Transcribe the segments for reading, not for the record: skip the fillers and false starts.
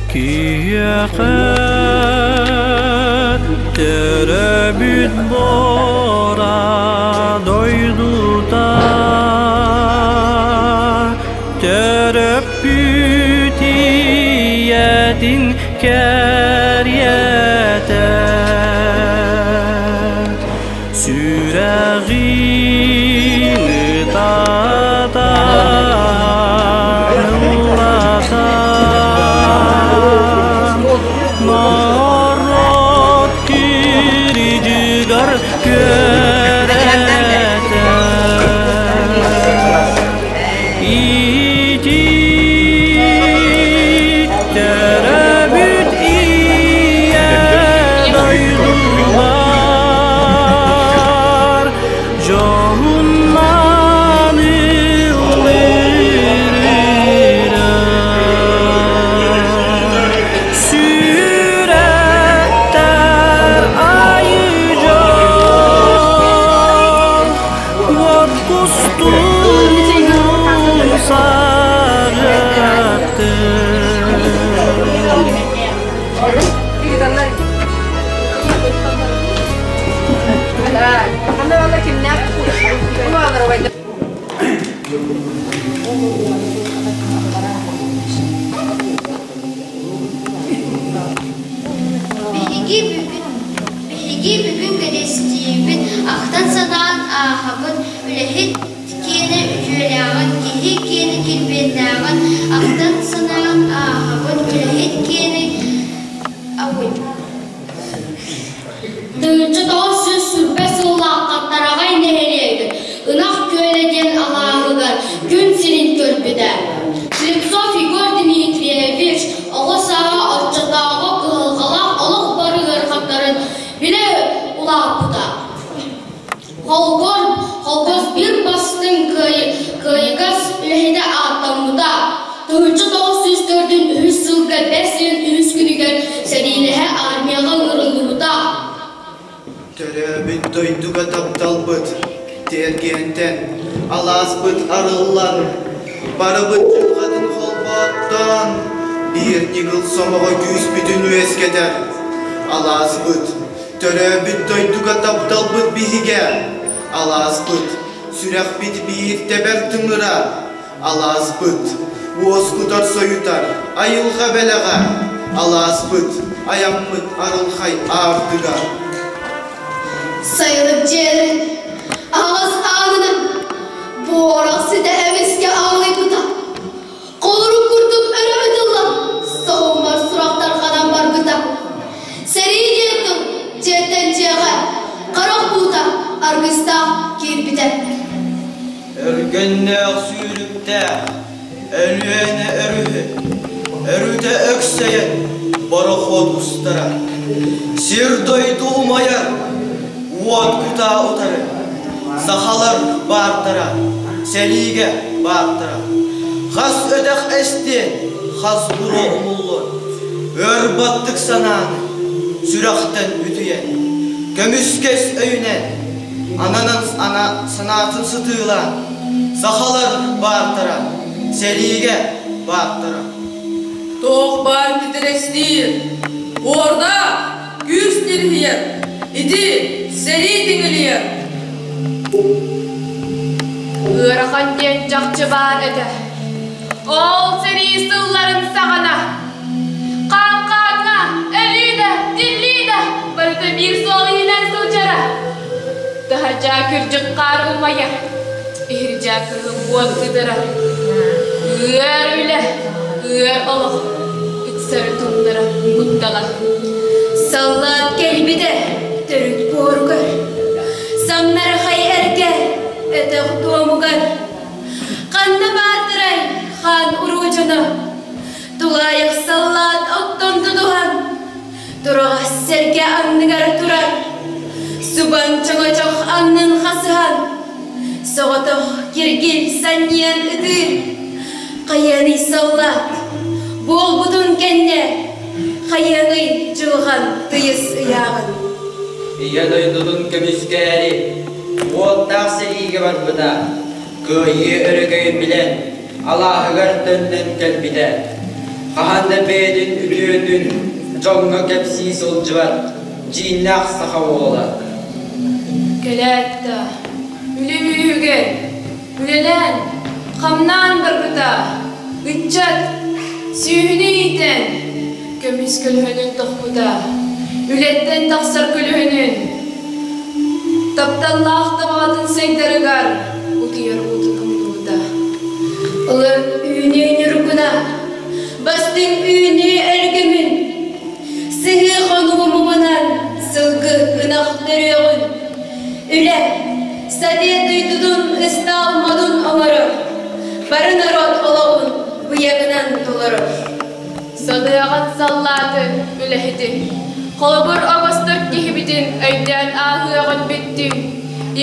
Киһиэхэ төрөөбүт буора дойдута төрөппүт ийэтин кэриэтэ сүрэҕин ытатан ыллатан норуот кирдьигэр күөрэтэ Ити төрөөбүт ийэ дойдулар дьоһуннаан ыллыырыра сүрэхтэр айыы дьон Уот кустуун Биһиги бүгүн Биһиги бүгүн кэтэстиибит, ахтан-санаан ааһабыт, үлэһит киэнэ үтүөлээҕин, киһи киэнэ килбиэннээҕин ахтан-санаан ааһабыт, үлэһит киэнэ 1920 сыллаахха Тараҕай нэһилиэгин Ынах Күөлэ диэн алааһыгар күн сирин көрбүтэ. Слепцов Егор Дмитриевич оҕо сааһа оччотооҕу кыһалҕалаах олох бары ыарахаттарын билэ улааппыта. Холкуос биир бастыҥ кыайыгас үлэһитэ ааттаммыта. 1904 сылга бэс ыйын үһүс күнүгэр сэриилэһэ армияҕа ыҥырыллыбыта. Төрөөбүт дойдуга тапталбыт тиэргиэнтэн алааспыт арыллан, барыбыт дьылҕатын холбооттоон, биир ньыгыл сомоҕо күүспүтүн үөскэтэр. Алааспыт, төрөөбүт дойдуга тапталбыт биһигэ, алааспыт, сүрэхпит биир тэбэр тымыра, Алааспыт, уоскутар сойутар айылҕа бэлэҕэ, алааспыт, айаммыт арылхай аартыга. Сайылык дьиэлэрин аһаҕас аанынан буорах ситэ эмискэ аалыйбыта. Холорук курдук өрө ытыллан, соһуммар сурах тарҕанан барбыта. Сэрии диэн тыл дьиэттэн дьиэҕэ харах уута аргыстаах киирбитэ. Өргөннөөх сүүрүктээх Өлүөнэ өрүһү өрүтэ өксөйөн борохуот устара. Сир-дойду умайар, уот кутаа утары. Сахалар баартара, сэриигэ баартара. Хас өтөх эстиэн, хас буруо умуллуон. Өр баттык санааны сүрэхтэн үтүйэн, көмүскэс өйүнэн Ананан санаатын сытыылаан, сахалар баартара, сэриигэ баартара. Туох баар титирэстиир, уорда күүс ньириһийэр, ити сэрии тиҥилийэр. Ыарахан диэн чахчы баар этэ. Ол сэрии сылларын саҕана Хаҥ-хаҥҥа, өлүү да, тиллии да барыта биир суол иһинэн сылдьара. Таһырдьа күрдьүк хаар умайар, иһирдьэ кыһыл уот кытарар. Ыар үлэ, ыар олох, ыксары тумнара куттала. Саллаат кэлбитэ төрүт буоругар, самнархай эргэ өтөх туомугар. Ханна баатырай хаан уруу дьоно Тулаайах саллаат оттон тутуһан, тураҕас сэргэ анныгар турар, субан чоҥочох аннын хасыһан, соҕотох киргил санньыйан ытыыр. Хайыаный саллаат, буолбутун кэннэ, хайыаный дьылҕан тыйыс ыйааҕын. Ийэ дойдутун көмүскээри уоттаах сэриигэ барбыта, кыайыы өрөгөйүн билэн, алааһыгар төннөн кэлбитэ. Хаһан да бэйэтин үтүөтүн дьоҥҥо кэпсии сылдьыбат дьииннээх саха уола. Кэлээт да, үлэ үөһүгэр үлэлээн, хамнаан барбыта, ыччат сүөһүнү иитэн, көмүс көлөһүнүн тохпута, үлэттэн тахсар көлөһүнүн, тапталлаах табаҕатын сайдарыгар утуйар уутун умнубута. Ылар үүнүү ньургуна, бастыҥ үүнүү өлгөмүн, сыһыы хонуу муҥунан сылгы ынах төрүөҕүн, Үлэ, Совет дойдутун ыстаал модун оҥорор, бары норуот олоҕун быйаҥынан толорор. Саныаҕын саллааты, үлэһити, холобур оҥостор киһибитин өйдөөн ааһыаҕын бүттүм.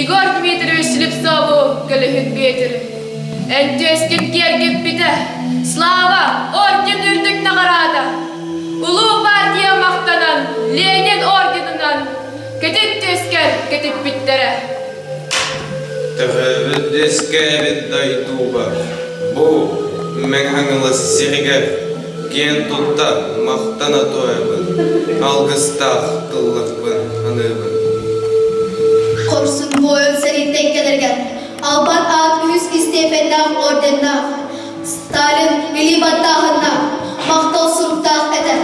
Егор Дмитриевич Слепцову көлөһүн Бүөтүр. Эн түөскүн киэргэппитэ, Слава, орден үрдүк наҕараада! Улуу партия махтанан, Ленин орденынан Кэтит түөскэр кэтиппиттэрэ. Төһөбүт үөскээбит дойдуга бу Мэҥэ Хаҥалас сиригэр киэн тутта махтана туойабын, алгыстаах тылларбын аныыбын. Хорсун буойун сэрииттэн кэлэригэр Албан аат үһүс истиэпэннээх орденнаах, Сталин илии баттааһыннаах, махтал суруктаах этэ.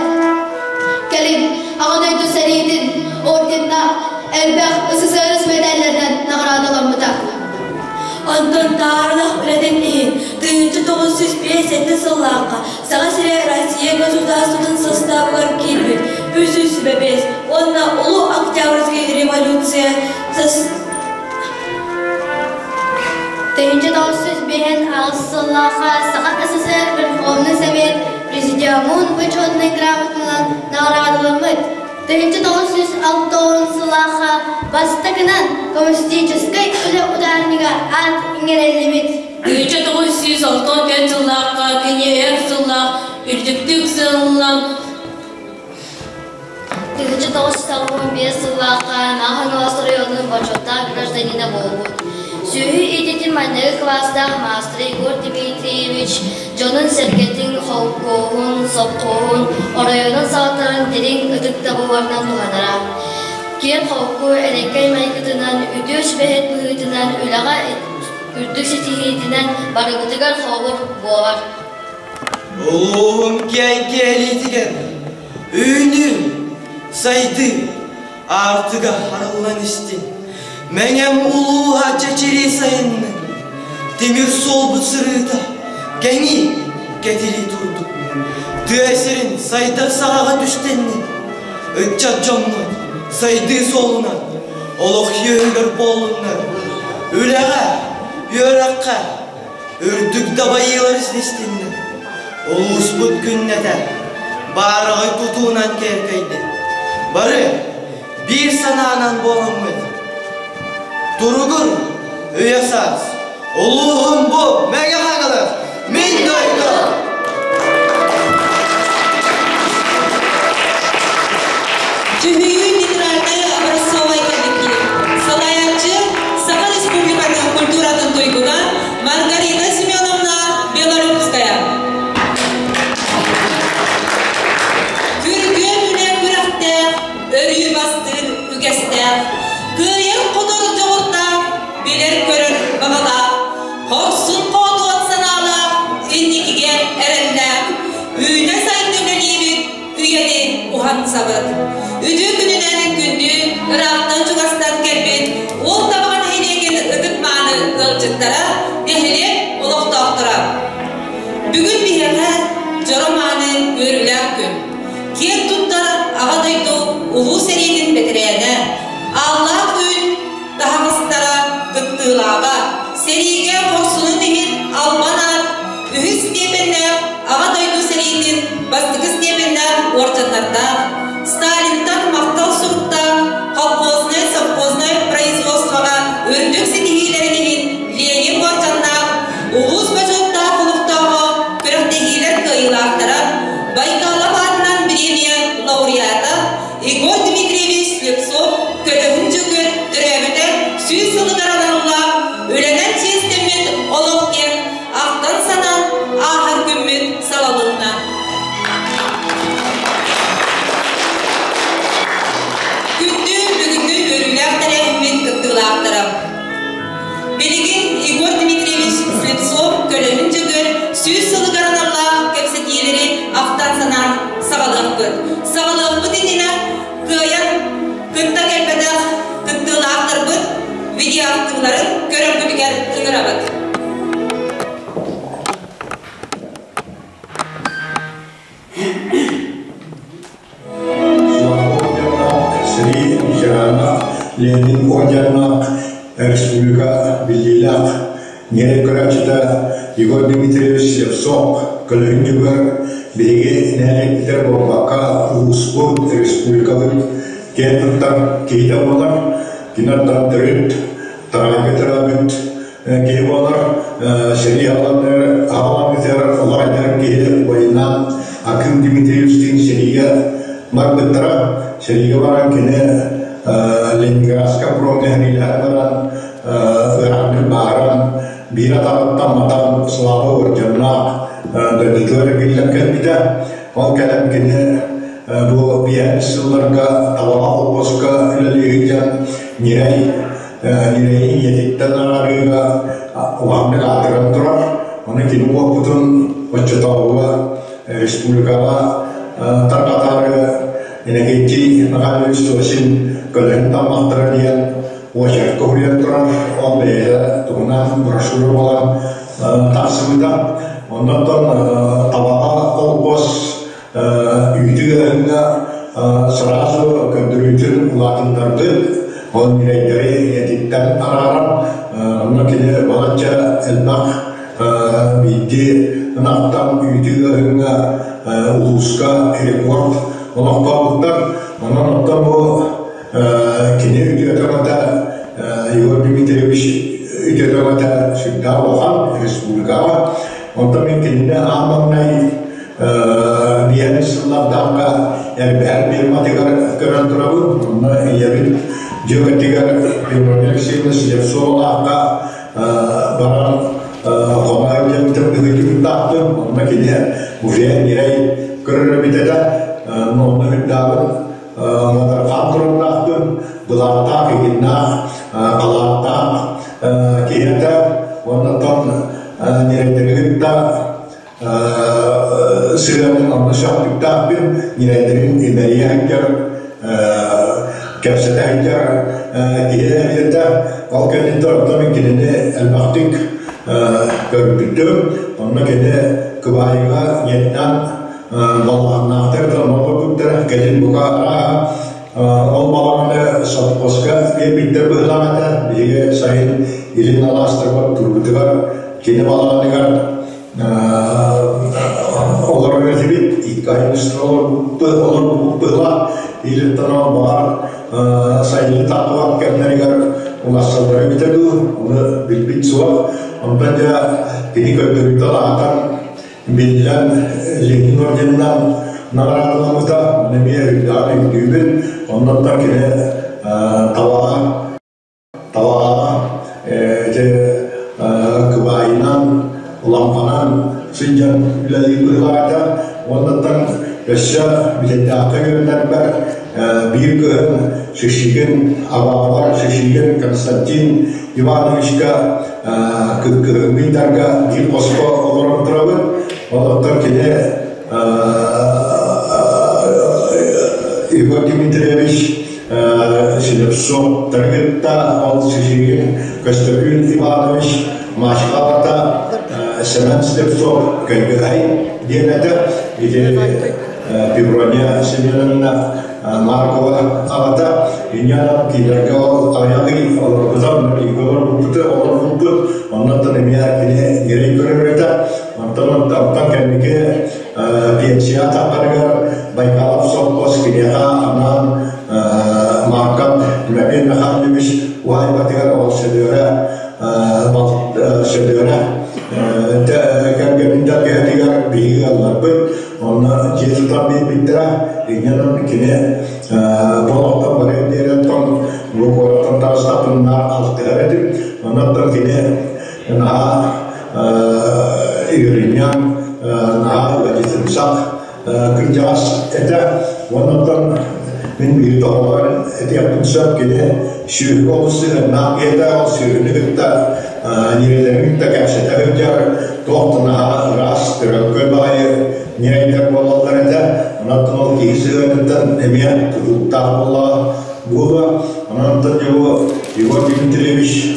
Кэлин Аҕа дойду сэриитин орденнаах элбэх СССР мэтээллэринэн наҕараадаламмыта. Онтон таарылах үлэтин иһин 1957 сыллаахха Саха сирэ Россия государствотын састаабыгар киирбит 305 уонна Улуу Октябрьскай революция 1998 сыллаахха Саха СССР Верховный Совет Президиумун Бочуотунай грамотанан наҕараадаламмыт. 1960 сыллаахха бастакынан коммунистическай үлэ ударнига аат иҥэриллибит. 1964 сыллаахха кини өр сыллаах үрдүктүк сыаналанан 1995 сыллаахха Хаҥалас оройуонун бочуоттаах гражданина буолбут. Сүөһү иитиитин маҥнайгы кылаастаах маастара Егор Дмитриевич дьонун-сэргэтин, холкуоһун, сопхуоһун, оройуонун салалтарын дириҥ ытыктабылларынан туһанара. Киэҥ холку, элэккэй майгытынан, үтүө сүбэһит быһыытынан үлэҕэ үрдүк ситиһиитинэн барыбытыгар холобур буолар. Улууһум киэҥ киэлиитигэр Үүнүү, сайдыы, аартыга арыллан истин. Мэҥэм улууһа чэчирии сайыннын. Тимир суолбут сырыыта кэҥии, кэтирии турдун. Тыа сирин сайдар саҕаҕа түстэннин. Ыччат дьоммут сайдыы суолунан олох үөһүгэр буоллуннар. Үлэҕэ, үөрэххэ Үрдүк дабайыылар истиннэр, улууспут күннэтэ баараҕай тутуунан киэркэйдин. Бары биир санаанан буоламмыт. Туругур, үйэ саас, улууһум бу Мэҥэ Хаҥалас, мин дойдум! Дьүһүйүү театральнай образцовай коллектив. Салайааччы Саха Республикатын культуратын туйгуна Маргарита Семеновна Белолюбская. Күргүөм үлэ күрэхтээх, өрүү бастыыр үгэстээх, кыайар-хотор дьоҕурдаах, билэр-көрөр баҕалаах, хорсун хоодуот санаалаах, инникигэ эрэллээх, үүнэ-сайда үлэлиибит, үйэни уһансабыт. Үтүө күнүнэн күндү, ыраахтан-чугастан кэлбит Уол Табаҕа нэһилиэгин ытык-мааны ыалдьыттара, нэһилиэк олохтоохторо. Бүгүн биһиэхэ дьоро мааны үөрүүлээх күн. Киэн туттар Аҕа дойду Улуу сэриитин бэтэрээнэ, Ааллаах Үүн таһаҕастара кыттыылааҕа, сэриигэ хорсунун иһин албан аат, үһүс степеннээх Аҕа дойду сэриитин бастакы степеннээх уордьаннардаах, Сталинтан махтал суруктаах колхознай, совхознай производствоҕа үрдүк ситиһиилэрин иһин Ленин уордьаннаах, улуус бочуоттаах олохтооҕо, күрэхтэһиилэр кыайыылаахтара, Байкалов аатынан бириэмийэ лауреата Егор Дмитриевич Слепцов көлөһүн. видеоахтыыларын көрөргүтүгэр ыҥырабыт. Сэрии ветерана Ленин орденнаах республика биллиилээх ньирэй көрөөччүтэ Егор Дмитриевич Слепцов көлөһүнньүгэр биһиги нэһилиэкпитигэр буолбакка улууспут, республикабыт киэн туттар киһитэ буолар. Кини оттон төрүт Тараайга төрөөбүт киһи буолар. Сэрии аҕалан олорор киһи убайынан Аким Дмитриевичтиин сэриигэ барбыттара. Сэриигэ баран кини Ленинградска промэһэриилэһэн баран ыарааннык бааран биир атаҕыттан матан Слава орденнаах дойдутугар эргиллэн кэлбитэ. Ол кэлэн кини бу биэс сылларга Табаҕа холкуоска үлэлии сылдьан ньирэй ньирэйи ийэтиттэн араарыыга улаханнык аатыран турар. Ону кини уопутун оччотооҕуга республикаҕа тарҕатаары Иннокентий Михайлович Сосин көлөһүн таммахтара диэн очерка уһуйан турар. Ол бэйэтэ туһунан брошюра буолан тахсыбыта. Онтон Табаҕа холкуос үүтү ыаһыҥҥа сразу көрдөрүүтүн улаатыннарбыт, ол ньирэйдэри ийэтиттэн арааран, онно кини балачча элбэх биирдии ынахтан үүтү ыаһыҥҥа улууска рекорд олохтообуттар. Онон оттон бу кини үтүөтэ Егор Дмитриевич үтүөтэ сүрдээх улахан республикаҕа. Онтон мин кинини аан маҥнай биэһин сыллардаахха элбэһэр фирматыгар көрөн турабын. Онно ийэбит дьүөгэтигэр Петровна Алексеевна Слепцовалаахха баран хоно сылдьыбытым быһыытыктаахпын. Онно кини уже ньирэй көрөр эбит этэ. Онно үрдаабын модарҕаан тураннаахпын, былааттаах, игиннаах, халааттаах киһиэтэ. Оннуттан ньирэйдэри кытта сыһыанын онно сөхпүттээхпин, ньирэйдэрин имэрийэ сылдьар, кэпсэтэ сылдьар киһи эбитэ. Ол кэнниттэн оттон мин кинини элбэхтик көрбүтүм. Онно кини кыбаайыга ийэтинэн балаҕаннаахтар да оҥорбуттара. Кэлин бука арааһа ол балаҕаны совхозка биэрбиттэр быһыылаах этэ. Биһиги сайын илин алаастарбар турбутугар кини балаҕаныгар олорор этибит, икки айымньыстар олорбуппут быһыылаах. Илиттэн баҕар сайыны таххыбат кэмнэригэр уларсаллара эбитэ дуу, ону билбит суох. Онтон дьэ кини көрдөрүүтэ улаатан биллэн Ленин орденынан наҕараадаламмыта, эмиэ үрдэҕин өйдүүбүн. Оннуттан кини табаҕа Табаҕаҕа ити кыбаайынан, лампанан сылдьан үлэлиир быһыылаах Уоннаттан өссө Бүтэйдээххэ үөрэнэрбэр биир кыһын Шишигин абаҕабар Шишигин Константин Ивановичка кыһыҥҥы ыйдарга биир хоско олорон турабыт. Олортон кини Егор Дмитриевич Слепцов кытта ол Сишигин Көстөкүүн Иванович Машкалата Семен Слепцов Көйгөһэй диэн этэ. Ити Певрония Семеновна Маркова аҕата Иньяна кинилэргэ ол аҕыйах олорбута, олорбуппут, олорбуппут. Оннуттан эмиэ кини ньирэй көрөр этэ. Онтон онтон кэнники пенсия таххарыгар Байкалов сопхуос киниэхэ анаан Марков Дмитрий Михайлович уһаайбатыгар ол Сөдүөрэ Сөдүөрэ кэргэнин тэлгэһэтигэр биһиги ыалларбыт онно дьиэ тутан биэрбиттэрэ инньэ кини бу олохтон барыан диэри оттон бу куораттан таҕыстахпына алтыһар этим оннуттан кини наһаа үөрүнньэҥ, наһаа ыалдьытымсах кырдьаҕас этэ. Оннуттан мин биир доҕолоор этиэхпин сөп кини сүөһүгэ олус сыһыаннаах киһи этэ. Ол сүөһүнү кытта ньирэйдэрин кытта кэпсэтэ сылдьар, туох да наһаа ыраас, төрөккөй баҕайы ньирэйдэр буолаллар этэ. Онон ол киһи сыһыаныттан эмиэ тутулуктаах буоллаҕа буолуо. Онон Егор Дмитриевич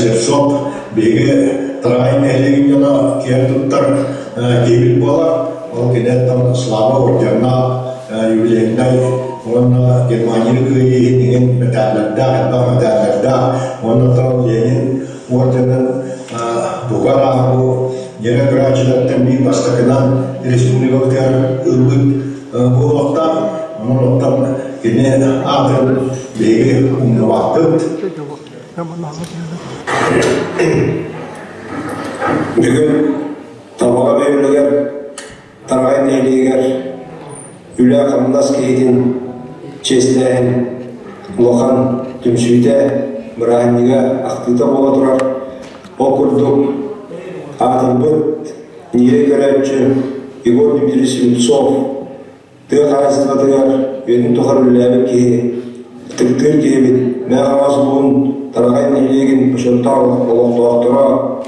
Слепцов биһиги Тараай нэһилиэгин дьоно киэн туттар киһибит буолар. Ол киниттэн Слава орденнаах юбилейнай уонна Германияны кыайыы иһин мэтээллэрдээх, элбэх мэтээллэрдээх уонна оттон Ленин орденын бука арааһы ньирэ көрөөччүлэртэн биир бастакынан республикабытыгар ылбыт буолуохтаах. Онон оттон кини аатын биһиги умнубаппыт. Бүгүн Табаҕа бөһүөлэгэр Тараҕай нэһилиэгэр үлэ-хамнас киһитин чиэстээһин улахан түмсүүтэ, бырааһынньыга, ахтыыта буола турар. Ол курдук, аатырбыт ньирэй көрөөччү Егор Дмитриевич Слепцов тыа хаһаайыстыбатыгар үйэтин тухары үлэлээбит киһи, ытыктыыр киһибит Мэҥэ Хаҥалас улууһун Тараҕай нэһилиэгин бочуоттаах олохтоохторо,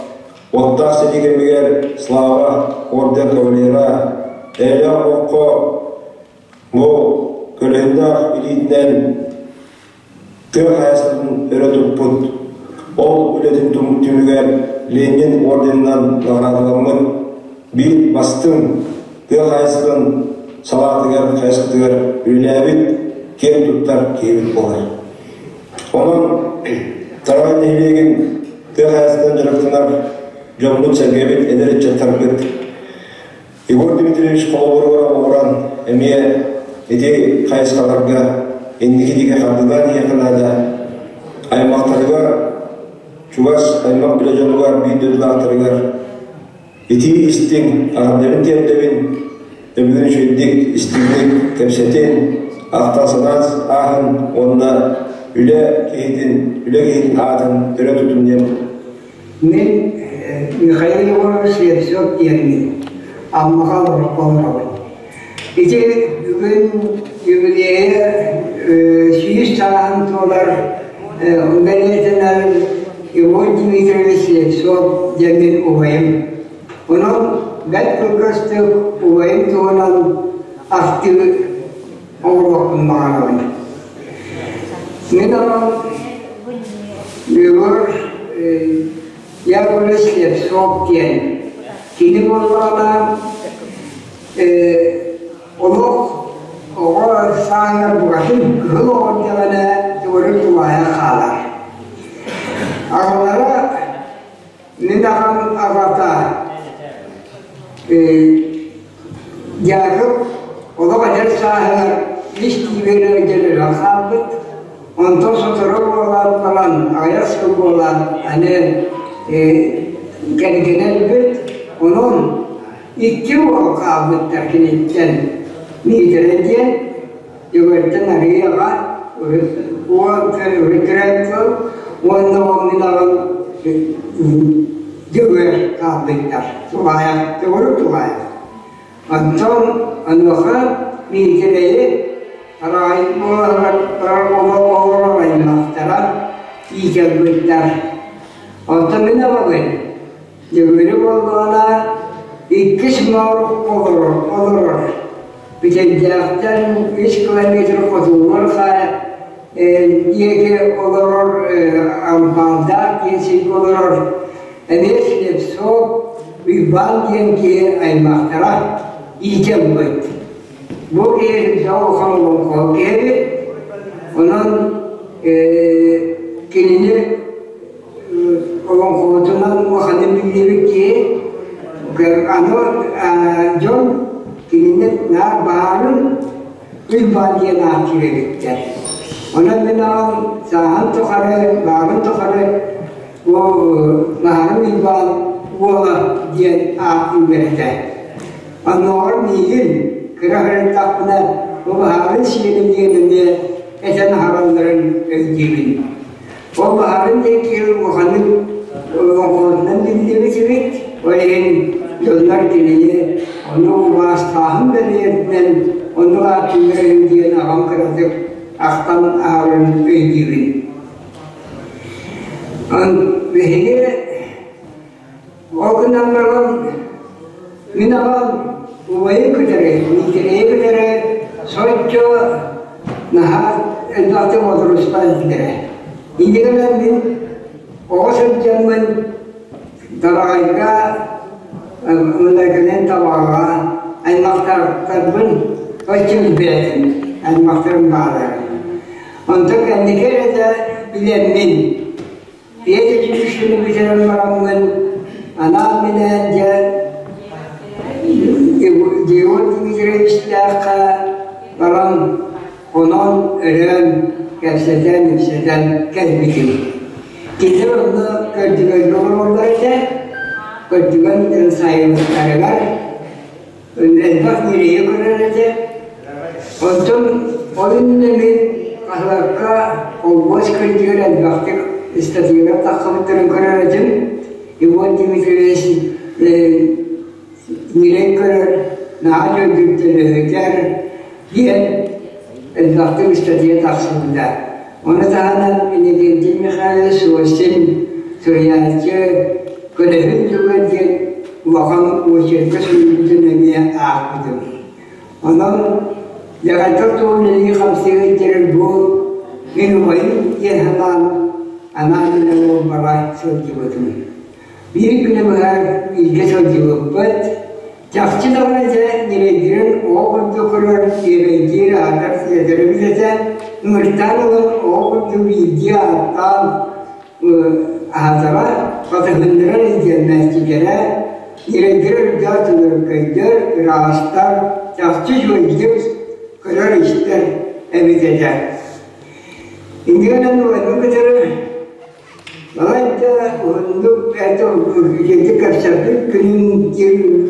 уоттаах сэрии кэмигэр Слава орден кавалера, эйэлээх олоххо бу көлөһүннээх илиитинэн тыа хаһаайыстыбатын өрө туппут, ол үлэтин түмүгэр Ленин орденынан наҕараадаламмыт биир бастыҥ тыа хаһаайыстыбатын салаатыгар хайысхатыгар үлэлээбит киэн туттар киһибит буолар. Онон Тараҕай нэһилиэгин тыа хаһаайыстыбатынан дьарыктанар дьоммут-сэргэбит, эдэр ыччаттарбыт Егор Дмитриевич холобуругар олоҕуран эмиэ ити хайысхаларга инники диэки хардыылаан иһиэххэ наада. Аймахтарыгар, чугас аймах билэ дьонугар, биир дойдулаахтарыгар итии истиҥ, аҕырдабын тиэрдэбин, өбүгүн үчүгэйдик, истиҥник кэпсэтин, ахтан-санаан ааһын уонна үлэ киһитин, үлэ киһитин аатын өрө тутун диэн Мин Михаил Егорович Слепцов диэммин, Аммаҕа олоробун. Ити бүгүн юбилейа 100 сааһын туолар бэлиэтинэн Егор Дмитриевич Слепцов диэммин убайым. Онон бэрт кылгастык убайым туһунан ахтыы оҥоруохпун баҕарабын. Мин онон Егор Яковлевич Слепцов диэн кини буоллаҕына олох оҕо сааһыгар букатын кыһыл оҕо диэҕинэ төгүрүк тулаайах хаалар. Аҕалара Мин аҕам аҕата Дьаакып олох эдэр сааһыгар ис киибэр ыалдьан өлөн хаалбыт. Онтон сотору буолан баран, аҕыйах сыл буолан аны кэргэнэ өлбүт. Онон икки уол хаалбыттар киниттэн. Миитэрэй диэн Дьөгүөртэн арыый аҕа, уол тыл уонна ол мин аҕам Дьөгүөр хаалбыттар. Тулаайах, төгүрүк тулаайах. Онтон онуоха Миитэрэйи олорор аймахтара иитэлбиттэр. Онтон мин аҕабын Дьөгүөрү буоллаҕына иккис моорук олорор, олорор. Бүтэйдээхтэн үс километр хотугулар диэки олорор Ампаардаах диэн сиргэ олорор эмиэ Слепцов Уйбаан диэн киһи аймахтара иитэммит. Бу киһи сүрдээх улахан олоҥхоһут киһи эбит. Онон кинини олоҥхоһутунан улаханнык биллибит киһи аны дьон кинини наар баарын Уйбаан диэн ааттыыр эбиттэр. Онон мин аҕам сааһын тухары, баарын тухары бу Баарын Уйбаан уола диэн ааттыыллар этэ. Оннооҕор миигин кыра сырыттахпына бу баһаарын сиэнэ диэн эмиэ этэн аһаралларын өйдүүбүн. Ол баһарын диэки улаханнык оҥоһуутунан биллибит эбит. Ол иһин дьоннор кинини ону убаастааһын бэлиэтинэн оннук ааттыыллар үһү диэн аҕам кыратык ахтан ааҕарын өйдүүбүн. Биһиги Ол гынан баран мин аҕам убайын кытары, Миитэрэйи кытары соччо наһаа элбэхтик бодоруспат этилэрэ. Инньэ гынан мин Оҕо сылдьаммын Тараҕайга Мындайканан Табаҕаҕа аймахтарбын оччо билбэтим, аймахтарым бааллар. Онтон кэнники эрэ билэммин, Петя Дьүрүшүнү бүтэрэн бараммын, анаан-минээн дьэ Георгий Дмитриевичтээххэ баран Онон өрөөн, кэпсэтэн-ипсэтэн кэлбитим. Кинилэр онно көрдүгэнгэ олороллор этэ. Көрдүгэн сайылыктарыгар элбэх ньирэйи көрөр этэ. Онтон ол иннинэ мин хаһыакка холбуос кырдьыгар элбэхтик ыстатыйалар тахсыбыттарын көрөр этим. Иван Дмитриевич ньирэй көрөр, наһаа дьөлгүттэлэһитэр диэн элбэхтик ыстатыйа тахсыбыта. Ону таһынан Иннокентий Михайлович Сосин суруйааччы Көлөһүн дьыла диэн улахан очерка суруйбутун эмиэ аахпытым. Онон Дьаҕайтал туһун үлэлии хамсыыр дьэрэр бу мин убайым диэн санаан анаан үлэ бара сылдьыбытым. Биир күнү быһа бииргэ сылдьыбыппыт. Чахчы даҕаны дьэ ньирэйдэрин оҕо курдук көрөр, сиэбэйдиир, аатар сиэтэрибит этэ. Ыҥыртаан ылан оҕо курдук биирдии ааттаан аһатара, батыһыннарар илдьэммээччилэрэ, ньирэйдэрэ үрдээх төлөркөйдөр, ыраастар, чахчы үчүгэйдик көрөр-истэр эбит этэ. Инньэ гынан уонну кытары Балайда уһуннук это үчүгэйдик кэпсэппит күнүм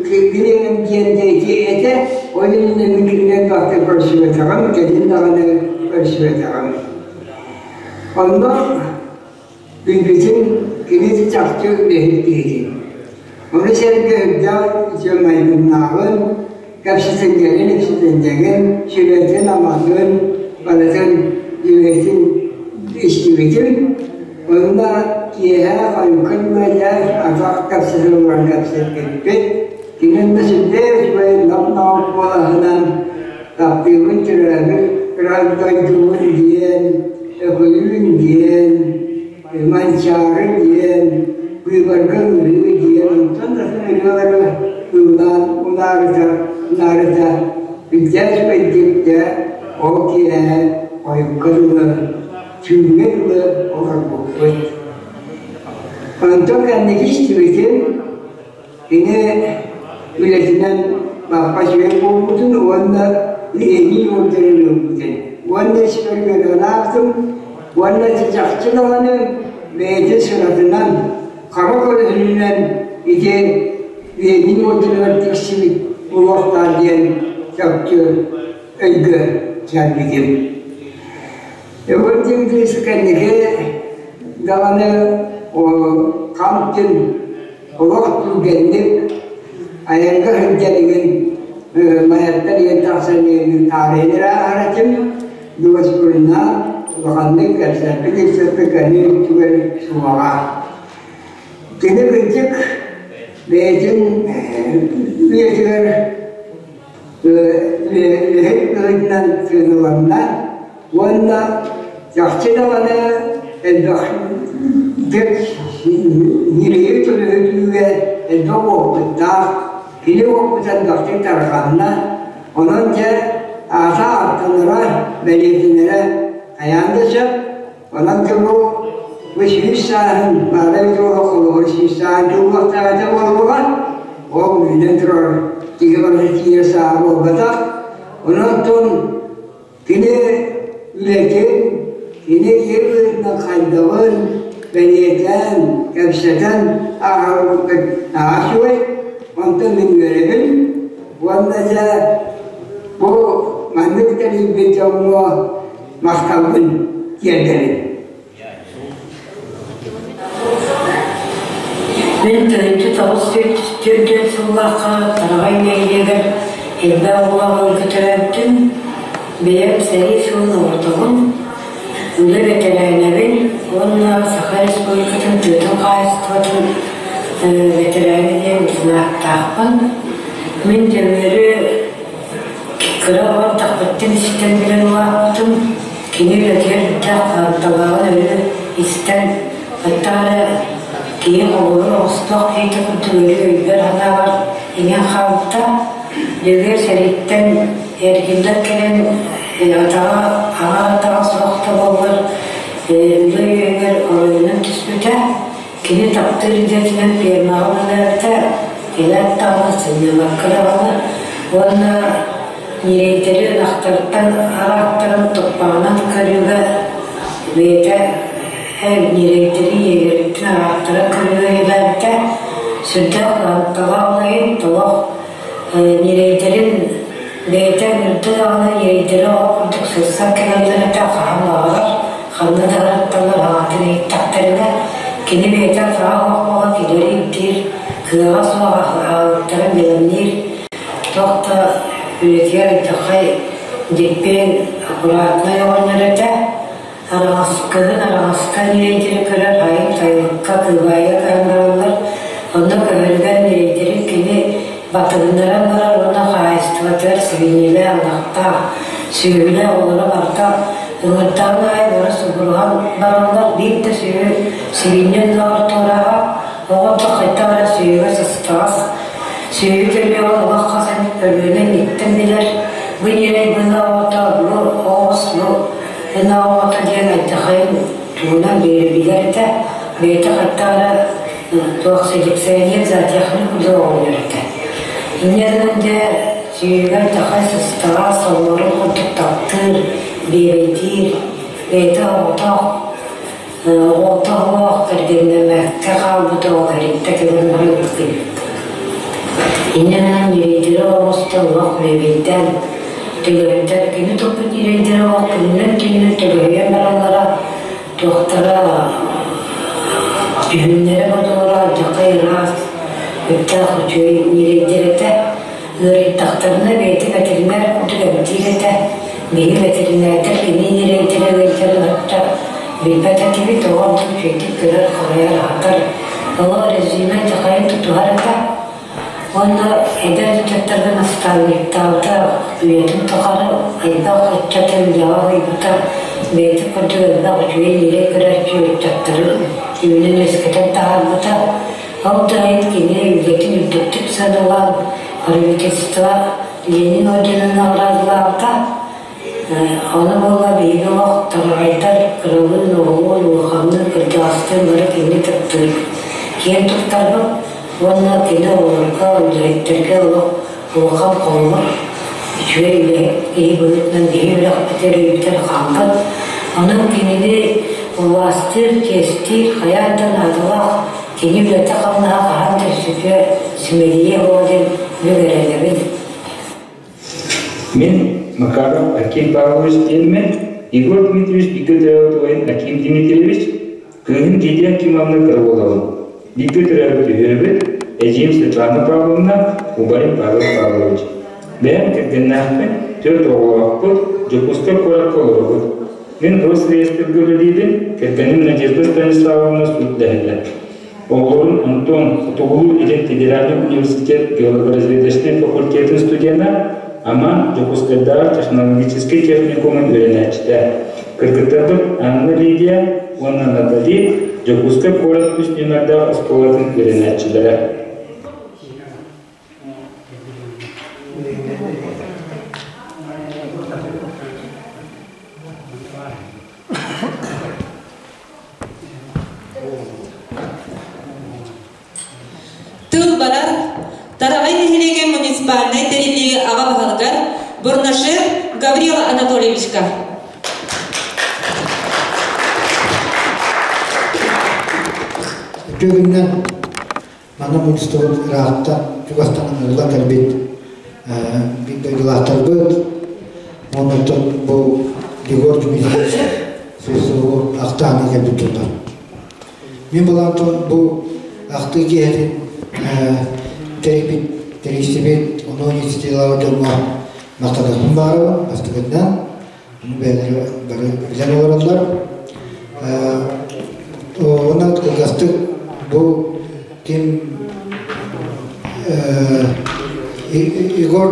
күнүм диэн ити этэ, ол иннинэ мин кинилэр туохтан көрсүбэтэҕим, кэлин даҕаны көрсүбэтэҕим. Онно билбитим кини чахчы үлэһит киһитин. Ону сэргэ үрдээх үтүө майгыннааҕын, кэпсэтинньэҥин, ипсэтинньэҥин, сүбэтин-аматын, барытын үлэтин истибитим. Онно киэһэ хойукка дылы атах кэпсэтэн олорон кэпсэппиппит. Кини онно сүрдээх үчүгэй нам-наҕыл куолаһынан таптыыбын төрөөбүт ыраах дойдубун диэн, Өкүлүүн диэн, Манчаары диэн, быыбарга ыҥырыы диэн, онтон да атын ырыалары ыллаан унаарыта, унаарыта илдьэ үчүгэйдик ол киэһэ хойукка дылы, түүҥҥэ дылы олорбуппут. Онтон кэнники истибитим, Кини үлэтинэн лаппа үчүгэй буолбутун уонна Ленин ордерын ылбытын уонна испэр үөрүүлээхтим уонна чахчы даҕаны бэйэтин сыратынан хара көлөһүнүнэн ити Ленин орденыгар тиксибит буолуохтаах диэн чопчу өйгө кэлбитим. Егор Дмитриевич кэнники даҕаны хам-түм Олох түргэнник айанга сылдьан Майаттан иһэн тахсан иһэн таарыйан эрэ ааһар этим. Дуоспуруннаах улаханнык кэпсэппит-ипсэппит кэлии өттүгэр суоҕа. Кини кырдьык бэйэтин үйэтигэр үлэһит быһыытынан сыаналанна уонна чахчы даҕаны элбэх ньирэйи төлөһүтүүгэ элбэх уопуттаах, кини уопута элбэхтик тарҕанна, онон дьэ аата ааттанара, бэлиэтэнэрэ хайаан да сөп. Онон бу бу 100 сааһын баара суоҕа холобур 100 сааһын туолуохтаах этэ буолуоҕа. Ол үүнэн турар киһи барыта тиийэр сааһа буолбатах. Онон кини үлэтин, кини киһи быһыытынан хайдаҕын бэлиэтээн, кэпсэтэн ааҕарбыт наһаа үчүгэй. Онтон мин үөрэбин. Уонна дьэ бу маннык тэрийбит дьоҥҥо махталбын тиэрдэбин. Мин төрүччү 944 сыллаахха Тараҕай нэһилиэгэр элбэх оҕолоох төрөөбүтүм. Бэйэм сэрии сылын оҕотобун, үлэ бэтэрээнэбин уонна Саха Республикатын тыатын хаһаайыстыбатын бэтэрээнэ диэн ааттаахпын. Мин Дьөгүөрү кыра оҕо эрдэхпиттэн истэн билэн улааппытым. Кини үлэтигэр үрдээх хардаралааҕын өрүү истэн Хаттаары киһи холобур оҕустаах киһитэ курдук өрүү өйбөр-санаабар иҥэн хаалбыта. Дьөгүөр сэрииттэн эргиллэн кэлэн атаҕа аҥаар атаҕа суох да буоллар үлэ үөһүгэр оройунан түспүтэ. Кини таптыыр идэтинэн фермаҕа үлэлээбитэ, кэлээт даҕаны сынньаммакка даҕаны уонна ньирэйдэри ынахтартан араактарын туппаҕынан көрүүгэ бэйэтэ ньирэйдэри ийэлэриттэн араактарын көрүүгэ үлэлээбитэ. Сүрдээх кыһамталаах үлэһит, толох ньирэйдэрин бэйэтэ ыҥырда даҕаны ньирэйдэри оҕо курдук сырсан кэлэллэр этэ, хаһан баҕарар, ханна да ыһыкталлар аҕатын иһиттэхтэринэ, кини бэйэтэ атаҕа оһох буолан кинилэри ирдиир, кыаҕа суох аһылыктарын бэлэмниир, туох да үлэтигэр алдьархай дьиппиэн аккуратнай оҕонньор этэ. Араҥас, кыһын араҥаска ньирэйдэри көрөр айын сайылыкка кыыбаайга көһөн бараллар. Онно көһөрүгэр ньирэйдэрин кини батыһыннаран барар уонна хаһаайыстыбатыгар сибинньилээх, ынахтаах, сүөһүлээх оҕолоро барыта ыҥырдаҕын аайы бары субуруһан бараллар. Биир да сүөһү сибинньэ оннооҕор туораабат. Оҕо хайдах эрэ сүөһүгэ сыстаҕас. Сүөһү төрүөҕэ олох хас эмит өлүөнэ инниттэн билэр. Бу ньирэй быһа оҕото, бу оҕус, бу Ынах оҕото диэн алдьархайын тугунан биэрэ этэ, бэйэтэ хайдах эрэ туох селекционер, зоотехник курдук оҕонньор этэ. Инньэ гынан дьэ сүүһүгэр алдьархай сыстаҕас, солуорун курдук таптыыр, биэбэйдиир, бэйэтэ оҕотох, оҕото оһох кэргэннэммэккэ хаалбыта ол эриттэ кэлэн баран Инньэ гынан ньирэйдэри оҕустан олох бүөбэйдээн төлөһүтэр кини туппут ньирэйдэрэ олох күнүнэн түүнүн төлөһүйэн бараллара туохтара дьүһүннэрэ бодолоро алдьархай ыраас үптээх үчүгэй ньирэйдэр этэ. Ыарыйдахтарына бэйэтэ ветеринар курдук эмтиир этэ. Биһиги ветеринардар кини ньирэйдэрэ ыалдьарын кытта билбэт этибит, оҕо ордук үчүгэйдик көрөр-харайар, аһатар. Оҕо резиме дьахайын тутуһар этэ. Уонна эдэр ыччаттарга наставниктаабыта үйэтин тухары элбэх ыччаты үлэҕэ уһуйбута, бэйэтин курдук элбэх үчүгэй ньирэй көрөөччү ыччаттары үүнэн үөскэтэн таһаарбыта. Ол да иһин кини үлэтин үрдүктүк сыаналаан правительство Ленин орденын наҕараадалаабыта. Ону буолла биһиги олох тараҕайдар кыралыын, оҕолуун, улаханныын, кырдьаҕастыын бары кинини таптыыр, киэн туттарбыт уонна кини оҕолорго, үлэһиттэргэ олох улахан холобур, үчүгэй үлэһит киһи быһыытынан биһи үрэхпитигэр өйбүтэр хаалбат. Онон кинини убаастыыр, чиэстиир хайаан да наадалаах. Кини үлэтэ-хамнаһа хаһан да сүтүө, симэлийиэ буолуо диэн бүк эрэнэбин. Мин Макаров Аким Павлович диэммин, Егор Дмитриевич бииргэ төрөөбүт убайым Аким Дмитриевич, кыыһым Лидия Акимовна Кырголовым. Бииргэ төрөөбүт үһүөбүт, эдьиийим Светлана Павловна, убайым Павел Павлович. Бэйэм кэргэннээхпин, түөрт оҕолоохпут, Дьокуускай куоракка олоробут. Мин Росреестргэ үлэлиибин, кэргэним Надежда Станиславовна суут дэһэллэр. Оҕолорум Антон Хотугулуу-Илин федеральнай университет геологоразведочнай факультетын студена, Аман Дьокуускайдааҕы технологическай техникумун үөрэнээччитэ. Кыргыттарбыт Анна Лидия уонна Натали Дьокуускай куорат үс нүөмэрдээх оскуолатын үөрэнээччилэрэ. Тыл барар Тараҕай нэһилиэгин муниципальнай тэриллии аҕа баһылыгар Бурнашев Гаврил Анатольевичка. Үтүө күнүнэн манна мунньустубут ыраахтан чугастан ыҥырыллан кэлбит биир дойдулаахтарбыт уонна бу Егор Дмитриевич Слепцову ахтааны кэлбит дьоннор. Мин былаантан бу ахтыы киэһэтин тэрийбит, тэрийсибит, ону инициативалаабыт дьоҥҥо махтаныахпын баарабын, бастакытынан. Ону бэйэлэрэ бары билэн олороллор. Уонна кылгастык бу ким Егор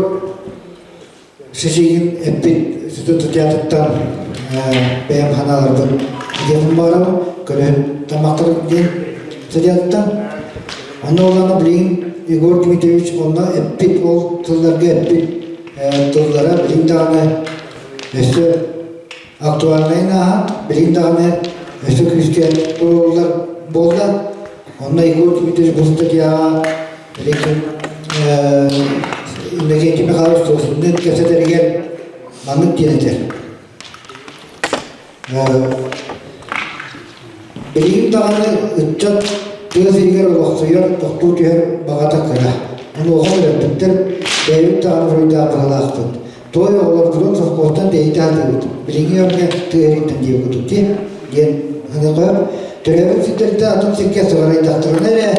Шишигин эппит сүтүн тутуятыттан бэйэм ханааларбын этиэхпин баҕарабын. Көлөһүн таммахтар диэн статьяттан. Онно олана билигин Егор Дмитриевич онно эппит, ол тылларга эппит тыллара билигин даҕаны өссө актуальнайын ааһан, билигин даҕаны өссө күүскэ туруоруллар буолла. Онно Егор Дмитриевич бу статьяҕа билигин Иннокентий Михайлович Сосинныын кэпсэтэригэр маннык диэн этэр. Билигин даҕаны ыччат тыа сиригэр олохсуйар, тохтуу түһэр баҕата кыра. Онуоха төрөппүттэр бэйэбит даҕаны буруйдаах быһыылаахпыт. Туой оҕолорбутун совхозтан тэйитэ сатыыбыт. Билиҥҥи кэмҥэ тыа сириттэн диэбит курдук дии диэн аныга төрөөбүт сирдэриттэн атын сиргэ сыҕарыйдахтарына эрэ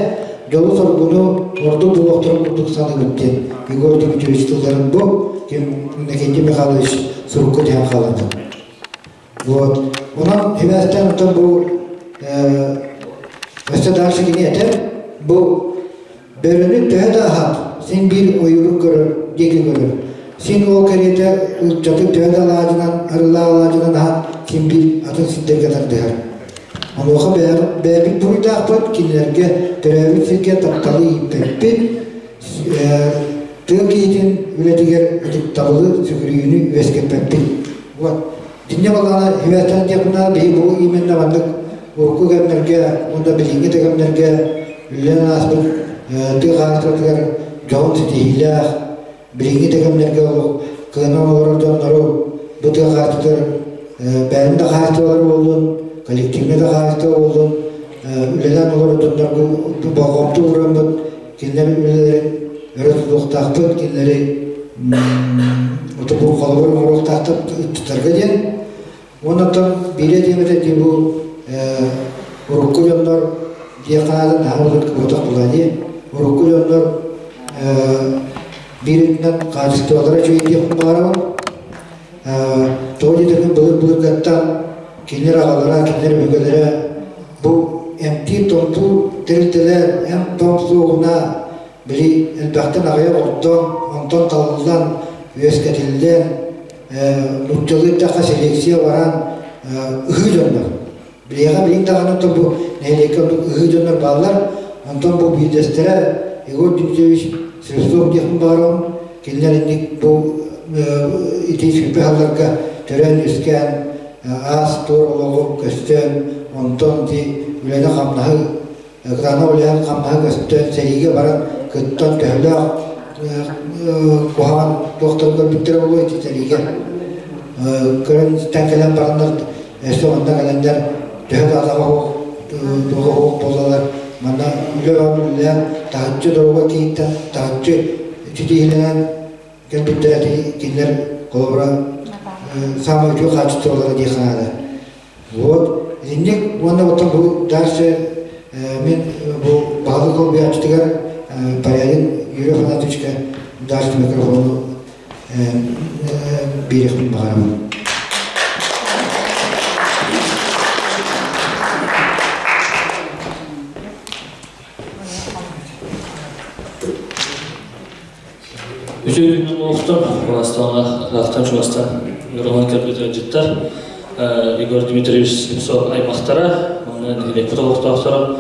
дьолу-соргуну ордук булуохтарын курдук саныыбыт диэн Егор Дмитриевич тылларын бу Иннокентий Михайлович сурукка түһэн хаалбыт. Вот. Онон сибээстээн оттон бу өссө дальше кини этэр, бу бөрөнү төһө да аһат, син биир ойуурун көрөр, диэки көрөр. Син ол кэриэтэ ыччаты төһө да алаадьынан, арыылаах алаадьынан аһат, син биир атын сирдэргэ тардыһар. Онуоха бэйэбит буруйдаахпыт, кинилэргэ төрөөбүт сиргэ тапталы ииппэппит, тыа киһитин үлэтигэр ытыктабылы, сүгүрүйүүнү үөскэппэппит. Вот. Динне балаана хибээстэн диэхпинэ биһи бу именно маннык урукку кэмнэргэ уонна билиҥҥи да кэмнэргэ үлэлээн ааспыт тыа хаһаайыстыбатыгар дьоһун ситиһиилээх, билиҥҥи да кэмнэргэ олох кыанан олорор дьоннору бу тыа хаһаайыстыбатыгар бэйэм да хаһаайыстыбалар буоллун, коллективнай да хаһаайыстыба буоллун, үлэлээн олорор дьоннорго болҕомто уураммыт кинилэр үлэлэрин өрө тутуохтаахпыт, кинилэри утупу холобур оҥоруохтаахтар ыттарга диэн. Уонна оттон биирэ диэбитэ дии бу урукку дьоннор дьиэ хаалан наһаа улахан куотах буолаа дии. Урукку дьоннор биир өттүнэн хаачыстыбалара үчүгэй диэхпин баҕарабын. Тоҕо диэтэххэ былыр-былыргаттан кинилэр аҕалара, кинилэр өбүгэлэрэ бу эмтиир-томтуур тэрилтэлэр эмп-томп суоҕуна били элбэхтэн аҕыйах ордон, онтон талыллан, үөскэтиллэн, нууччалыы эттэххэ селекция баран ыһыы дьоннор. Билиэхэ билигин даҕаны оттон бу нэһилиэккэ оннук ыһыы дьоннор бааллар. Онтон бу биирдэстэрэ Егор Дмитриевич Слепцов диэхпин баҕарабын. Кинилэр инник бу ити сүүрбэ сылларга төрөөн-үөскээн, аас-туор олоҕу көстөн, онтон ити үлэни-хамнаһы, кытаанах үлэһин-хамнаһы көстөн, сэриигэ баран кыттан төһөлөөх куһаҕан туохтары көрбүттэрэ буолуо ити сэриигэ көрөн истэн кэлэн бараннар Өссө манна кэлэннэр төһө да атаҕа суох, туоҕа суох буоллалар, манна үлэ бөҕөнү үлэлээн, таһыччы доруобай киһиттэн таһыччы ситиһиилэнэн кэлбиттэрэ кинилэр холобура саамай үтүө хаачыстыбалара диэххэ наада. Вот итинник уонна оттон бу дальше мен бу баһылык олбуйааччытыгар Порядин Юрий Афанасьевичка дальше микрофону биэриэхпин баҕарабын. Үтүө күнүн олохтон, Улаастаҕа ыраахтан чугастан ыҥырыллан кэлбит ыалдьыттар Егор Дмитриевич Слепцов аймахтара, уонна нэһилиэкпит олохтоохторо.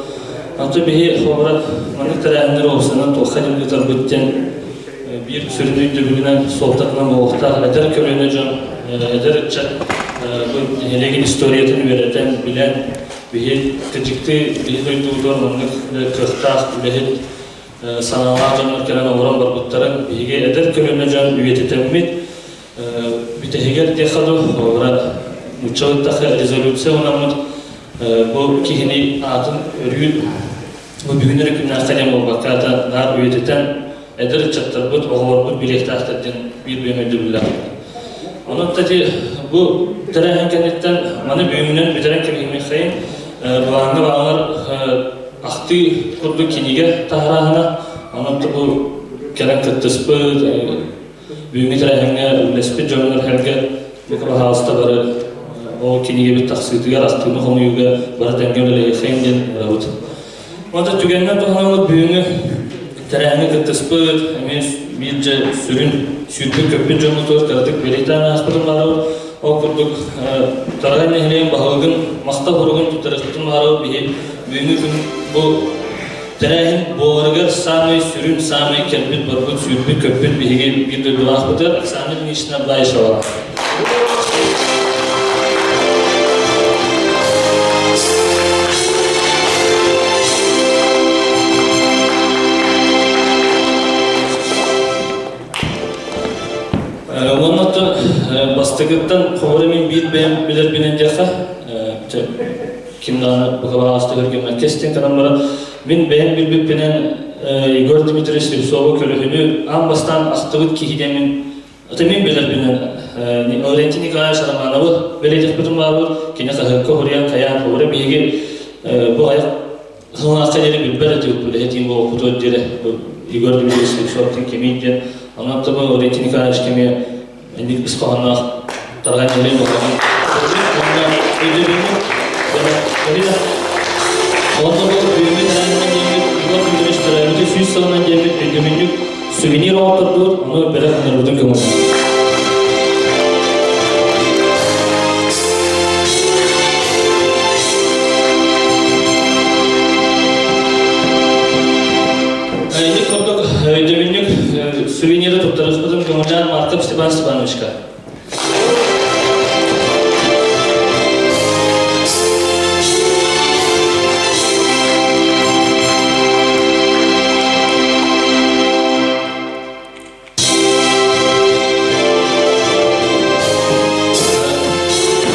Онтон биһи холобура маннык тэрээһиннэр уопсайынан туохха диэн ыытарбыт диэн биир сүрүн өйдөбүлүнэн суолтатынан буолуохтаах эдэр көлүөнэ дьон, эдэр ыччат бу нэһилиэгин историятын үөрэтэн, билэн, биһи кырдьыктыы биһи дойдубутугар маннык кыахтаах үлэһит санаалаах дьоннор кэлэн олорон барбыттарын биһиги эдэр көлүөнэ дьон үйэтитэммит бүтэһигэр диэххэ дуу, холобура нууччалыттахха резолюция ылынаммыт бу киһини аатын өрүү Бу бүгүн эрэ күннээххэ диэн буолбакка, ата наар үйэтитэн эдэр ыччаттарбыт, оҕолорбут билиэхтээхтэр диэн биир бэйэм өйдөбүллээх. Онон ити бу тэрээһин кэнниттэн маны бүгүҥҥүнэн бүтэрэн кэбиһимиэххэйин былааҥҥа баалар ахтыы курдук кинигэ таһарааһына, онон бу кэлэн кыттыспыт, бүгүҥҥү тэрээһиҥҥэ үллэспит дьоннор сэргэ бу баһаалыста бары ол кинигэбит тахсыытыгар ахтыыны хомуйууга бары тэҥҥэ үлэлэһиэххэйин диэн ыҥырабыт. Онтон түгэнинэн туһанаммыт бүгүҥҥү тэрээһиҥҥэ кыттыспыт, эмиэ биир дьэ сүрүн сүүрбүт-көппүт дьоммутугар кыратык бэлиэтээн ааспытым баарабыт. Ол курдук Тараҕай нэһилиэгин баһылыгын Махтал суругун туттарыахпытын баҕарабыт биһи бүгүҥҥү күн бу тэрээһин буоларыгар саамай сүрүн, саамай кэлбит барбыт, сүүрбүт-көппүт биһиги биир дойдулаахпытыгар Оксана Ильинична Баишева. Уонна бастакыттан холобура мин биир бэйэм билэрбинэн диэххэ, ким даҕаны букабаҕастыгар гыммакка истин гынан баран, мин бэйэм билбиппинэн Егор Дмитриевич Слепцову көлөһүнү аан бастаан ахтыбыт киһи диэммин, ата мин билэрбинэн Лаврентий Николаевич Романовы бэлиэтиэхпитин баҕарабыт, кини хаһыакка уһуруйан хайаан холобура биһиги бу айах Сылаахха диэри билбэт этибит бу этиим буолбутугар диэри Егор Дмитриевич Слепцовтын кимий диэн. Онон тобу Лаврентий Николаевич кэмиэ инник ис хоһоонноох тарҕан нэлэй буоллаҕын. Онно өйдөбүнньүк Онно бу бүгүҥҥү тэрээһиннэн диэммит Егор Дмитриевич төрөөбүтэ 100 сылынан диэммит өйдөбүнньүк сувенир оҥоттордубут, ону бэлэх гынарбытын көҥүллээн. Ити курдук өйдөбүнньүк сувениры туттарыспытын көҥүллээн Марков Степан Степановичка.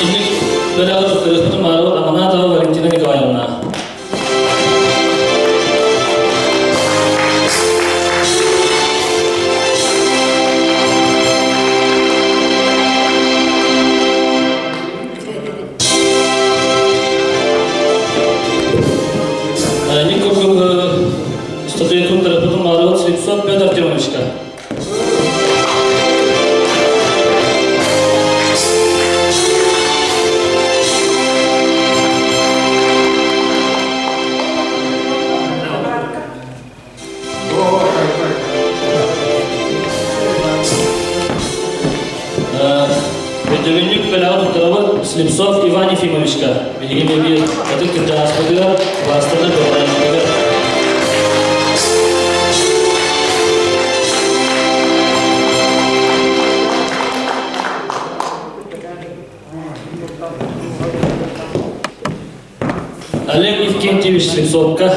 Инник бэлэҕи туттарыспытын баарыбыт Аманатова Валентина Николаевна. Ник курдук статуэтун тарапытын баарыбыт Слепцов Петр Артемовичка. Өйдөбүнньүк бэлэҕи туттарабыт Слепцов Иван Ефимовичка. Билигин эбиир ытык кырдьаҕаспытыгар, бастакы көҕүлээччитигэр. Олег Евгеньевич Слепцовка.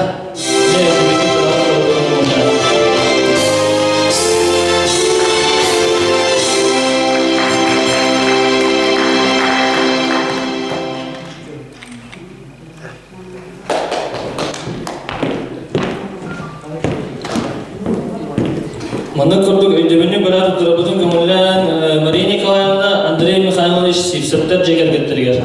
Маннык курдук өйдөбүнньүк быраат туттарабытын көҥүллээн Мария Николаевна, Андрей Михайлович Сивцевтэр дьиэ кэргэттэригэр.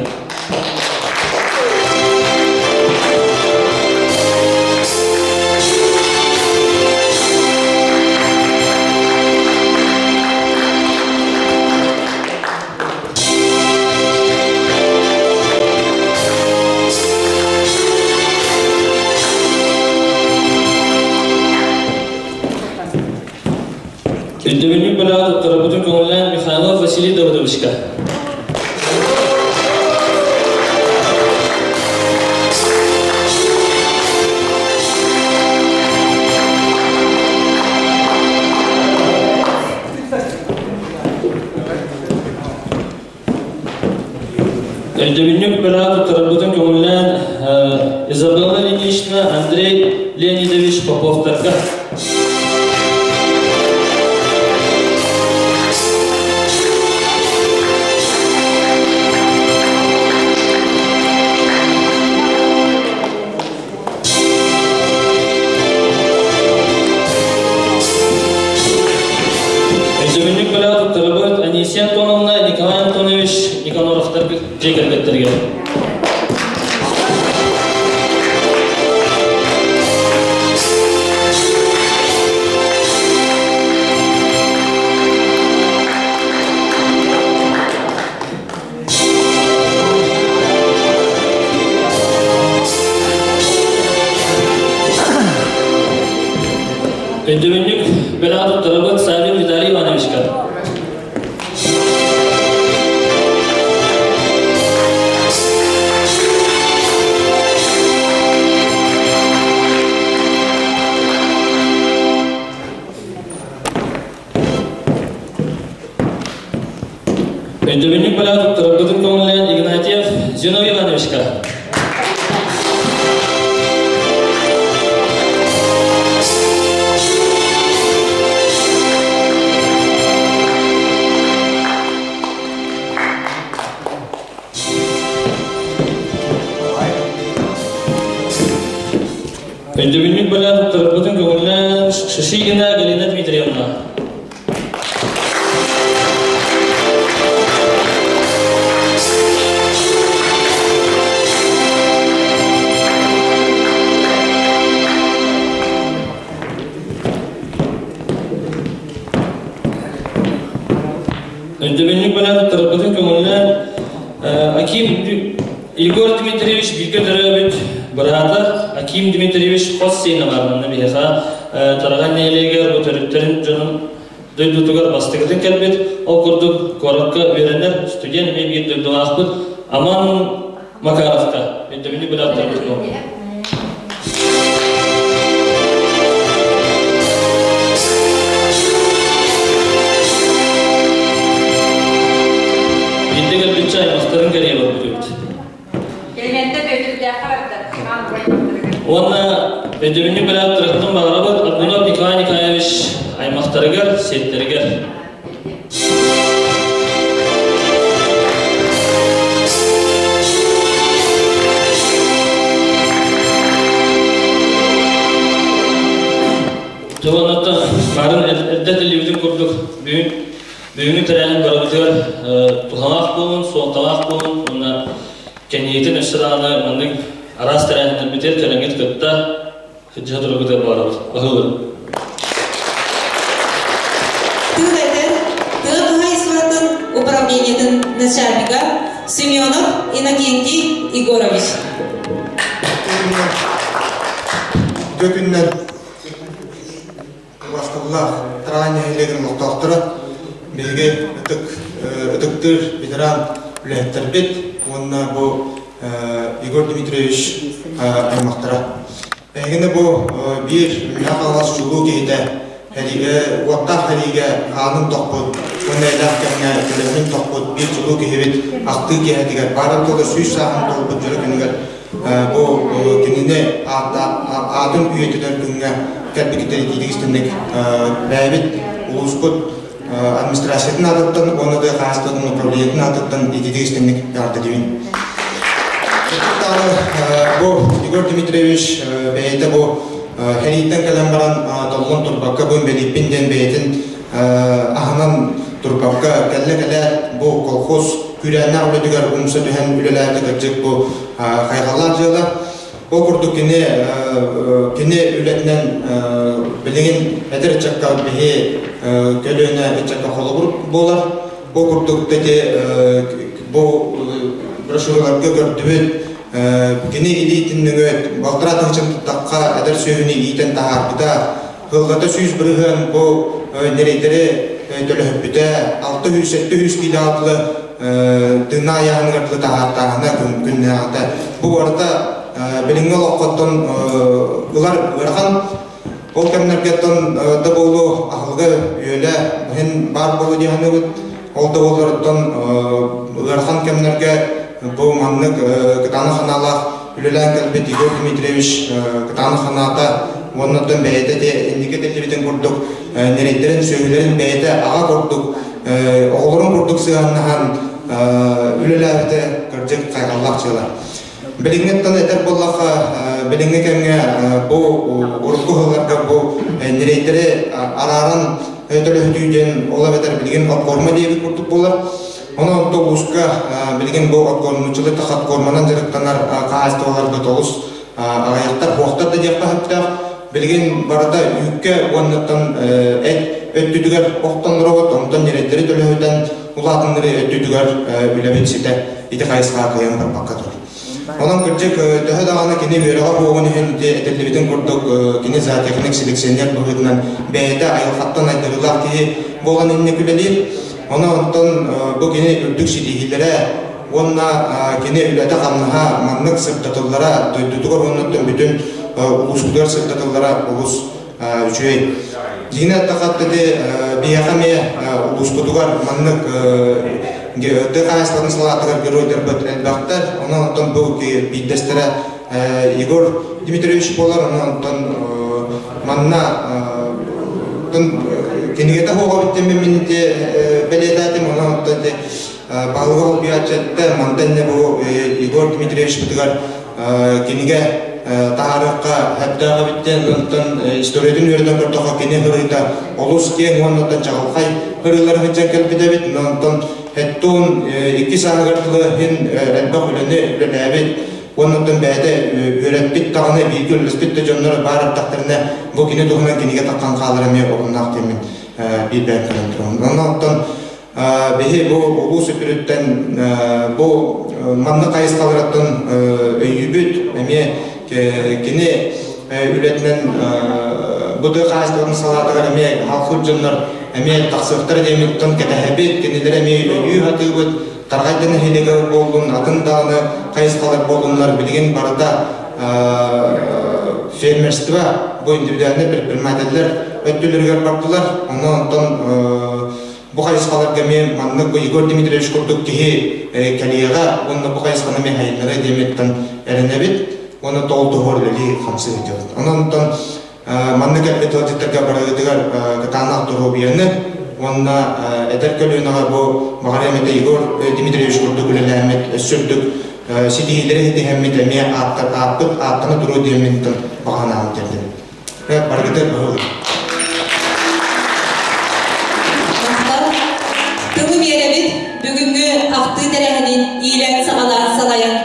Өйдөбүнньүк бэлэҕи туттарарбытын көҥүллээн Михайлов Василий Давыдовичка. Өйдөбүнньүк бэлэҕи туттарарбытын көҥүллээн Изабелла Ильинична, Андрей Леонидович Поповтарга. Өйдөбүнньүк бэлэҕи туттарабыт Анисия Антоновна, Николай Антонович Никаноровтар дьиэ кэргэттэригэр. Өйдөбүнньүк бэлэҕи туттарабыт Савин Виталий Ивановичка. Зиновий Ивановичка. Өйдөбүнньүк бэлээх туттарарбытын көҥүллээн Шишигина Галина Дмитриевна. Өйдөбүнньүк бэлээх туттарарбытын көҥүллээн Аким Егор Дмитриевич бииргэ төрөөбүт быраата Аким Дмитриевич хос сиэнэ баар манна биһиэхэ Тараҕай нэһилиэгэр бу төрүттэрин дьонун дойдутугар бастакытын кэлбит. Ол курдук куоракка үөрэнэр студент эмиэ биир дойдулаахпыт Аман Макаровка өйдөбүнньүк бэлэхтэрбит буолла. Биирдэ кэлбитчэ аймахтарын кэрийэ барбыт эбит. Кэлимиэнтэ Бүөтүрдээххэ барда. Уонна өйдөбүнньүк бэлээх тырыттын баҕарабыт Аргунов Николай Николаевич аймахтарыгар, сиэттэригэр. Дьолонотто барын эрдэ телевизор курдук бүгүн бүгүҥҥү тэрээһин барыбытыгар туһалаах буолун, суолталаах буолун уонна кэнниитин өссө даҕаны маннык араас тэрээһиннэрбитигэр кэлэҥҥит кытта сылдьыһа тураргытыгар баҕарабыт. Баһыылар. Тыл этэр тыа хаһаайыстыбатын управлениетын начальника Семенов Иннокентий Егорович. Үтүө күннэр Убастабыллаах Тараан нэһилиэгин олохтоохторо, биһиги ытык ытыктыыр ветеран үлэһиттэрбит уонна бу Егор Дмитриевич аймахтара. Эһигини бу биир Мэҥэ Хаҥалас чулуу киһитэ сэриигэ, уоттаах сэриигэ хаанын тохпут уонна элээх кэмҥэ төлөһүн тохпут биир чулуу киһибит ахтыы киэһэтигэр баарын туола 100 сааһын туолбут дьоро күнүгэр Бу кинини аатын үйэтитэр күҥҥэ кэлбиккитин итиитик истинник бэйэбит улууспут администрациятын аатыттан уонна тыа хаһаайыстыбатын управлениетын аатыттан итиитик истинник эҕэрдэлиибин. Бу Егор Дмитриевич бэйэтэ бу сэрииттэн кэлэн баран толлон турбакка бу инбэлииппин диэн бэйэтин аһынан турбакка кэллэ-кэлээт бу колхоз күүрээннээх үлэтигэр умса түһэн үлэлээбитэ кырдьык бу хайҕаллаах дьыала. Ол курдук кини кини үлэтинэн билигин эдэр ыччакка биһи көлүөнэ ыччакка холобур буолар. Ол курдук ити бу брошюраларга көрдүбүт кини илиитин нөҥүө балтараа тыһыынча туттахха эдэр сүөһүнү иитэн таһаарбыта Кылгата 100% бу ньирэйдэри төлөһүппүтэ, 600-700 киилэҕэ дылы тыыннаах айааһыныгар дылы таһаартааһына күннээҕитэ. Бу барыта билиҥҥи олоххоттон ылар ыарахан. Ол кэмнэргэттэн да буолуо аһылыга үөлэ иһин баар буолуо дии саныыбыт. Ол да буолларыттан ыарахан кэмнэргэ бу маннык кытаанах санаалаах үлэлээн кэлбит Егор Дмитриевич кытаанах санаата уонна оттон бэйэтэ те инники этиллибитин курдук ньирэйдэрин, сүөһүлэрин бэйэтэ аҕа курдук, оҕолорун курдук сыһыаннаһан үлэлээбитэ кырдьык хайҕаллаах дьыала. Билиҥҥиттэн этэр буоллахха, билиҥҥи кэмҥэ бу урукку сылларга бу ньирэйдэри арааран төлөһүтүү диэн ол эбэтэр билигин откорма диэбит курдук буолар. Онон онто улууска билигин бу откормнуччалыы откорманан дьарыктанар хаһаайыстыбаларга толус аҕыйахтар, буохтар да диэххэ сөптөөх. Билигин барыта үүккэ уоннаттан эт өттүтүгэр охтонноробут, онтон ньирэйдэри төлөһүтэн улаатыннарыы өттүтүгэр үлэбит ситэ ити хайысхаҕа кыайан барбакка турар. Онон кырдьык төһө даҕаны кини үөрэҕэ буоҕун иһин этиллибитин курдук кини зоотехник, селекционер быһыытынан бэйэтэ айылҕаттан айдарыылаах киһи буолан инник үлэлиир. Онон онтон бу кини үрдүк ситиһиилэрэ уонна кини үлэтэ-хамнаһа маннык сырдатыллара дойдутугар уонна бүтүн улууспутугар сырдатыллара олус үчүгэй. Дьиҥинэ эттэххэ ити биһиэхэ эмиэ улууспутугар маннык Тыа хаһаайыстыбатын салаатыгар геройдарбыт элбэхтэр. Онон онтон бу биирдэстэрэ Егор Дмитриевич буолар. Онон онтон манна кинигэтэ суоҕа бүттүм мин бэлиэтээтим. Онон онтон баһылыга холбуйааччы мантан бу Егор Дмитриевичпытыгар кинигэ таһаарыахха сөптөөх эбиттэн онтон историятын үөрэтэн көрдөххө кини ырыыта олус киэҥ уонна чаҕылхай ырыылары сылдьан кэлбит эбит онтон Хеттун икки сааһыгар дылы иһин элбэх үлэни үлэлээбит уонна оттон бэйэтэ үөрэппит даҕаны бииргэ үлэлэспит да дьонноро баар эрдэхтэринэ бу кини туһунан кинигэ таххан хаалара эмиэ оруннаах диэммин биир бэйэм көрөн турабын. Онон оттон Биһи бу улуус үтүрүттэн бу маннык хайысхаларыттан өйүүбүт. Эмиэ кини үлэтинэн бу тыа хаһаайыстыбатын салаатыгар эмиэ халхыыр дьоннор эмиэ тахсыахтара диэмиттэн кэтэһэбит. Кинилэр эмиэ өйүү сатыыбыт. Тарҕайда нэһилиэгэр буоллун, атын даҕаны хайысхалар буоллуннар билигин барыта фермерство бу индивидуальнай предпринимателлэр өттүлэригэр бардылар. Онон онтон Бу хайысхаларга эмиэ маннык Егор Дмитриевич курдук киһи кэлиэҕэ уонна бу хайысханы эмиэ хайыннарыа диэмиттэн эрэнэбит уонна тоҕо туһугар үлэлии хамсыы сылдьабыт. Онон онтон маннык кэлбит ыалдьыттарга барыгытыгар кытаанах доруобуйаны уонна эдэр көлүөнэҕэ бу баҕар эмэтэ Егор Дмитриевич курдук үлэлээммит өссө үрдүк ситиһиилэри ситиһэммит эмиэ ааппыт ааттана туруо диэммиттэн баҕа санаабын тиэрдэбин. Баргытыр баһылык. Махтал. Тылы биэрэбит бүгүҥҥү ахтыы тэрээһинин иилээн-саҕалаан салайан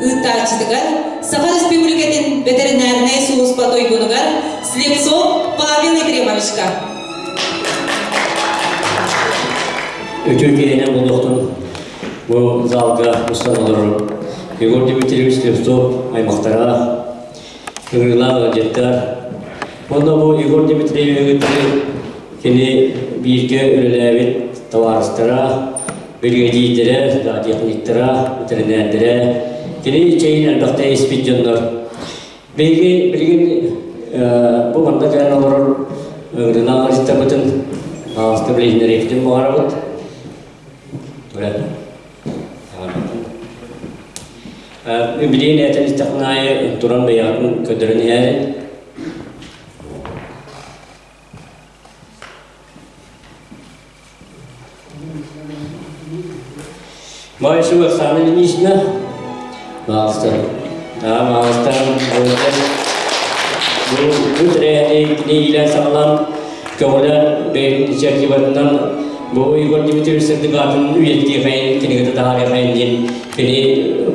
ыытааччытыгар Саха Республикатын бэтэринээринэй сулууспа туйгунугар Слепцов Павел Ефремовичка. Үтүө киһинэн буолуохтун бу залга устан олорор Егор Дмитриевич Слепцов аймахтара, ыҥырыылаах ыалдьыттар. Уонна бу Егор Дмитриевиһы кини бииргэ үлэлээбит табаарыстара, биригэдьиирдэрэ, зоотехниктара, бэтэринээрдэрэ, кини чэйин элбэхтэ испит дьоннор. Биһиги билигин бу манна кэлэн олорор ыҥырыылаах ыалдьыттарбытын аҕаста билиһиннэриэхпитин баҕарабыт. Билигин этэн истэхпин аайы туран бэйэҕитин көрдөрөн иһээри. Маайсу Оксана Ильинична, маастар. Маастар бу бу тэрээһини кини иилээн саҕалаан көҕүлээн бэйэтин инициативатынан бу Егор Дмитриевич сырдык аатын үйэтитиэхэйин кинигэтэ таһаарыахайын диэн кини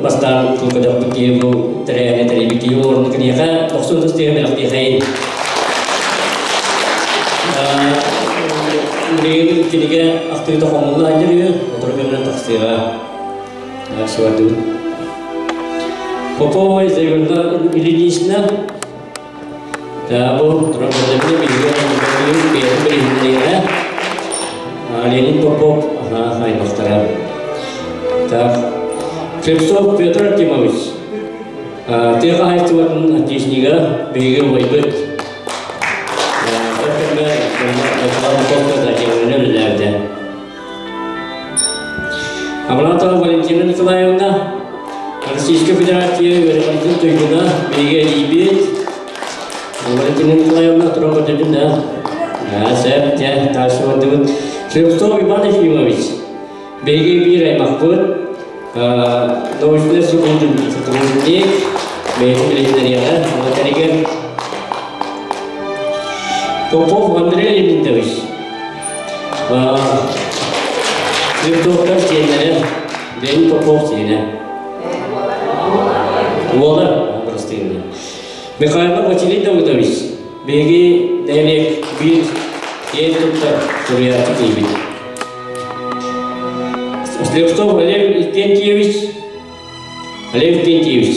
бастаан тылгадахпыт киһи бу тэрээһини тэрийбит киһи олорну киниэхэ 90 тыс бэлэхтиэхэйин билигин кинигэ ахтыыта хомулла сылдьар үһү сотору кэминэн тахсыаҕа сыбардыбыт Попова Изабелла Ильинична бу туран көрдөбүнэ биһиги бэйэтин билиһиннэриэҕэ Леонид Попов аймахтара. Так, Слепцов Петр Артемович тыа хаһаайыстыбатын отличнига биһиги убайбыт үлэлээбитэ. Аманатова Валентина Николаевна Российская Федерация үөрэҕирдин туйгуна биһиги эдьиийбит Валентина Николаевна туран көрдөрдүм да. Сөп, дьэ, таарсы бардыбыт. Слепцов Иван Ефимович, биһиги биир аймахпыт, научный сотрудник, бэйэтин билиһиннэриэҕэ, онно Попов Андрей Леонидович, Слепцовтар сиэннэрэ, Леонид Попов сиэнэ. Уола, прости. Михайлов Василий Давыдович, биһиги нэһилиэк биир киэн туттар суруйааччы киһибит. Слепцов Олег Викентьевич, Олег Викентьевич,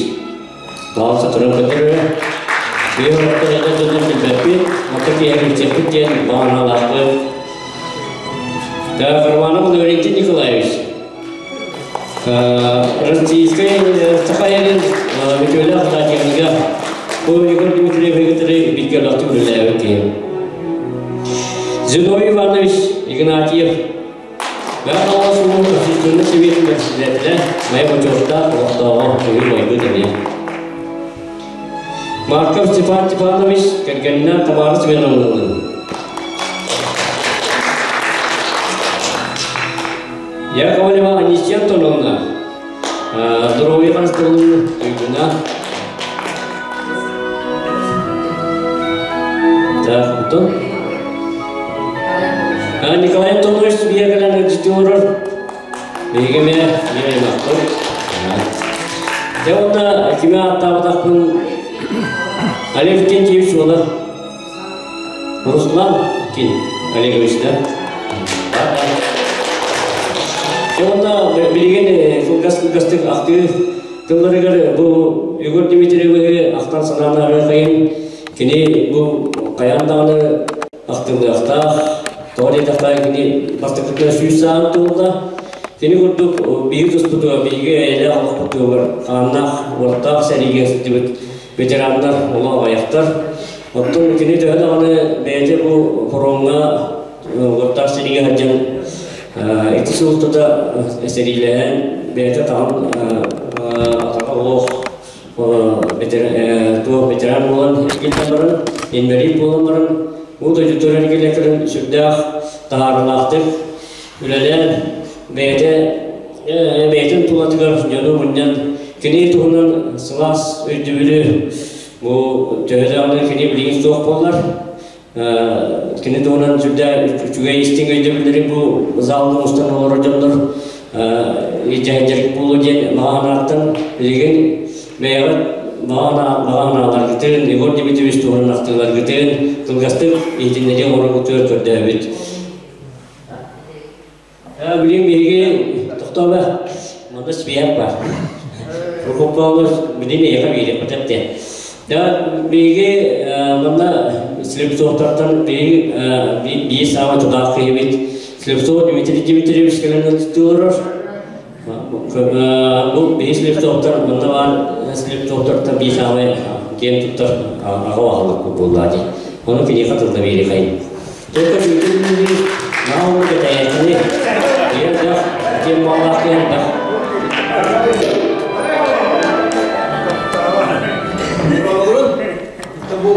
баалса туран көтөрө, биир орто эдэр дьонун билбэппит, онто киэһэ билсиэхпит диэн баҕаналаахпыт. Карманов Лаврентий Николаевич, Российскай Саха сирин үтүөлээх зоотехнига бу Егор Дмитриевиһы кытары бииргэ олохтук үлэлээбит киһи. Зиновий Иванович Игнатьев Бэрт Алаас улууһун Общественнай сэбиэтин бэрэссэдээтэлэ Майа Бочуоттаах олохтооҕо Үһү Майгы эмиэ. Марков Степан Степанович кэргэнинээн Тамара Семеновналыын. Яковлева Анисия Антоновна доруобуйа харыстабылын туйгуна. Так, онтон Николай Антонович биһиэхэ кэлэн ыалдьытыы олорор. Биһиги эмиэ эмиэ аймахпыт. Дьэ уонна кими ааттаабатахпын Олег Викентьевич уола Руслан Кин Олегович да. Дьэ уонна билигин кылгас-кылгастык ахтыы тылларыгар бу Егор Дмитриевиһы ахтан санаан арыахайын кини бу хайаан даҕаны ахтыллыахтаах. Тоҕо диэтэххэ кини бастакытынан 100 сааһын туолла. Кини курдук биһиги туспутугар, биһиги эйэлээх олохпутугар хааннаах, уоттаах сэриигэ сылдьыбыт ветераннар, олох аҕыйахтар. Оттон кини төһө даҕаны бэйэтэ бу фроҥҥа уоттаах сэриигэ сылдьан ити сыл устата сэриилэһэн бэйэтэ таҕан атаҕа олох туох ветеран буолан эргиллэн баран, инбэлиит буолан баран, уу дойдутугар эргиллэн кэлэн сүрдээх таһаарыылаахтык үлэлээн, бэйэтэ бэйэтин тулатыгар дьону мунньан, кини туһунан сылаас өйдөбүлү бу төһө даҕаны кини билигин суох буоллар, кини туһунан сүрдээх үчүгэй истиҥ өйдөбүллэри бу залга мустан олорор дьоннор дьарык буолуо диэн баҕа санааттан билигин бэйэҕит баҕа санааларгытын Егор Дмитриевич туһунан ахтыыларгытын кылгастык иһитиннэрии оҥороргутугар көрдөөбүт. Билигин биһиги тохтообо манна спиһэк бар. Прокоп Павлович билин эйиэхэ биэриэхпит эттэ. Да биһиги манна Слепцовтартан биһиги биир саамай тутаах киһибит Слепцов Дмитрий Дмитриевич кэлэн олорор. Бу биһи Слепцовтар манна баар Слепцовтартан биир саамай киэн туттар аҕа баһылык буолла дии. Ону киниэхэ тылла биэриэхэйин. Только бүтүн науму кэтэйэххини ийэ диэн маллаах киһи Бу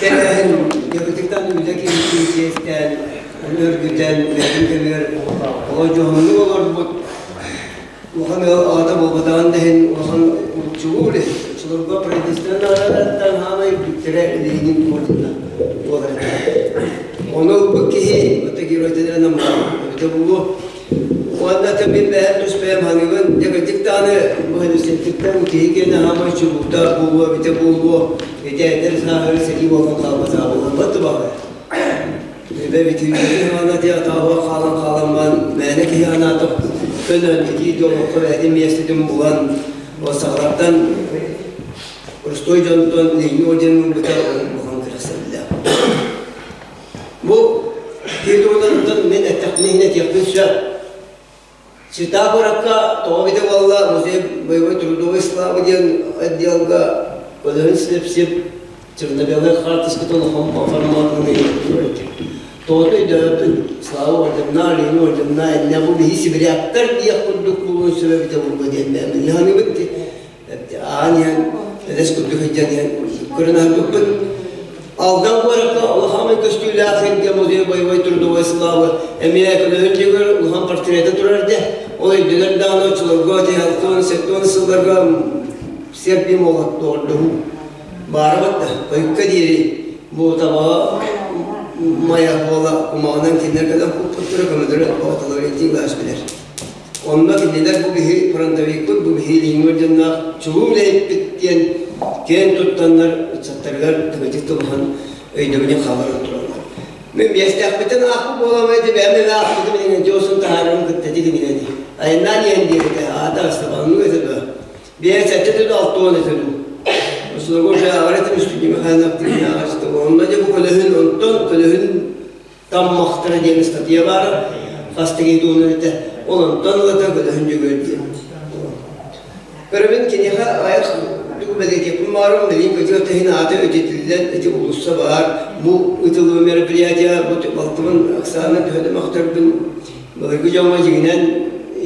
тэрээһин дьокутуктан үлэ киһитин чиэстээн, өргүтэн, бэйэтин кэмигэр олох дьоһуннук олорбут улахан ыал аҕата буолбатаҕын да иһин улахан чулуу үлэһит. Оччолорго правительство наадаларыттан хаамай үрдүктэрэ Ленин ордена буолар этэ. Ону ылбыт киһи ото геройдара намыһах эбитэ буолуо. Уонна ата мин бэйэм тус бэйэм ханыыбын, дьэ кырдьык даҕаны бу Хенусеттиктэн киһи киэнэ хаамай чулуута буолуо эбитэ буолуо, ити эдэр сааһыгар сэрии буолан хаалбатаҕа буолан баҕар. Эбэбитин аана атааҕа хаалан хааламман мээнэ киһи анаата көнөн итии дьоллоххо бэйэтин миэстэтин булан ол сахалартан простой дьонтон Ленин орденын ылбыта улахан кэрэхсэбиллээх. Бу киһи туһунан мин эттэхпинэ иһин этиэхпин сөп. Чита куоракка тоҕо эбитэ буолла музей боевой трудовой славы диэн отделга көлөһүн слепсип черно-белай хаартыскатын форматын Тоҕото өйдөөбөппүн Слава орденна, Ленин орденна, иннэ бу биһи сибиряктар диэх курдук буолуон сөбө эбитэ буолуо диэн бэйэм ыһаныыбыт аан иһэн элэс курдук сылдьан иһэн көрөн аһарбыппыт. Алдан куоракка улахан көстүүлээх сиргэ музей боевой трудовой славы эмиэ көлөһүн дьиэгэр улахан портрета турар дэ. Ол өйдөнөр даҕаны оччолорго алтан сеттон сылларга сербия молоттордуһу баара батта. Хойукка диэри бу табаҕа мая буола кумаҕынан кинилэр кэлэн куппуттара көмөлөрө оҕотолор этии баас билэр. Онно кинилэр бу биһи фронтовикпыт, бу биһи илиҥҥи орденнаах чулуу үлэһиппит диэн киэн туттаннар ыччаттарыгар тыгытык тулуһан өйдөбүнү хаалларан тураллар. Мин биэстээхпиттэн аахпыт буоламай ити бэйэм эмэ аахпытым иннинэ дьоосун таһаарарым кытта ити кинигэни. Айаннаан иһэн диэбитэ, аата Астапаннык этэ дуо? Биэс сэттэ түдү алтуон этэ дуу. Осуларга уже ааҕар этим үстүнньү Михайлов тигини ааҕачты. Онно дьэ бу көлөһүн, онтон көлөһүн Таммахтара диэн ыстатыйа баара, хас тигий туһунан этэ. Ол онтон ылата көлөһүн Дьөгүөр диэн. Көрөбүн киниэхэ айах тугу бэлиэтиэхпин баарым, билигин көтүөх тэһин аата өтүтүллэн ити уулусса баар. Бу ыытыллыбыт мероприятие бу балтыбын Оксана төһө да мөхтөрбүн былыргы дьоҥҥо дьиҥинэн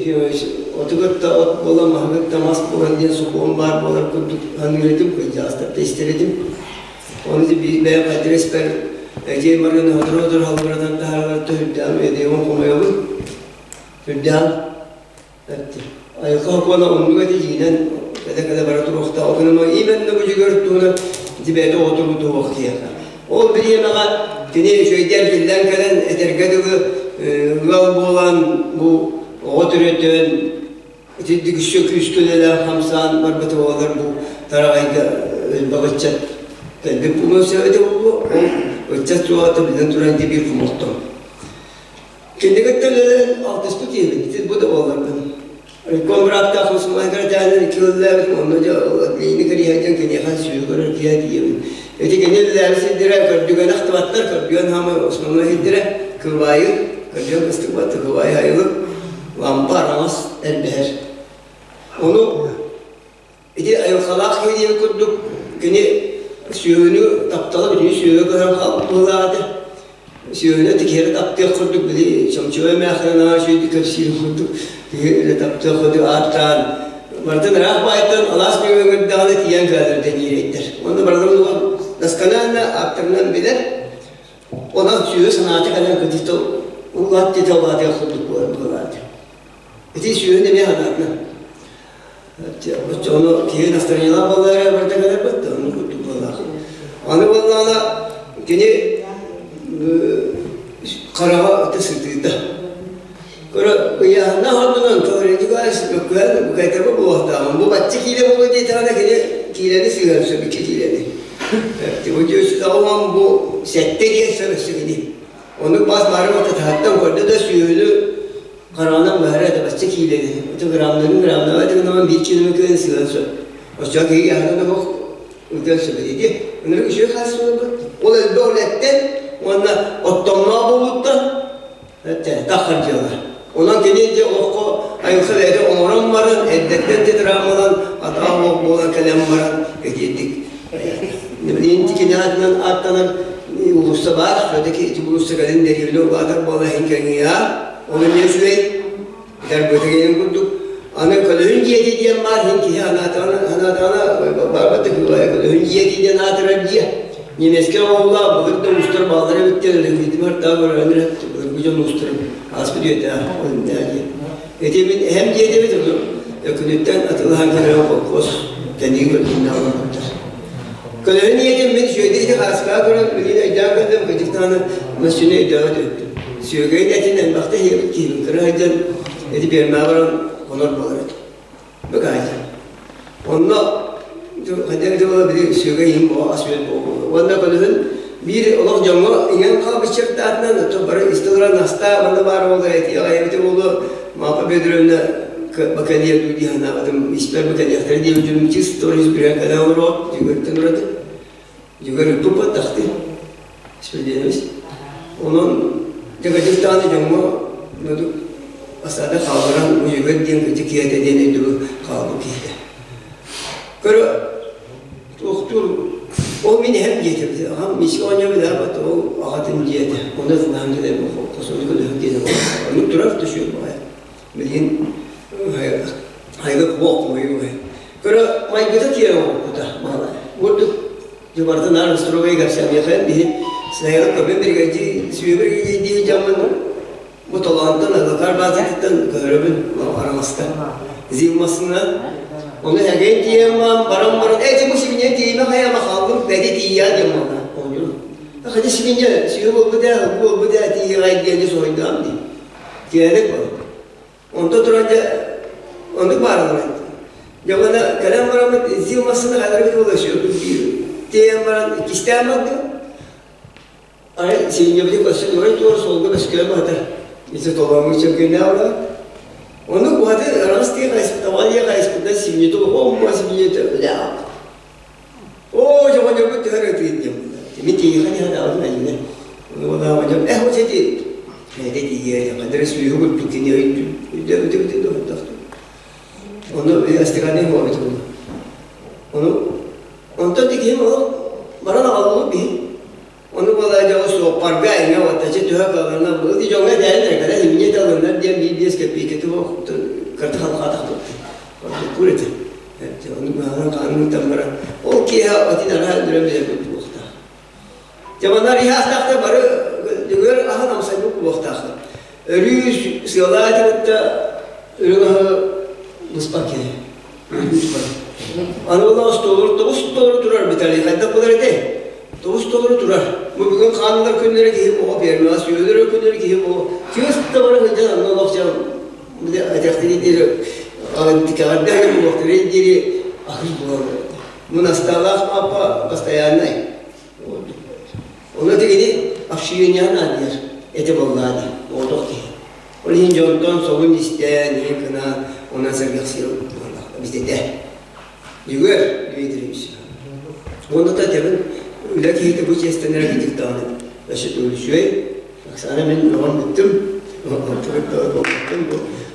Ефимович оту кытта от буолан, маһы кытта мас буолан диэн сокуон баар буолар курдук саныыр этим, кырдьаҕастарта истэр этим. Ону биир бэйэм хайдах испэр эдьиэй Марыына сотору-сотору халбаратан таһааралар төһүрдээн үйэдэйбин хомойобун. Үрдээн эттим. Айылҕа сокуона оннук этэ дьиҥинэн кэлэ-кэлэ бара туруохтаах. Ол гынан именно бу дьүгэр туһунан дибээтэ оҕотурбут туһуох киһиэхэ. Ол бириэмэҕэ кини үчүгэйдик биллэн кэлэн этэргэ дылы ыал буолан бу оҕо төрөтөн итинник өссө күүскэ үлэлээн хамсаан барбыта буоллар бу тараҕайга элбэх ыччат кэлбит буолуон сөп этэ буолуо. Ол ыччат суоҕа биллэн туран ити биир хомолтом. Кинигэттэн үлэлээн алтыспыт киһибин, ити бу да буолларбын. Райком бырааптаах комсомольскай тээнэр икки үлэлээбитим, онно дьэ Лиини кэриһэрдэн киниэхэ сүөһү көрөр киһи тиийэбин. Ити кини үлэлээбит сирдэрэ көрдүгэн ахтыбаттар, көрдүгэн хаамай основной сирдэрэ Кылбаайы, көрдүгэн кыстыкбат, Кылбаайы айылык, лампа араҥас элбэһэр. Ону Ити айылҕалаах киһи диэбит курдук кини сүөһүнү таптала бүтүнү сүөһү көрөн хаалбыт этэ. Сүөһүнү тикиһэрэ таптыах курдук били чомчуга эмээхсин анаан үчүгэйдик кэпсиир курдук киһи эрэ таптыах курдук ааттаан барытын ыраах баайтан алаас нөҥүө тиийэн кэлэр дэниирэйдэр. Уонна барыларын досконально ааттарынан билэр. Онон сүөһү санаата кэлэн кытыта улаат диэтэ улаатыах курдук буолар. Ити сүөһүн эмиэ санаатына. Оччоҕуна киһи настроениелаах буолла эрэ барыта кэлэр бытта, ону курдук буоллаах. Аны буоллаҕына кини хараҕа ыта сытыыта. Көрө ыйааһыннаах ордунан Калоритикаас мөккүһэн букайтарба буолуохтааҕын. Бу бачча киилэ буолуо диэтэҕинэ кини киилэни сыыһан сөп икки киилэни. Бу дьүөсүтэҕэ бу сэттэ диэн сөп өссө кини. Оннук бас баары бататаһаттан көрдө да сүөһүнү хараҕынан быһара этэ бачча киилэни. Ото грамнарын грамнаба тыгынаман биир килоны кыайан сыһан сөп. Оччоҕо киһи аһынан да бох ытыан сөп ити. Ынырык үчүгэй хаачыстыбаларбыт. Ол элбэх үлэттэн уонна оттомноох буолууттан таххар дьыала. Онон кини дьэ олоххо айылҕа бэйэтэ оҥорон баран, эрдэттэн тетрамалан, атаах олох буолан кэлэн баран итиитик Билигин кини аатынан ааттанар уулусса баар, все-таки ити уулусса кэлин дэриэбинэ улаатар буола иһин кэҥиэҕэ. Ол эмиэ үчүгэй, дарбытыгын курдук. Аны көлөһүн дьиэтэ диэн баар, иһин киһи анаатаҕына, анаатаҕына барбат да көлөһүн дьиэтэ диэн аатырар дьиэ. Немецкэй оҕолоох былыр да уустар бааллар эбиттэр, өлөкүйдүмэр таа көрөнөр былыргы дьон уустарын ааспыт үйэтэ ол дии. Ити мин эһэм дьиэтэбит ону Өкүнүттэн атыылаһан кэлэн холкуос тэнии көрдүннэ олорбуттар. Көлөһүн ийэтин мин сүөдэ ити хааскаҕа көрөн билигин өйдөөн кэллим, кырдьыктаҕына мөссүнү өйдөөн өттүм. Сүөгэйин этин элбэхтэ иһиэбит киһибин кыра сылдьан ити биэрмэҕэ баран хонор буолар этим. Быкаайдым. Онно хайдах да буола били сүөгэй иһин буола ас-үөл буолуо. Уонна көлөһүн биир олох дьоҥҥо иҥэн хаалбыт чертаатынан оттон бары истэ олорон астаа манна баар буолар этиэх айабыта буолуо Маапа Бөдүрүөннэ бакалиер дуу дии санаабытым испэр бакалиахтара диэбитим чисто испирэн кэлэ олоруо дьүгэртэн ураты дьүгэр ыппыппаттахты испирдиэнэбис онон дьэгэдьик даҕаны дьоҥҥо асаада хаалларан уйугар диэн кырдьык киһитэ диэн өйдөбүл хаалбыт киһитэ көрө туохтуур ол мин эһэм диэтэ аҕам миискэ оонньообут билээбат ол аҕатын диэтэ онно тыллаһан кэлэр хосуну көлөһүн диэтэ оннук турар төшүө баҕайы билигин айга куох хомойуу көрө майгыта киэр оҥорбута маала курдук Дьыбарда наар строгай кэпсээмиэхэ биһи Снайга көбүн биригэдьи сүөбүр дии дьаммын бу толоонтон Алакар баазатыттан көһөрөбүн араҥаста Зилмасына ону эгэйин тиийэн баран баран эти бу сибиньэ тиийимэ хайама хаалбын бэти тиийээ диэн буолла оонньуурум хадьа сибиньэ сүө буолбут ээ буолбут ээ тиийэҕэй диэни соһуйдаам дии тиэрик буолла Онто туран дьэ оннук бааралар эбит. Дьэ уонна кэлэн бараммыт ЗИЛ массыына хайаларбыт буола сүөкүн биир тиэйэн баран иккистээн бардым. Арай сиинньэбити көрсөн урай туор суолга бөскөөн баһата. Ити толооҥҥу чөккөннөөх олорон. Оннук уһаты араас тиэ хайыспыт, табаҕа диэ хайыспытынан симньити олох симньити үлэ Оо, дьоҕонньорбут төһө ытыыр диэн буолла. Мин тиийиэхэ диэн аҕатын айыына. Ону э вот эти эти тиийиэ хадары сүүһү курдук кини өйдөөбүтүбүтү дуһуттахтым. Ону астыганын буолбут буолла. Ону онтон тикиһим олох баран аҕаллыбыт биһи. Ону буола дьоҕу суоппарга эҥэ оттачы төһө каларынан быыл дьоҥҥо этээйин эрэ кэлэ симньи талыр. ылынар диэн биир биэс кэппиэйкэтэ кырата халҕаатах туттум. Ордуккуур этэ. Ону баһынан хаанын ыытан баран, ол киэһэ отин араа өлөрөн билэрбит буолуохтаах. Дьэ манна иһаастаахтар бары дьөгүөр аһын амсайбыт буолуохтаахтар. Өрүү сыалаа эти кытта үрүҥ аһы быспат киһи. Аны була остуолур тоҕус толору турар Виталий хайдах буолар этэй? Тоҕус толору турар. Бу бүгүн хаанылар күннэрэ киһи оҕо пиэрмэҕэ сүөлөр күннэрэ киһи оҕо чыыс да бары сылдьан онно олох этэхтири диэри тикэҕэрдээх буолуохтары диэри аһый буолар. Мунастаалаах папа постояннай. Ону тигини общениеҕа наадыйар этэ буоллаа дии, оҕотох киһи. Ол иһин дьонтон солун истэн, иһин гына, онон сэргэхсийэ битэтэ. Егор Дмитриевич, уонна да этэбин, үлэ киһитэ бу чиэстэнэрэ китик даҕаны өссө үчүгэй. Оксана мин оҕом бүттүм,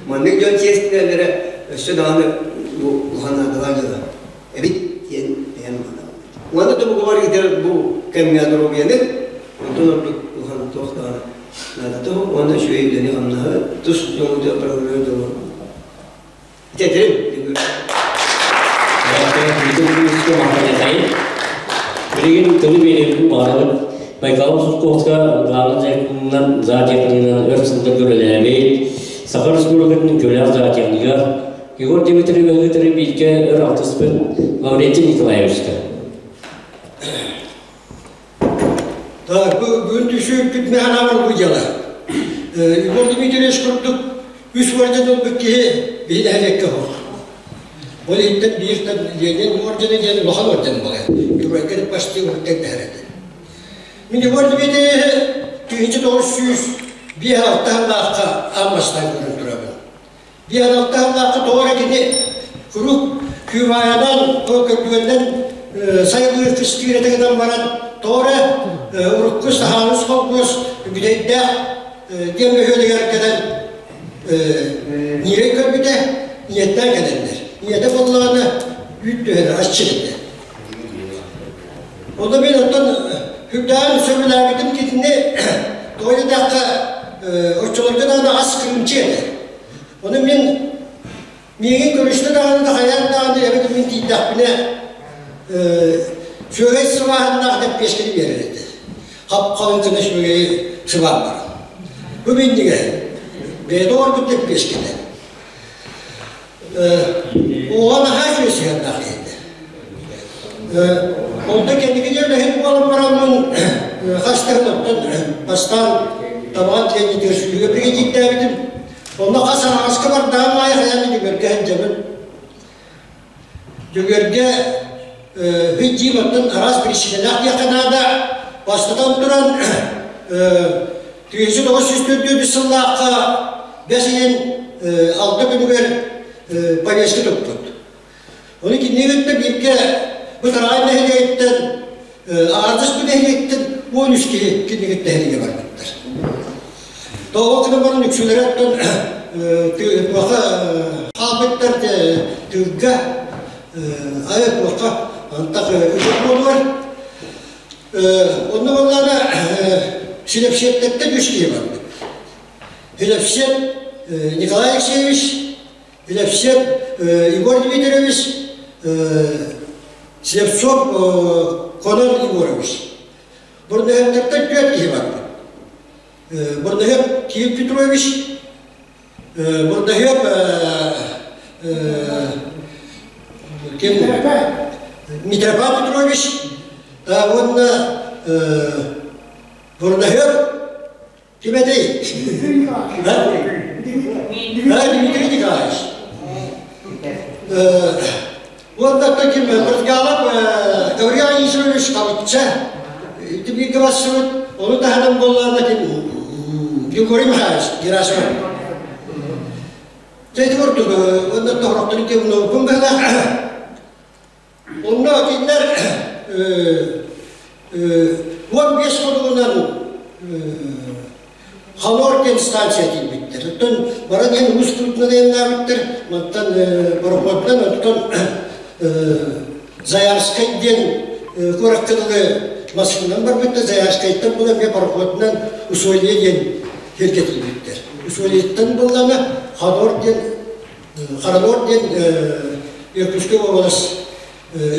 Маннык дьон чиэстэнэллэрэ өссө даҕаны бу улахан наадалаах дьыала эбит диэн бэйэм Уонна да бугугар иитэр бу кэмҥэ доруобуйаны, онтон ордук улахан туох даҕаны наадата суох уонна үчүгэй үлэни-хамнаһы тус дьоҥҥутугар барыларыгар дьолу итэтэрим Билигин тылы биэриэхпин баҕарабыт. Байкал Сутковска главный директорынан зоотехнигынан өр сылларга үлэлээбит, Саха Республикатын үтүөлээх зоотехнигар Егор Дмитриевиһы кытары бииргэ өр алтыспыт Лаврентий Николаевичка. Так, бүгүн түсүүппүт мэханабар бу дьала. Егор Дмитриевич курдук үс орден ылбыт киһи биһи нэһилиэккэ суох. Ол иһиттэн бииртэн Ленин ордена диэн улахан орден буолар. Геройга почти урукка дэһэр этэ. Мин Егор Дмитриевиһи 1905 сыллаахха аан бастаан көрөн турабын. Диэн алтаһыллаахха тоҕо эрэ кини куруук Күүмаайанан, ол көрдүгэннэн сайылыыр кыстыыр этэ гынан баран, тоҕо эрэ урукку Саһааныс холкуос Бүтэйдээх диэн бөһүөлэгэр кэлэн ньирэй көрбүтэ, ийэттээн кэлэннэр. Ийэтэ буоллаҕына үүт түһэрэ, асчыт этэ. Онно мин оттон үрдээн сөбүлээбитим кинини тоҕо диэтэххэ оччолорго даҕаны ас кырыымчы этэ. Ону мин миигин көрүстэ даҕаны да хайаан даҕаны эбэтэр мин тиийдэхпинэ сүөгэй сыбааһыннаах лэппиэскэни биэрэр этэ. Хап-халыҥ гына сүөгэйи сыбаан баран. Бу минньигэһин бэйэтэ оҥорбут лэппиэскэтэ. Оҕо наһаа үчүгэй сыһыаннаах киһитэ. Онто кэнникини үлэһит буолан бараммын хас да оттон бастаан табаҕа тиэннитигэр сүүрүүгэ биригэдьиирдээбитим. Онно хас араҕаска бардаҕым аайы хайаан да Дьөгүөргэ сылдьабын. Дьөгүөргэ Хыдьиим оттон араас биричиинэлээх диэххэ наада. Бастатан туран 1944 сыллаахха бэс ыйын алта күнүгэр повестка туппут. Ону кинини кытта бииргэ бу Тараҕай нэһилиэгиттэн аҥаардас бу нэһилиэктэн 13 киһи кинини кытта нэһилиэгэ барбыттар. Тоҕо гынан баран үксүлэрэ оттон туохха хаалбыттар тыылга айа туохха антах үчүгэй буолуор. Онно буоллаҕына Силэпсиэттэртэн үс киһи барбыт. Силэпсиэт Николай Алексеевич, Силэпсиэт Егор Дмитриевич, Слепцов Конон Егорович. Бурнаһыттартан түөрт киһи барбыт. Бурнаһыап Киев Петрович, Бурнаһыап ким Митрофан Петрович уонна Бурнаһыап ким этэй? Дмитрий Николаевич. Уонна ким Брызгалов Гаврил Анисимович Хабычча ити бииргэ барсыбыт, ону таһынан буоллаҕына ким Григорий Михайлович Герасимов. Дьэ ити курдук уонна тоһорохтору ким быһылаах Онно кинилэр 15 хонугунан Халор диэн станция тиийбиттэр. Оттон баран иһэн Уус Курутунан айаннаабыттар, мантан пароходтан, оттон Заярскай диэн куоракка дылы массыынанан барбыттар, Заярскайтан була эмиэ пароходунан Усолье диэн сиргэ тиийбиттэр. Усольеттан буллана Ханор диэн Харанор диэн Иркутскай уобалас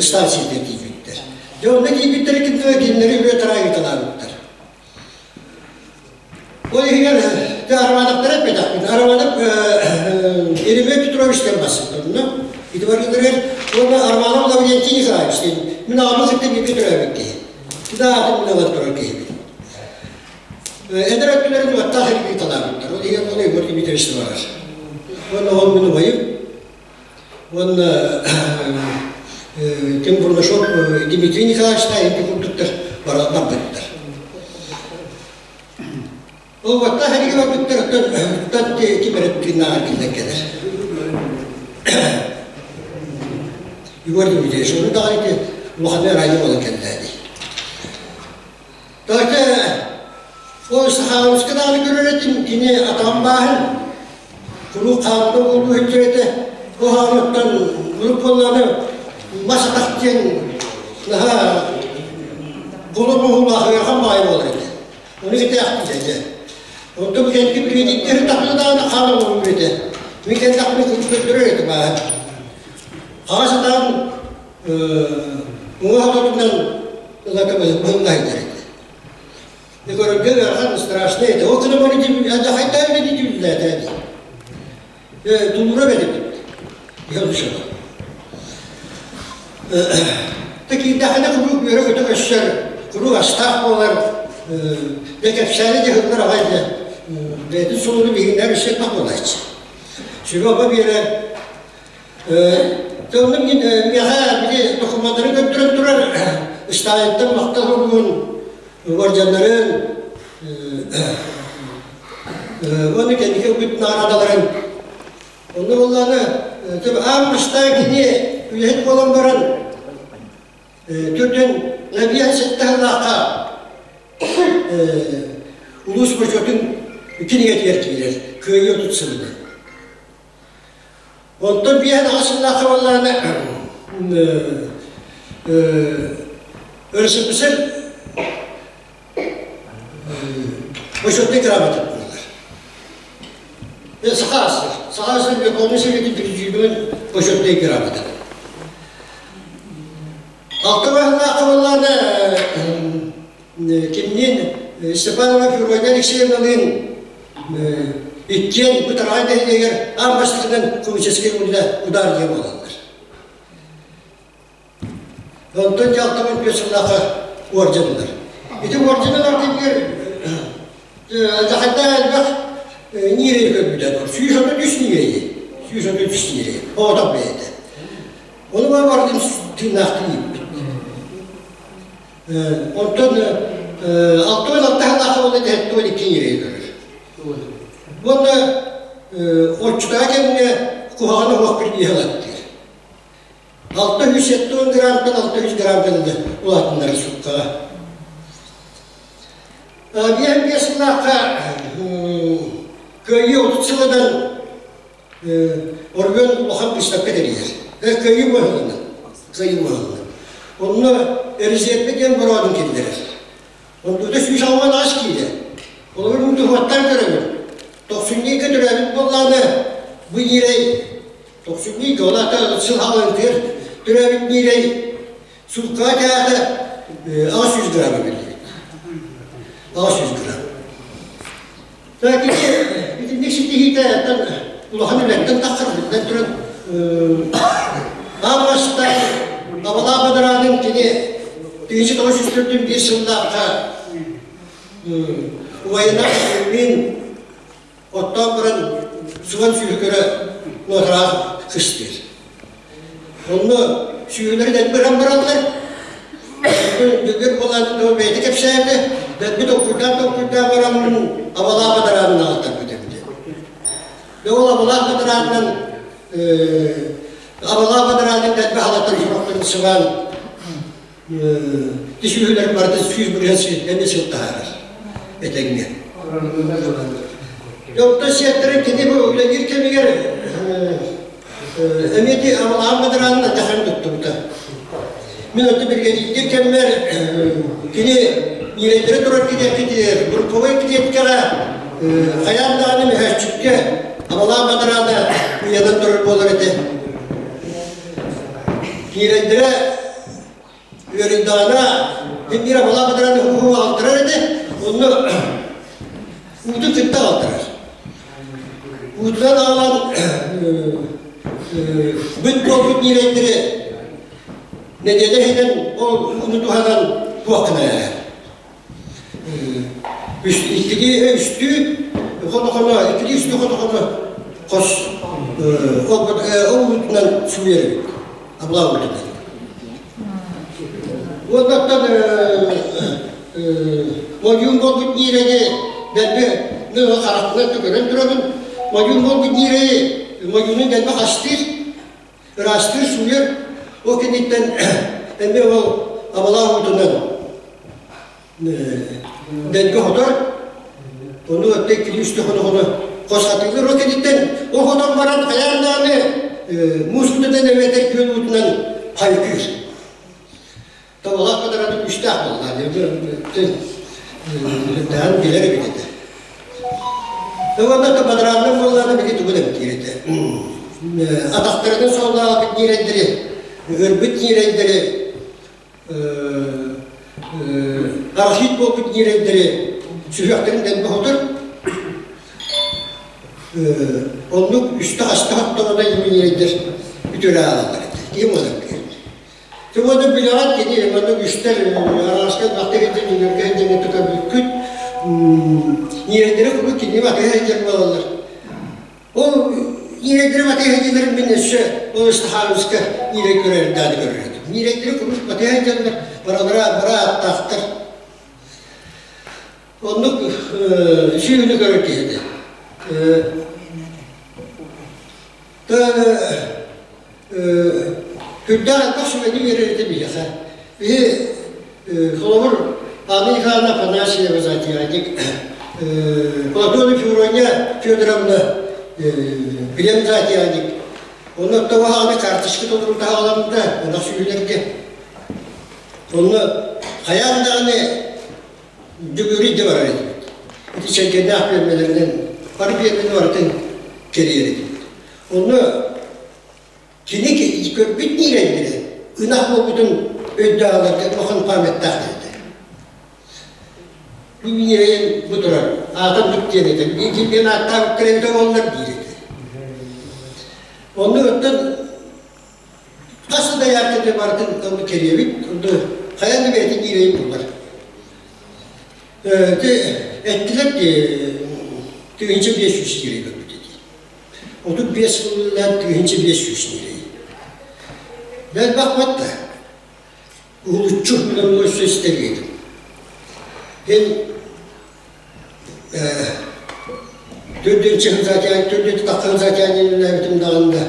станциятыгар тиийбиттэр. Дьэ онно тиийбиттэр кинилэр кинилэри үө тараайыталаабыттар. Ол иһигэр дьэ Арамановтары эппэтэхпин. Араманов Еремей Петрович диэн бассыттар. Ити барыыларыгар уонна Арманов Лаврентий Николаевич диэн мин аҕабын кытта бииргэ төрөөбүт киһи. Кини аатын мин ылан турар киһибин. Эдэр өттүлэрин уоттаах илии талаабыттар. Ол иһигэр ол Егор Дмитриевич барар. Уонна ол мин убайым. Уонна Ким Бурнашов Дмитрий Николаевич инти курдуктар барбыттар. Ол уоттаах илиги барбыттар оттон ким эрэ тыыннааҕар киллэн кэлэр. Егор Дмитриевич, ону даҕаны ити улаханнык радио буолан кэллээ дии. Только ол Сахаловска даҕаны көрөр этим, кини атаҕын бааһын, куруук хаалта буолуу сылдьар этэ. Ол хаалыттан урут буоллаҕына мас атах диэн наһаа голо буһуулаах ыарахан баҕайы буолар этэ. Ону кэтээхпит этэ. Онтон кэнники билиэтиттэр тахса даҕаны хаалар буолбут этэ. Мин кэллэхпинэ куруук көрдөрөр этэ бааһын. Хаҕас атаҕын уҥа хототунан ылата быһыллаһыйдар этэ. Көрөргө ыарахан страшно этэ. Ол гынан баран хайдах үлэни түллээтэ дии. Тулура бэлиппит. Иһэ Киирдэххинэ куруук үөрэ-көтө көссөр, куруук астаах буолар, дьэ кэпсээни дьаһыллар аҕай дьэ бэйэтин суолун биһигиннэр өссө буолааччы. Сүбэ-ама биэрэр Онно мин миэхэ били докумуоннары көрдөрөн турар Сталинтан махтал суругун, уордьаннарын уонна кэнники ылбыт наҕараадаларын. Онно буоллаҕына аан бастаан кини үлэһит буолан баран төрдүн Лабиан сэттэ сыллаахха улуус бочуотун кинигэтигэр киирэр Кыайыы 30 сылынан. Онтон биэһэн аҕыс сыллаахха буоллаҕына РСФСР бочуотунай грамота буолар. Саха АССР, Саха АССР Верховный Советын президиумун бочуотунай грамота. Алта баһылаахха буоллаҕына кимниин Степанова Феврония Алексеевналыын иккиэн Бытарҕай нэһилиэгэр аан бастакынан коммунистическай үлэ удар диэн буолаллар. Онтон дьалтабын түөрт сыллаахха уордьанылар. Ити уордьанылар кэмигэр Захарда элбэх ньирэйи көрбүтэ. 133 ньирэйи. 133 ньирэйи. Оҕотох бэйэтэ. Ону барытын тыыннаахтыы ииппит. Онтон 66 сыллаахха уонна 72 ньирэйи көрөр. Уонна оччотооҕу кэмҥэ куһаҕаны оһох бирдииһэ ылаттыыр. 670 граммтан 600 граммтан улаатыннара сууккаҕа. 55 сыллаахха Кыайыы 30 сылынан Оройуон улахан быыстапка тэрийэр. Кыайыы быһылына. Кыайыы быһылына. Онно Резервэ диэн бороодун киллэрэр. Онтута 168 киилэ. Холобур, мин туһуттан көрөбүн. Тохсунньуга төрөөбүт буоллаҕына, бу ньирэй тохсунньуга, ол аата сыл хаалыытыгар төрөөбүт ньирэй сууккаҕа театр 800 грамма биллибит. 800 грамм. Кини итинник ситиһиитэ улахан үлэттэн тахсар, биллэн туран, аан бастаан Абалаах бадараанын кини 1941 сыллаахха убайынан мин оттоон баран суган сүүһү көрө нуотараах кыстыыр. Онно сүүһүлэри дэлби ыран бараллар. Дөгөр буолан бэйэтэ кэпсээтэ, дэлби толкуйдаан толкуйдаан баран абалаах бадараанын аҕалтарбыт эбит. Дьэ ол абалаах бадараанынан абалаах бадараанын дэлби халатан сорохторун сыбаан сүүһүлэрин барыта 100% эмиэ сыл таһаарар этэҥҥэ. Дьэ оттон сиэттэрин кини бу үлэлиир кэмигэр эмиэ ити абалаах бадараанын атахан туттубута. Мин оту биригэдьиирдиир кэммэр кини ньирэйдэрэ турар килиэккитигэр, групповой килиэткэҕэ Хайаан даҕаны мөһөөччүккэ абалаах бадараана уйанан турар буолар этэ. Киирэллэрэ үөрүйдэҕинэ мин биир абалаах бадарааны уһуу аҕалтарар этэ. Онно уутун кытта аҕалтарар. Уутунан аҕалан быт буолбут ньирэйдэри нэдиэлэ иһинэн ол ууну туһанан туох гына Иккилии үстүү хоно-хоно, иккилии үстүү хоно-хоно хос ол уутунан сууйар эбит. Абылаах уутунан. Уоннаттан модьуун буолбут ньиирэни дэлби харахпынан көрөн турабын. Модьуун буолбут ньиирэни модьууну дэлби хастыыр, ыраастыыр, сууйар. Ол кэнниттэн эмиэ ол абалаах уутунан дэлби хотор, ону өттө иккилии-үстүү хоно-хоно хос хатыылыр. Ол кэнниттэн ол хотон баран хайаан даҕаны муус уутунан эбэтэр күөл уутунан хайыкыыр. Табалаах квадраты күүстээх буолла. Даан билэр эбит этэ. Уонна квадратынан буоллаҕына били тугу да эмтиир этэ. Атахтарынан суоллаабыт ньирэйдэри, ырбыт ньирэйдэри, архит буолбут ньирэйдэри сүһүөхтэрин дэлби хотор. Оннук үстэ-хаста хоттоҕуна ньирэйдэр үтүөрэ аалаллар этэ. Ким онон Тугу билэҕит кини маннык үстэр араска элбэхтик сылдьан үҥэргэ сылдьан тутар бүккүт ньирэйдэрэ куруук кинини батыһа сылдьар буолаллар. Ол ньирэйдэрэ батыһа сылдьалларын мин өссө ол Ыстахаановска ньирэй көрөр дааны көрөр этим. Ньирэйдэрэ куруук батыһа сылдьаллар, баралара бара аттаахтар. Оннук сүүһүнү көрөр киһи этэ. Күрдээх элбэх сүбэни биэрэр этэ биһиэхэ. Биһи холобур Анна Михайловна Афанасьева Затиадик, Платона Феврония Федоровна Билем Затиадик. Онно тоҕо карточка толору таһаҕаларында, ынах сүһүлэргэ. Онно хайаан даҕаны Дүгүрүй да барар этибит. Ити сэргэлээх пиэрмэлэринэн бары пиэрмэни барытын кэрийэр этибит. Онно кини көрбүт ньирэйдэрэ ынах буолбутун өйдөөҕүлэргэ улахан памяттаах этэ. Бу ньирэйин бу турар, аатам бүт диэн этэ. Ким диэн ааттаабыттар эбитэ буоллар диир этэ. Онно оттон Хас да доярканы барытын онно кэриэбит, онно хайаан да бэйэтин ньирэйин булар. Эттилэр 1500 ньирэй көрбүт этии. 35 сылынан 1500 ньирэй. Бэл бакпат да. Уһулуччу мин өссө истэр Мен Төрдүнчү затян, төрдүнчү таххан затянилээбитим даҕаны да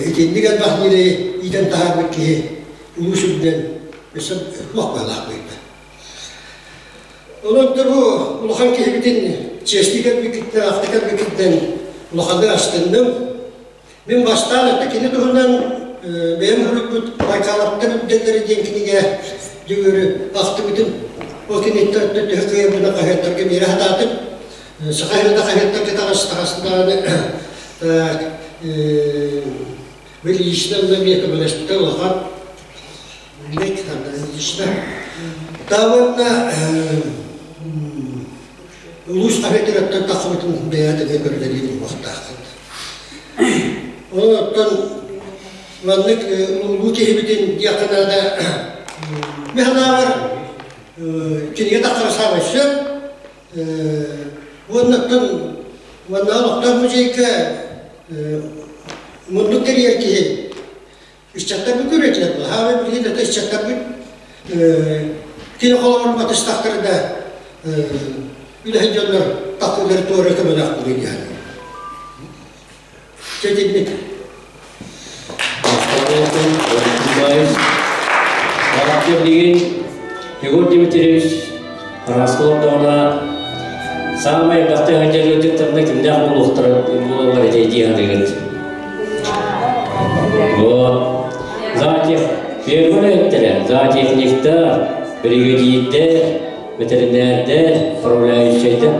итинник элбэх ньирэйи иитэн таһаарбыт киһи улуус үрдүнэн өссө туох быһалаах буйда. Онон да бу улахан киһибитин чиэстии кэлбиккиттэн, ахта кэлбиккиттэн улаханнык астынным. Мин бастаан өттө кини туһунан бэйэм суруйбут Байкаловтар үрдэллэрэ диэн кинигэ дьүгүрү ахтыбытым. Ол киниттэн өттө төһө кыайарбына хаһыаттарга биэрэ сатаатым. Саха сирин хаһыаттарга таҕыс таҕастаҕына так вы лично мне көмөлөспүтэ улахан лично. Та уонна улуус хаһыатыгар тахсыбытын бэйэ тэҥэ көрүлэриин буолуохтааххыт. Оттон маннык улуу киһибитин диэххэ наада мин санаабар кинигэ тахсара саамай сөп. Уонна оттон манна олохтоох музейга муннук тэрийэр киһи ыччаттарбыт көрүөтүлэр хаамай билигин это ыччаттарбыт кини холобурун батыстахтары да үлэһит дьоннор тахсыылары туора көмөлөөх буолуо диэн Чэтинник. Билигин Егор Дмитриевич Араска олордоҕуна саамай элбэхтик сылдьар ыалдьыттарына кимнээх буолуохтара буолаллар этэй дии саныыгыт. Вот. Зоотех ферма үлэһиттэрэ, зоотехниктар, биригэдьиирдэр, бэтэринээрдэр, управляющайдар.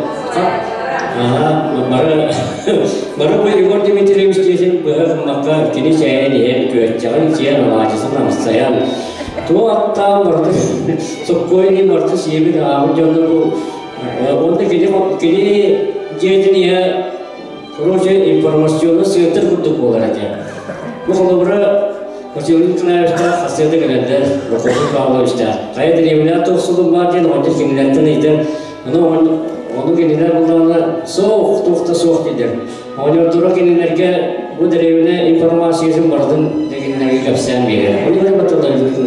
Бары бары бу Егор Дмитриевич дьиэтин быһа гыммакка кини чээйин иһэн, күөччэҕин сиэн, алаадьысын амсайан, туох аттаан барыта соккуой иһин барыта сиэбит аабыт дьоннор бу уонна кини кини дьиэтин иһэ короче информационный центр курдук буолар этэ. Бу холобура Василий Николаевичтаах хасыада кэлэллэр, Прокопий Павловичтаах. Хайа дэриэбинэ туох баар диэн оҕонньор кинилэртэн ыйытан, ону ону кинилэр буллаҕына суох, туох да суох дииллэр. Оҕонньордоро кинилэргэ бу дэриэбинэ информациятын барытын кинилэргэ кэпсээн биэрэр. Ону бары батылларбытын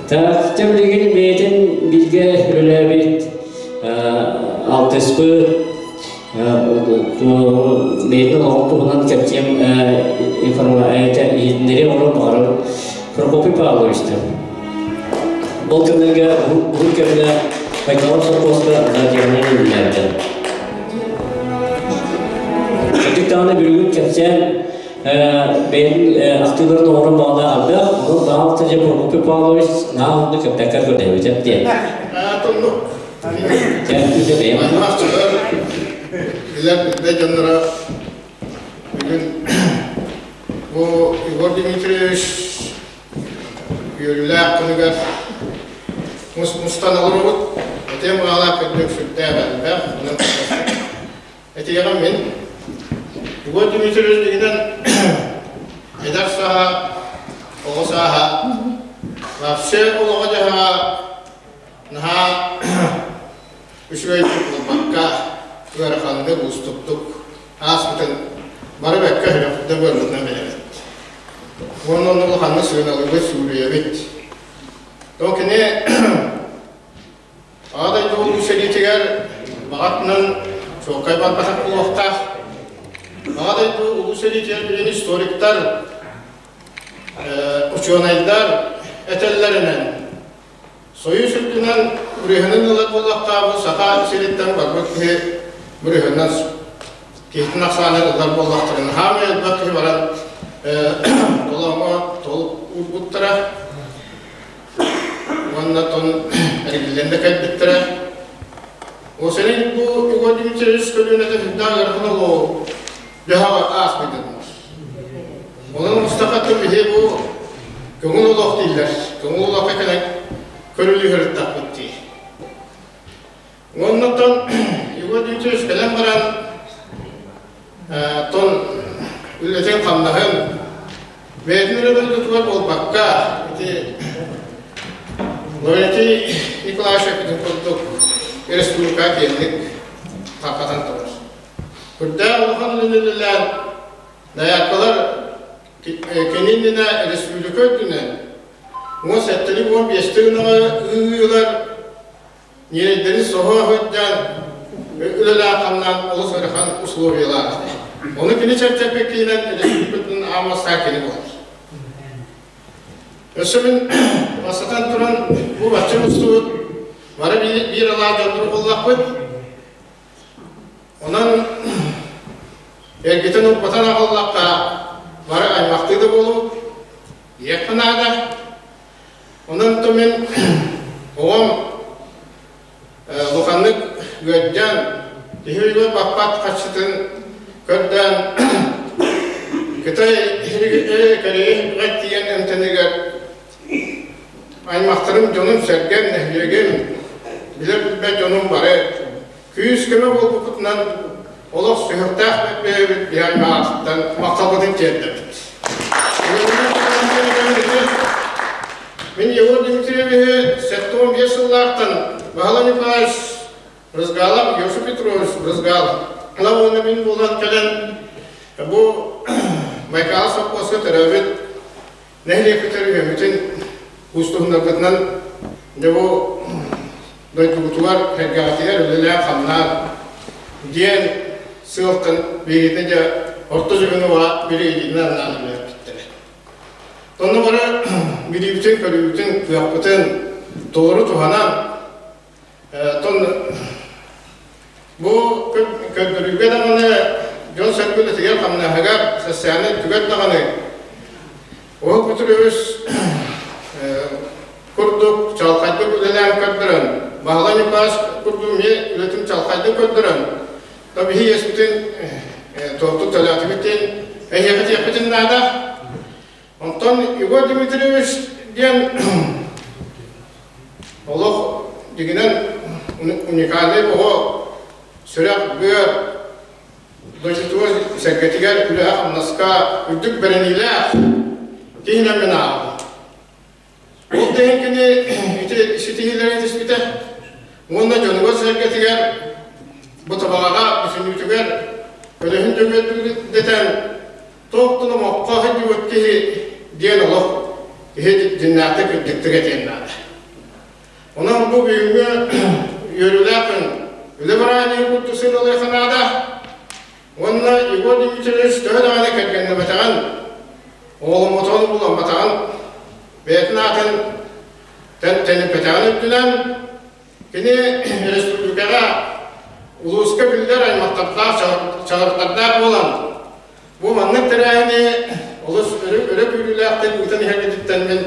Так, билигин бэйэтин бииргэ үлэлээбит, алтыспыт, бэйэтин олоҕун туһунан кэпсиэм иһитиннэри оҥорон баҕарар Прокопий Павловичтар. Ол кэмнэргэ уһун кэмҥэ Байкалов сопхуоска зоотехнигынан үлэлээбитэ. Кырдьык даҕаны бүгүн кэпсээн бэйэтин ахтыыларын оҥорон баҕалаах элбэх, онон баҕалта дьэ Прокопий Павлович наһаа уһуннук кэппэккэ көрдөһүбүтэ диэн. Билэр билбэт дьонноро бүгүн бу Егор Дмитриевич үөрүүлээх күнүгэр мустан олоробут. Этиэм баҕалаах кырдьык сүрдээх элбэх. Онон этиэҕим мин Егор Дмитриевич дигинэн эдэр сааһа, оҕо сааһа вообще олоҕо-дьаһаҕа Наһаа үчүгэйдик буолбакка, ыараханнык, уустуктук ааспытын бары бэккэ да буолбутунан билэбит. Уонна онно улаханнык сыаналыыбыт, сүгүрүйэбит. То кини Аҕа дойду Улуу сэриитигэр баҕатынан чуолкай барбатах буолуохтаах. Аҕа дойду Улуу сэриитигэр билин историктар, учуонайдар этэллэринэн Союз үрдүнэн бырыһынан ылар буоллахха, бу Саха сириттэн барбыт киһи бырыһынан киһитин ахсаанын ылар буоллахтарына, хаамай элбэх киһи баран толооҥҥо толук уурбуттара уонна тон эргиллэн да кэлбиттэрэ. Ол сэрин бу Егор Дмитриевич көлүөнэтэ сүрдээх ыарахан олоҕу дьаһаҕа ааспытын. Онон Мустафаттан биһи бу көҥүл олох дииллэр. Көҥүл олоххо кэлэн көрүлүһөрүттахпыт дии. Уоннаттан Егор Дмитриевич кэлэн баран тон үлэтин хамнаһын бэйэтин эрэ дойдутугар буолбакка ити Лаврентий Николаевич эппитин курдук республика киэҥник тарҕатан турар. Үрдээх улахан үлэлээн Дайааккалар кини иннинэ республика үрдүнэн 17 15 гынаҕа ыылар ньирэйдэри соһо сылдьан үлэлээх-хамнаан олус ыарахан условиялаах этэ. Ону кини чэпчэппиккиинэн республикатын аамастаах кини буолар. Өссө мин бастатан туран бу бачча мустубут бары биир алаа дьоннору буллахпыт. Онон эргитэн урбатан аҕаллахха бары аймахтыы да буолуҥ, диэххэ наада. Онон то мин оҕом улаханнык ыалдьан, киһи өйүгэр баппат харчытын көрдөөн Кытай Кореяҕа тиийэн эмтэнигэр аймахтарым, дьонум-сэргэм, нэһилиэгим, билэр-билбэт дьонум бары күүс-көмө буолбуккутунан олох сүһүөхтээх бэйэбит биһи аймаҕыттан махталбытын тиэрдэбит. Мин Егор Дмитриевиһи 75 сыллаахтан Баһылай Николаевич Брызгалов, Иосиф Петрович Брызгалов уонна мин буолан кэлэн бу Байкал сопхуоска төрөөбүт нэһилиэкпитигэр үһүммүтүн уустуһуннарбытынан дьэ бу дойдубутугар сэргэҕитигэр үлэлээн-хамнаан диэн сыалтан биһигитин дьэ орто дьүһүнү биригэдьииринэн анаан үлэлэппиттэрэ. Онно бары билиибитин-көрүүбүтүн, кыахпытын толору туһанан, оттон бу көрдөрүүгэ даҕаны дьон-сэргэ үлэтигэр-хамнаһыгар, социальнай өттүгэр даҕаны Уһук Петрович курдук чалхайдык үлэлээн көрдөрөн, Баһылай Николаевич курдук эмиэ үлэтин чалхайдык көрдөрөн, То биһи иэспитин туохтук төлөөтүбүт диэн эһиэхэ тиэхпитин наада. Онтон Егор Дмитриевич диэн олох дьиҥинэн уникальнай оҕо сүрэх быар дойдутугар сэргэтигэр үлэҕэ-хамнаска үрдүк бэриниилээх киһинэн мин ааҕабын. Ол да иһин кини ити ситиһиилэрин түспүтэ уонна дьонугар-сэргэтигэр бу табаҕаҕа бүтүннүүтүгэр көлөһүн дэтэн туох да номоххо сылдьыбыт киһи диэн олох киһи дьиннээхтик үрдүктүк этиэн наада. Онон бу бүгүҥҥү үөрүүлээх күн үлэ бырааһынньыгын курдук сыаналыахха наада. Уонна Егор Дмитриевич төһө даҕаны кэргэннэмэтэҕин, оҕоломмотоҕун булламматаҕын, бэйэтин аатын тэниппэтэҕин үрдүнэн, кини республикаҕа улууска биллэр аймахтардаах, чаҕыртардаах буолан, бу маннык тэрээһини олус өрө күүрүүлээхтик ыытан иһэргититтэн мин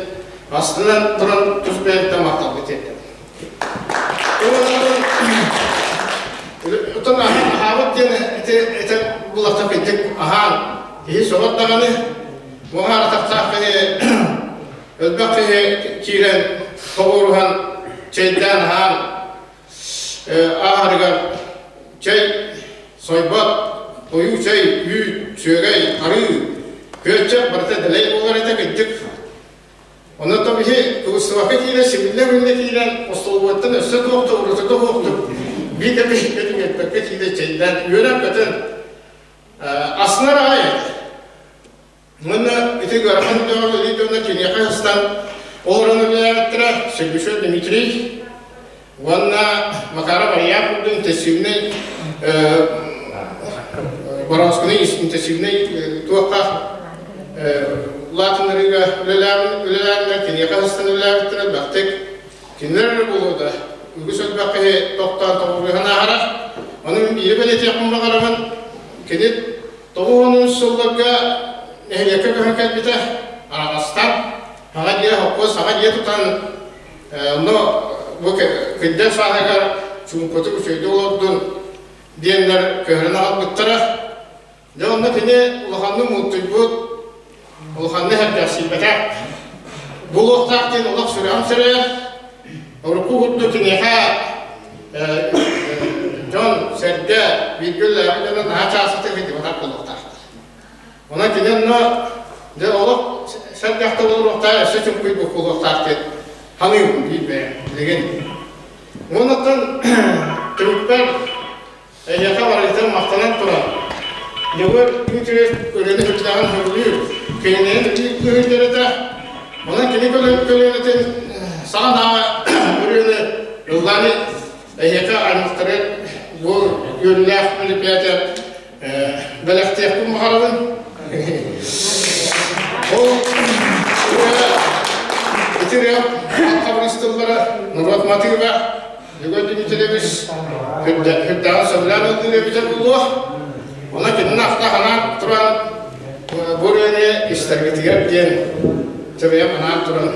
астынан туран тус бэйэбиттэн махталбыт тиэрдэбин. Оттон аһаабыт диэн ити ити булахта кырдьык аһаан киһи сөҕөр даҕаны муҥар атахтаах киһи элбэх киһи киирэн тоҕуоруһан чэйдээн аһаан ааһарыгар чэй сойбот тойуу чэй үүт сүөгэй арыы күөччэх барыта дэлэй буолар этэ кырдьык. Онон то биһи кыбыстыбакка киирэн, симиллэ-мүллэ киирэн, остолобуойтан өссө туох да урутута суохтук, биир да киһи эппэккэ киирэн чэйдээн, үөрэн-көтөн астынар аҕай этэ. Уонна ити ыарахан үлэҕэ үлэлиир дьоннор киниэхэ сыстан олорон үлэлээбиттэрэ Сергушев Дмитрий уонна Макаров Арыйаан курдук интенсивнэй Боровсканы интенсивнэй туохха улаатыннарыыга үлэлээннэр киниэхэ сыстан үлэлээбиттэрэ элбэхтик кинилэр эрэ буолуо да үгүс элбэх киһи тохтоон тоҕуруһан ааһара. Ону мин биири бэлиэтиэхпин баҕарабын. Кини 90 сылларга нэһилиэккэ көһөн кэлбитэ. Араҕастан саҥа дьиэ холкуос саҥа дьиэ тутан онно бу кырдьар сааһыгар чуумпутук үчүгэйдик олордун диэннэр көһөрөн аҕалбыттара. Дьэ онно кини улаханнык муунтуйбут, улаханнык эрдэхсийбэтэх. Буолуохтаах диэн олох сүрэҕим сэрэйэр. Урукку курдук киниэхэ дьон, сэргэ, бииргэ үлэлээбит дьоно наһаа чаастатык сылдьыбатах буолуохтаахтар. Онон кини онно дьэ олох сэргэхтэ олоруохтаах, өссө чуҥкуйбут буолуохтаах диэн саныыбын биир бэйэм билигин. Уоннаттан түмүкпэр эйиэхэ барыгытын махтанан туран, Егор Дмитриевич үлэни үрдээҕин сөбүлүүр, кининэн кыһыйдарыта, онон кини көлүөнэтин саҥа наа ырыаны ыллаан эйиэхэ аймахтары бу үөрүүлээх мероприятие бэлэхтиэхпин баҕарабын. Ол ити ырыа хабырыс тыллара норуот матыыба Егор Дмитриевич үрдээҕин сөбүлээн ыллыыр эбитэ буолуо. Онон кинини ахта-санаан туран бу ырыаны истэргитигэр диэн сөбүйэм анаан туран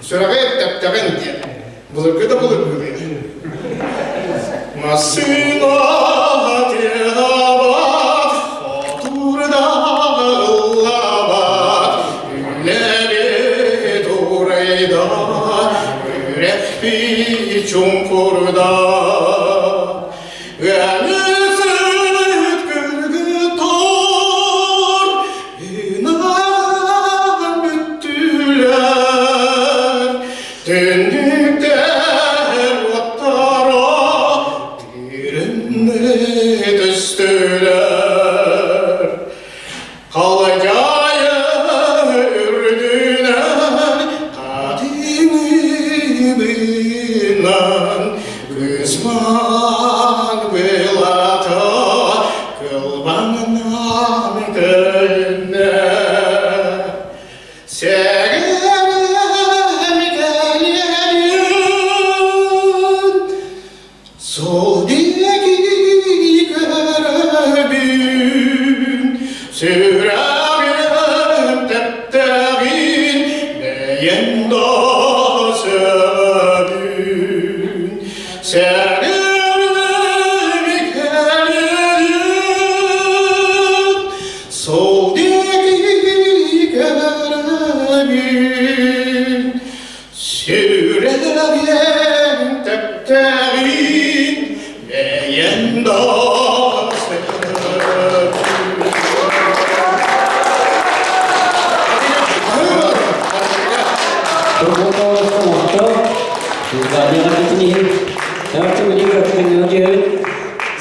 сүрэҕи тэптэҕин диэн былыргы да былыргы ырыа. Массыына тыаһаабат, хотуурдаҕа ыллаабат, үлэри турайда, үрэхпи чуҥкурда. Ыалысыт кыргыттар ынаан бүттүлэр, түннүктэр уоттара тириннэ түстүлэр. Халдьаайы үрдүнэн хатыҥыбынан кысмаан былата кылбаҥнаан көннө. Сэгэрим кэлиэйин Сол диэки көрөбүн, сүрэҕим тэптэҕин, бэйэм да сөбүн. Сэрэрим Диэн тэптээҕин бэйэн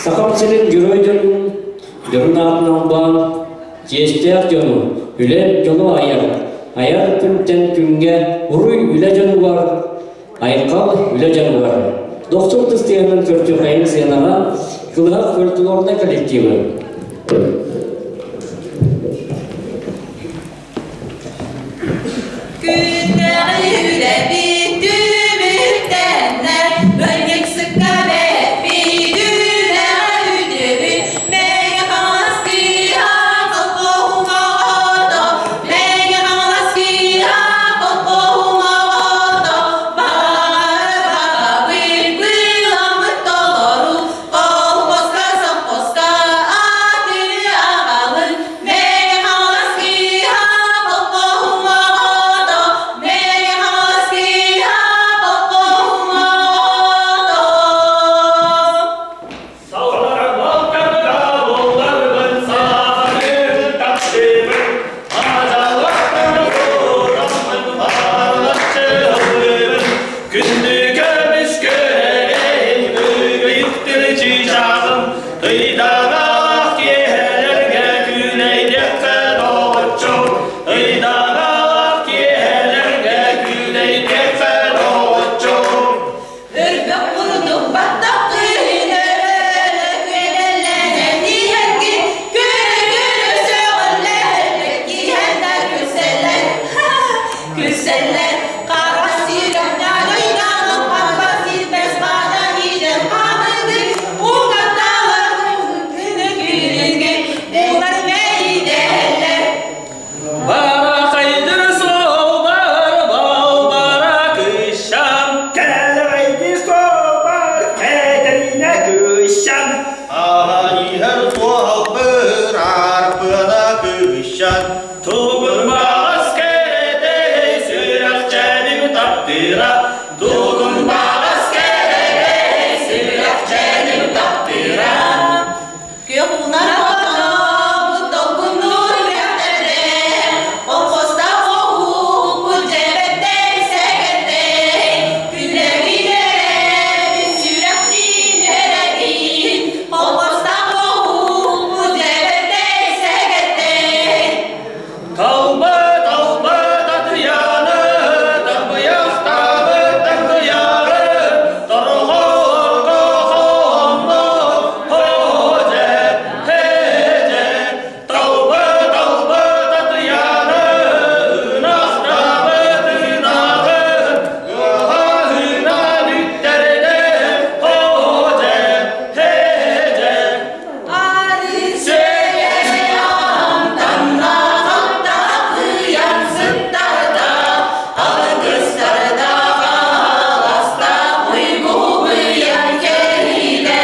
Сахам сирин герой дьонун, дьонун аатын албаан, чиэстээх дьону, үлэ дьону айар, айар күнтэн күҥҥэ уруй үлэ дьонугар, айхал үлэ дьонугар. Дохсун тыстыйанан көртүөхайын сыанаҕа Кылыһах фольклорнай коллективы. Күннэҕи үлэбит түмүктэннэ, Ыанньыксыкка бэппит үлэҕэ үтүөбүт, Мэҥэ Хаҥалас кыыһа колхоһум оҕото, Мэҥэ Хаҥалас кыыһа колхоһум оҕото, Баҕар баҕабыт быыламмыт толору, Колхозка, совхозка атыы аҕалын, Мэҥэ Хаҥалас кыыһа колхоһум оҕото, Мэҥэ Хаҥалас кыыһа колхоһум оҕото. Күндү көмүс көрейін үгүйүктүр чыычааҕым ыйдаҥалаах киэһэлэргэ күүлэйдиэххэ доҕоччум ыйдаҥалаах киэһэлэргэ күүлэйдиэххэ доҕоччум Өрбөх курдук баттах кыыһын өрө күөдэллэнэн иһэргин көрө-көрө сөҕөллөр киһэн да күлсэллэр күлсэллэр хара сирэхтээх ыйдаҥын хара силбэс хадан иитэн ханыгын угатталар күнү улар мэйдэллэр Барахайдыр суолбар балбара кыщам Кэлэҕэйди суолбар кэтэриинэ кыщан Аһан иһэр суолбар арпына кыщан Тугун баҕас кэрэтэй сүрэхчэним таптыыра Тугун баҕас кэрэтэй сүрэхчэним таптыыра Күөх унар хотоммут долгуннуур үрэхтэрдээх, Колхозтаах оһууппут дьэбэттэй сэгэттэй, Күннэбин эрэбин, сүрэхтиин үөрэбин, Колхозтаах оһууппут дьэбэттэй сэгэттэй. Талба талба Татьяна тарбыйахтаабыт тарбыйаҕы торҕолорго хонно хоже хеже Талба талба Татьяна ынахтаабыт ынаҕы ыһаһынан үттэрдэ хоже хеже Амтаннаах сыттарда, алгыстарда аласта уйгу-быйаҥ кэлиилэ,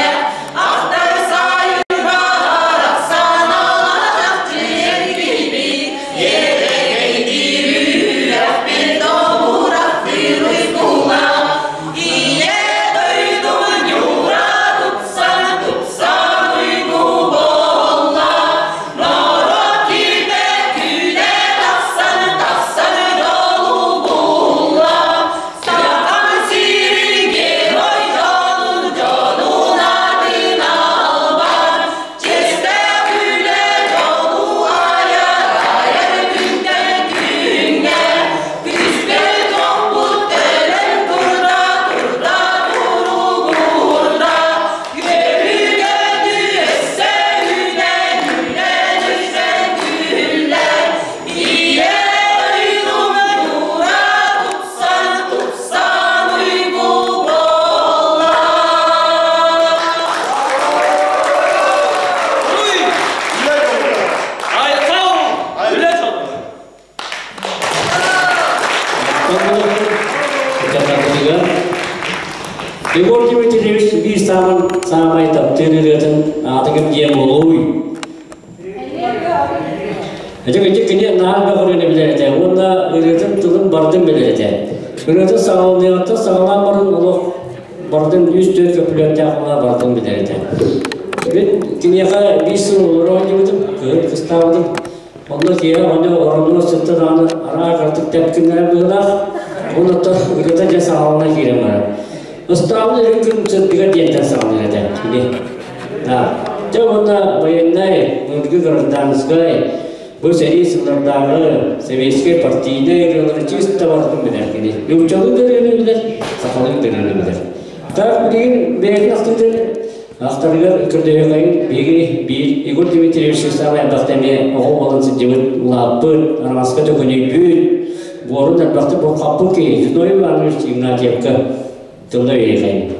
Ахтар сайын барахсан алатах киһибит, Иэдэгэйдиир үрэхпит тобурахтыыр уйгулаах, Ийэ дойдум ньуура тупсан тупсан уйгу буолла, Норуот килбэт күүнэ тахсан тахсан дьолу булла, Сахам сирин герой дьонун дьонун аатын албан, Чиэстээх үлэ дьолу айар айар күнтэн күҥҥэ, Күүскэ тохпут төлөн турда турда туругурда, Үөрүү-көтүү өссө үүнэн үүнэн үсэн күллэр, Ийэ дойдум ньуура тупсан тупсан уйгу буолла. Айхал үлэ дьоно Егор Дмитриевич биир сааман саамай таптыыр ырыатын аатыгым диэн буолуй. Ити ити кини наһаа бөҕөрүнэ билэр этэ уонна ырыатын тылын бардын билэр этэ. Ырыата саҕаланыаҕыттан саҕалаан баран олох барытын үс-түөрт көпүлүөттээх була барытын билэр этэ. Мин киниэхэ биир сыл олоро сылдьыбытым, кыһын кыстаабытым. Онно киэһэ оҕонньор оронугар сытта даҕаны араа кыратык тэпкиннэрэн быһыылаах. Оннуттан ырыата дьэ саҕалана киирэн барар. Ыстаабын үрүҥ күн сырдыга диэнтэн саҕалыыр этэ кини. Дьэ уонна военнай, былыргы гражданскай, бу сэрии сыллардааҕы советскай партийнай ырыалары чисто барытын билэр кини. Нууччалыы да ырыаны билэр, сахалыы да ырыаны билэр. Так билигин бэйэтин ахтыытын ахтарыгар көрдөһүөхэйин биһиги биир Егор Дмитриевич саамай элбэхтэ эмиэ оҕо буолан сылдьыбыт, улааппыт, араҥаска төкүнүйбүт, буорун элбэхтик булхаппыт киһи Зиновий Иванович Игнатьевка тылла биэриэхэйин.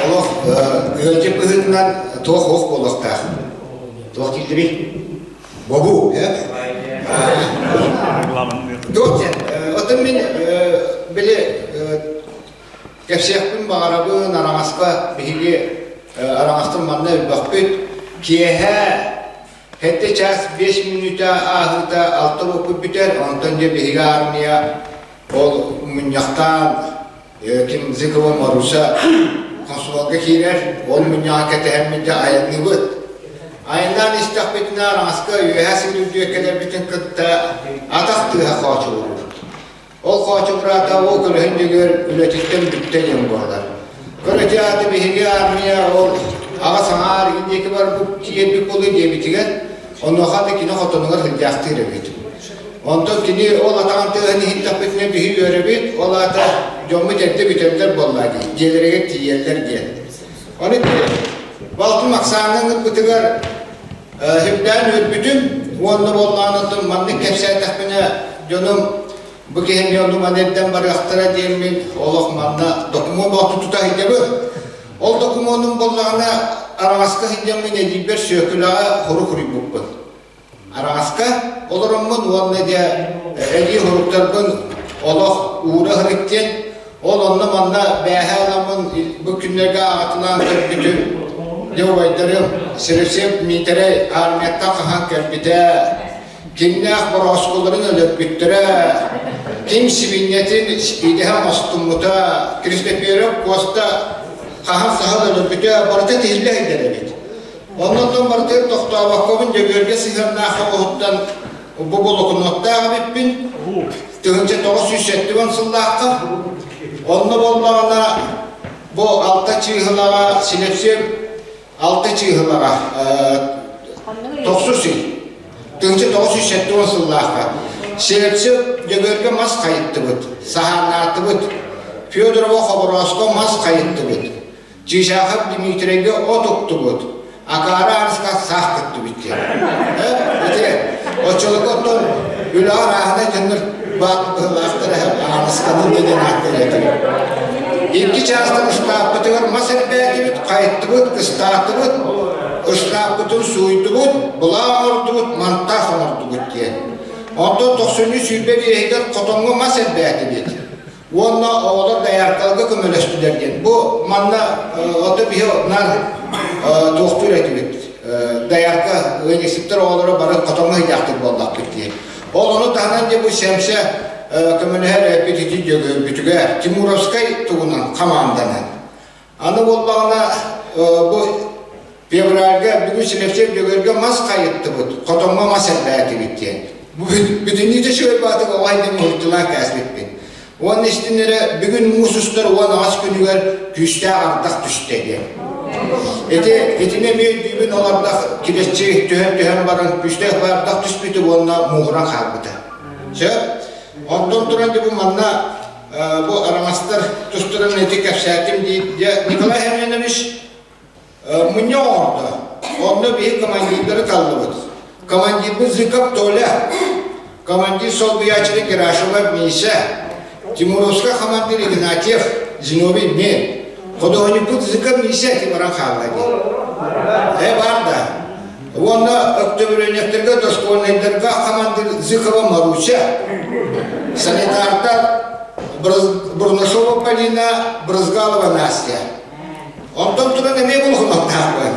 Олох ыалдьыт быһыытынан туох ох буолуохтаах. Туох дииллэрий? Бобуу, э? Туох диэн, оттон мин били кэпсиэхпин баҕарабын араҥаска биһиги араҥастан манна элбэхпит. Киэһэ Сэттэ чаас биэс мүнүүтэ ааһыыта алта уоппут бүтэр, онтон дьэ биһиги армия ол мунньахтаан ким Зыкова Маруся консуларга киирэр, ол мунньаҕа кэтэһэммит дьэ айанныыбыт. Айаннаан истэхпитинэ араҥаска үөһэ сирдүүрдүө кэлэрбитин кытта атах тыаһа хоочугуруур. Ол хоочугураата ол көлөһүн дьөгүөр үлэтиттэн бүттэ диэн буолар. Көрөтү ааты биһиги армия ол аҕа саҥаар игин диэки барбыт тиийэрбит буолуо диэбитигэр, онуоха да кини хотонугар сылдьаахтыыр эбит. Онтон кини ол атаҕын тыаһын иһиттэхпитинэ биһи үөрэбит, ол аата дьоммут эрдэ бүтэллэр буоллаа дии, дьиэлэригэр тиийэллэр диэн. Ону балтым Оксана ыҥырбытыгар Сүрдээн үөрбүтүм уонна буоллаҕына маннык кэпсээтэхпинэ дьонум бу киһи дьонум аны эрдэн барыахтара диэммин олох манна докумуон бооту тута сылдьабын. Ол докумуонум буоллаҕына араҥаска сылдьаммын эдьиийбэр Сүөкүлэҕэ хорук суруйбуппун. Араҥаска олороммун уонна дьэ эдьиий хоруктарбын олох уура сырыт диэн Ол онно-манна бээһэ ыламмын бу күннэргэ аҕатынаан көрбүтүм. Дьэ убайдарым Сирисев Миитэрэй армияттан хаһан кэлбитэ, кимнээх борооскуларын өлөрбүттэрэ, ким сибинньэтин идэһэ оҥостуммута, Кристоферов Куоста хаһан саһыл өлөрбүтэ барыта тиһиллэ сылдьар эбит. Оннуттан барытыгар тохтообоккобун Дьөгүөргэ сыһыаннаах оҕуһуттан Бу болокунуоттаах эбиппин. 1970 сыллаахха. Онно буоллаҕына бу алта чыыһылаҕа Силэпсиэп алта чыыһылаҕа тохсус ый. 1970 сыллаахха Силэпсиэп Дьөгүөргэ мас хайыттыбыт, саһааннаатыбыт. Федорова Хоборооско мас хайыттыбыт. Чыычаахап Дмитрийгэ от уктубут, акаары арыска саах көттүбүт диэн. Ити оччолорго оттон үлэҕэ арааһынай дьоннор баат быһыылаахтара аанысканы диэн ааттар этилэр. Икки чаастан ыстааппытыгар мас эрбээтибит, хайыттыбыт, ыстаатыбыт, ыстааппытын сууйдубут, былаах оҥордубут, мантаах оҥордубут диэн. Онтон тохсунньу сүүрбэ биэһигэр хотоҥҥо мас эрбээтибит. Уонна оҕолор дояркаларга көмөлөстүлэр диэн. Бу манна ото биһи наар туохтуур этибит. Доярка ыанньыксыттар оҕолоро бары хотоҥҥо сыдьаахтык буоллахпыт диэн. Ол ону таһынан дьэ бу сэмсэ көмөлөһөр эппит ити дьөгүөрбүтүгэр Тимуровскай тугунан хамаанданан. Аны буоллаҕына бу февральга бүгүн Силэпсиэп Дьөгүөргэ мас хайыттыбыт, хотоҥҥо мас элбээтибит диэн. Бүтүннүүтэ сүөрбаатык оҕо диэн муһуччулаах кээспиппин. Уонна истиннэрэ бүгүн муус устар 18 күнүгэр күүстээх ардах түстэ диэн. Ити итини эмиэ өйдүүбүн ол ардах килэччи түһэн-түһэн баран күүстээх ардах түспүтэ уонна мууһуран хаалбыта. Сөп? Онтон туран дьэ бу манна бу араҥастар тустарынан ити кэпсээтим дии. Дьэ Николай Семенович мунньах оҥордо. Онно биһи командирдары таллыбыт. Командирбыт Зыков Толя, командир солбуйааччыта Герашева Миша, Тимуровскай командир Игнатьев Зиновий мен. Художникпут Зыков Миша Тимуран хаалла дии. Э бар да. Уонна өктөбүрүөнньэктэргэ дошкольнайдарга командир Зыкова Маруся, санитардар Бурнашова Полина, Брызгалова Настя. Онтон туран эмиэ булуматтаахпын.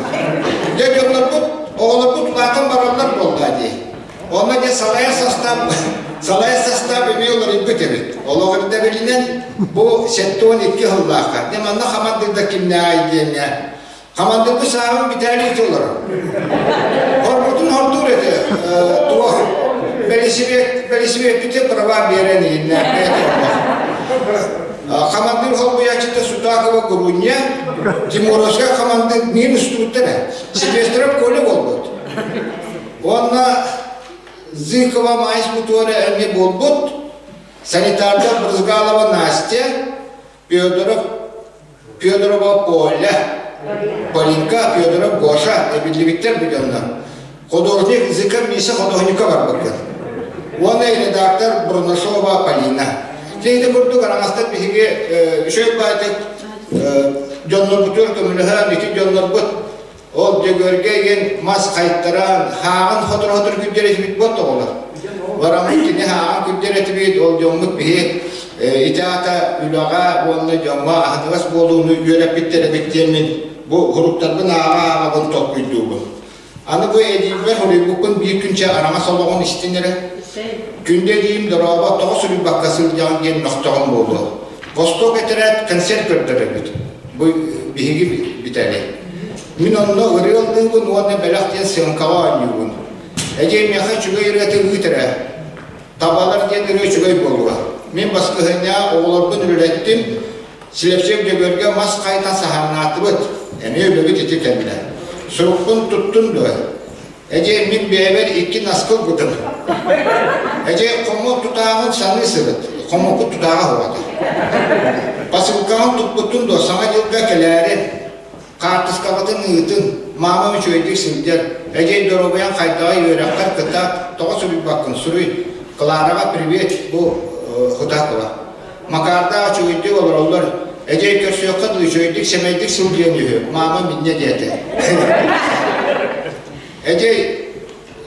Дьэ дьоннорбут, оҕолорбут улаатан бараллар буолла дии. Онно дьэ салайар састаап салайар састаап эмиэ уларыйбыт эбит. Олох ирдэбилинэн бу 72 сыллаахха. Дьэ манна хамандыырда кимнээҕий диэҥҥэ Хамандырбы сааһын Виталий олорор. Хорбутун хордуур этэ. Туох бэлисибиэт бэлисибиэппитэ права биэрэн иһиннээх Хамандыр холбуйааччыта Сутакова Гурунья, Тимуровскай хамандыр миин устубуттара. Сильвестров Коля буолбут. Уонна Зыкова Майс Мутуора эмиэ буолбут. Санитардар Брызгалова Настя, Федоров Федорова Поля, Полинка, Федоров Гоша эбиллибиттэр бу дьоннор. Художник Зыков Миша художникка барбыккын. Уонна редактор Бурнашова Полина. Ити курдук араҥастар биһиги үчүгэй баайтык дьоннорбутугар көмөлөһөн ити дьоннорбут Ол Дьөгүөргэ игин мас хайтаран, хааҕын хотор-хотор күрдьэр этибит буот оҕолор. Бараммыт кини хааҕын күрдьэр этибит, ол дьоммут биһи ити аата үлэҕэ уонна дьоҥҥо аһыныгас буолууну үөрэппиттэр эбит диэммин бу уруктарбын ааҕа-ааҕабын толкуйдуубун. Аны бу эдиибэр хоруйбуккун биир күнчэ араҥас олоҕун истин эрэ. Күндү эдиим дорообо тоҕо суруйбакка сылдьаҕын диэн мөхтөҕүм буолуо. Восток этэрээт концерт көрдөрөбүт. Бу биһиги бүтэли. Мин онно ырыа ыллыыбын уонна бэлэх диэн сыаҥкаҕа оонньуубун. Эдьиэй миэхэ үчүгэй ырыата ыыт эрэ. Табалар диэн ырыа үчүгэй буолуо. Мин баскыһынньа оҕолорбун үлэлэттим. Слепчев Дьөгүөргэ мас хайтан саһааннаатыбыт. Эмиэ үлэбит ити кэллэ. Сурукпун туттун дуо? Эдьиэй мин бэйэбэр икки наскыл гытым. Эдьиэй хомуок тутааҕын саныы сырыт. Хомуоккут тутааҕа уһугата. Посылкаҕын туппуттун дуо саҥа дьылга кэлээри. Хаартыскаҕытын ыытын, маамам үчүгэйдик сылдьар. Эдьиэй доруобуйаҥ хайдаҕый үөрэххэр кытаат, тоҕо суруйбаккын суруй. Клараҕа привет бу Хутакова. Макаардаах үчүгэйдик олороллор. Эдьиэй көрсүөххэ дылы үчүгэйдик сэмэйдик сылдьыан үһү. Маама минньэ диэтэ. Эдьиэй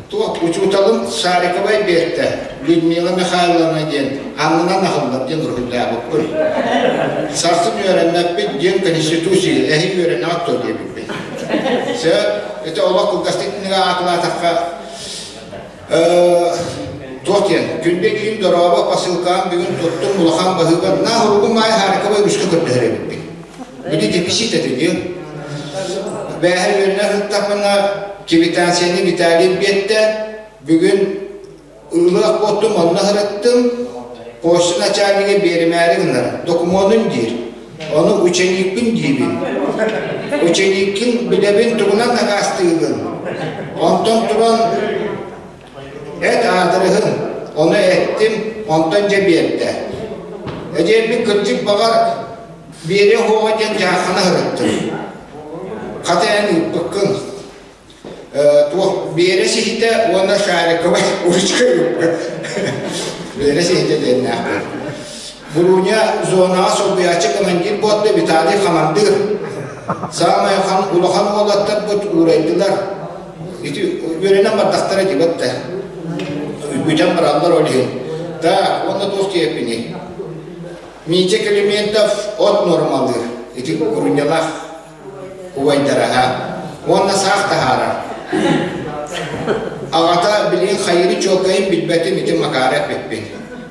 туох учууталым Шариковай биэртэ Людмила Михайловна диэн аннынан аһыллар диэн уруһуйдаабыппын. Сарсын үөрэммэппит диэн Конституция эһи үөрэнэҕит дуо диэбиппин. Сөп, ити олох кылгастык кинигэ аатылаатахха Туох диэн, күндү киһим дорообо посылкаҕын бүгүн туттум улахан баһыыба на уругум аайы Харькова үгүскэ көрдөһөр эбиппин. Били дефицит этэ дии. Бээһэ үөрэнэ сыттахпына квитанцияны Виталий биэттэ. Бүгүн ылыах буоттум онно сырыттым. Почта начальнига биэримээри гынар. Докумуонун диир. Ону ученикпин диибин. Учениккин билэбин тугунан накаастыыгын. Онтон туран эт аадырыһын, ону эттим, онтон дьэ биэрдэ. Эдьиэрбин кырдьык баҕар биэриэ уһуоҕа диэн дьааххана сырыттым. Хата эн ыыппыккын. Туох Биэрэ сиһитэ уонна шариковай ручка ыыппыт. Биэрэ сиһитэ диэннээхпин. Буруня зонаҕа солбуйааччы командир буолла Виталий хамандыыр. Саамай улахан уолаттарбыт уурайдылар. Ити үөрэнэн бардахтара дибэт да. Бүтэн бараллар ол иһин. Так, уонна туох диэппиний? Митя Климентов от нормалыыр. Ити Гурунялаах убайдараһа уонна саах таһаарар. Аҕата билигин хайыыры чуолкайын билбэтим ити Макаара эппиппин.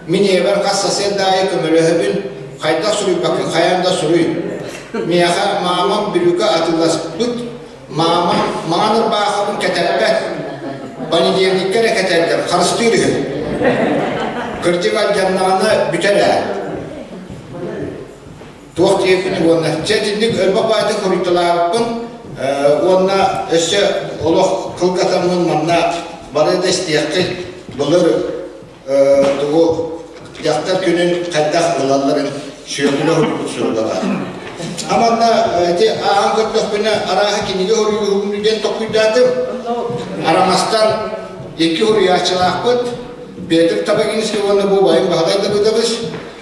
Мин ийэбэр хас сарсыарда аайы көмөлөһөбүн, хайдах суруйбаккын хайаан да суруй. Миэхэ маамам бүрүүкэ атыыласпыт, маамам маҥан ырбаахыбын кэтэрбэт, понедельникка эрэ кэтэрдэр, харыстыыр үһү. Кырдьык алдьаннаҕына бүтэр ээ. Туох диэбиппин уонна чэ итинник өлбөх баайдык хоруйталаабыппын уонна өссө олох кылгатаммын манна бары да истиэххит былыр тугу дьахтар күнүн хайдах ылалларын сүөкүлэ уһуйбут суруга Аманна ити ааҕан көрдөхпүнэ арааһа кинигэ уруйуһугун диэн толкуйдаатым. Арамастан икки уруйааччылаахпыт Петр Табагинский уонна бу убайым Баһылай Давыдович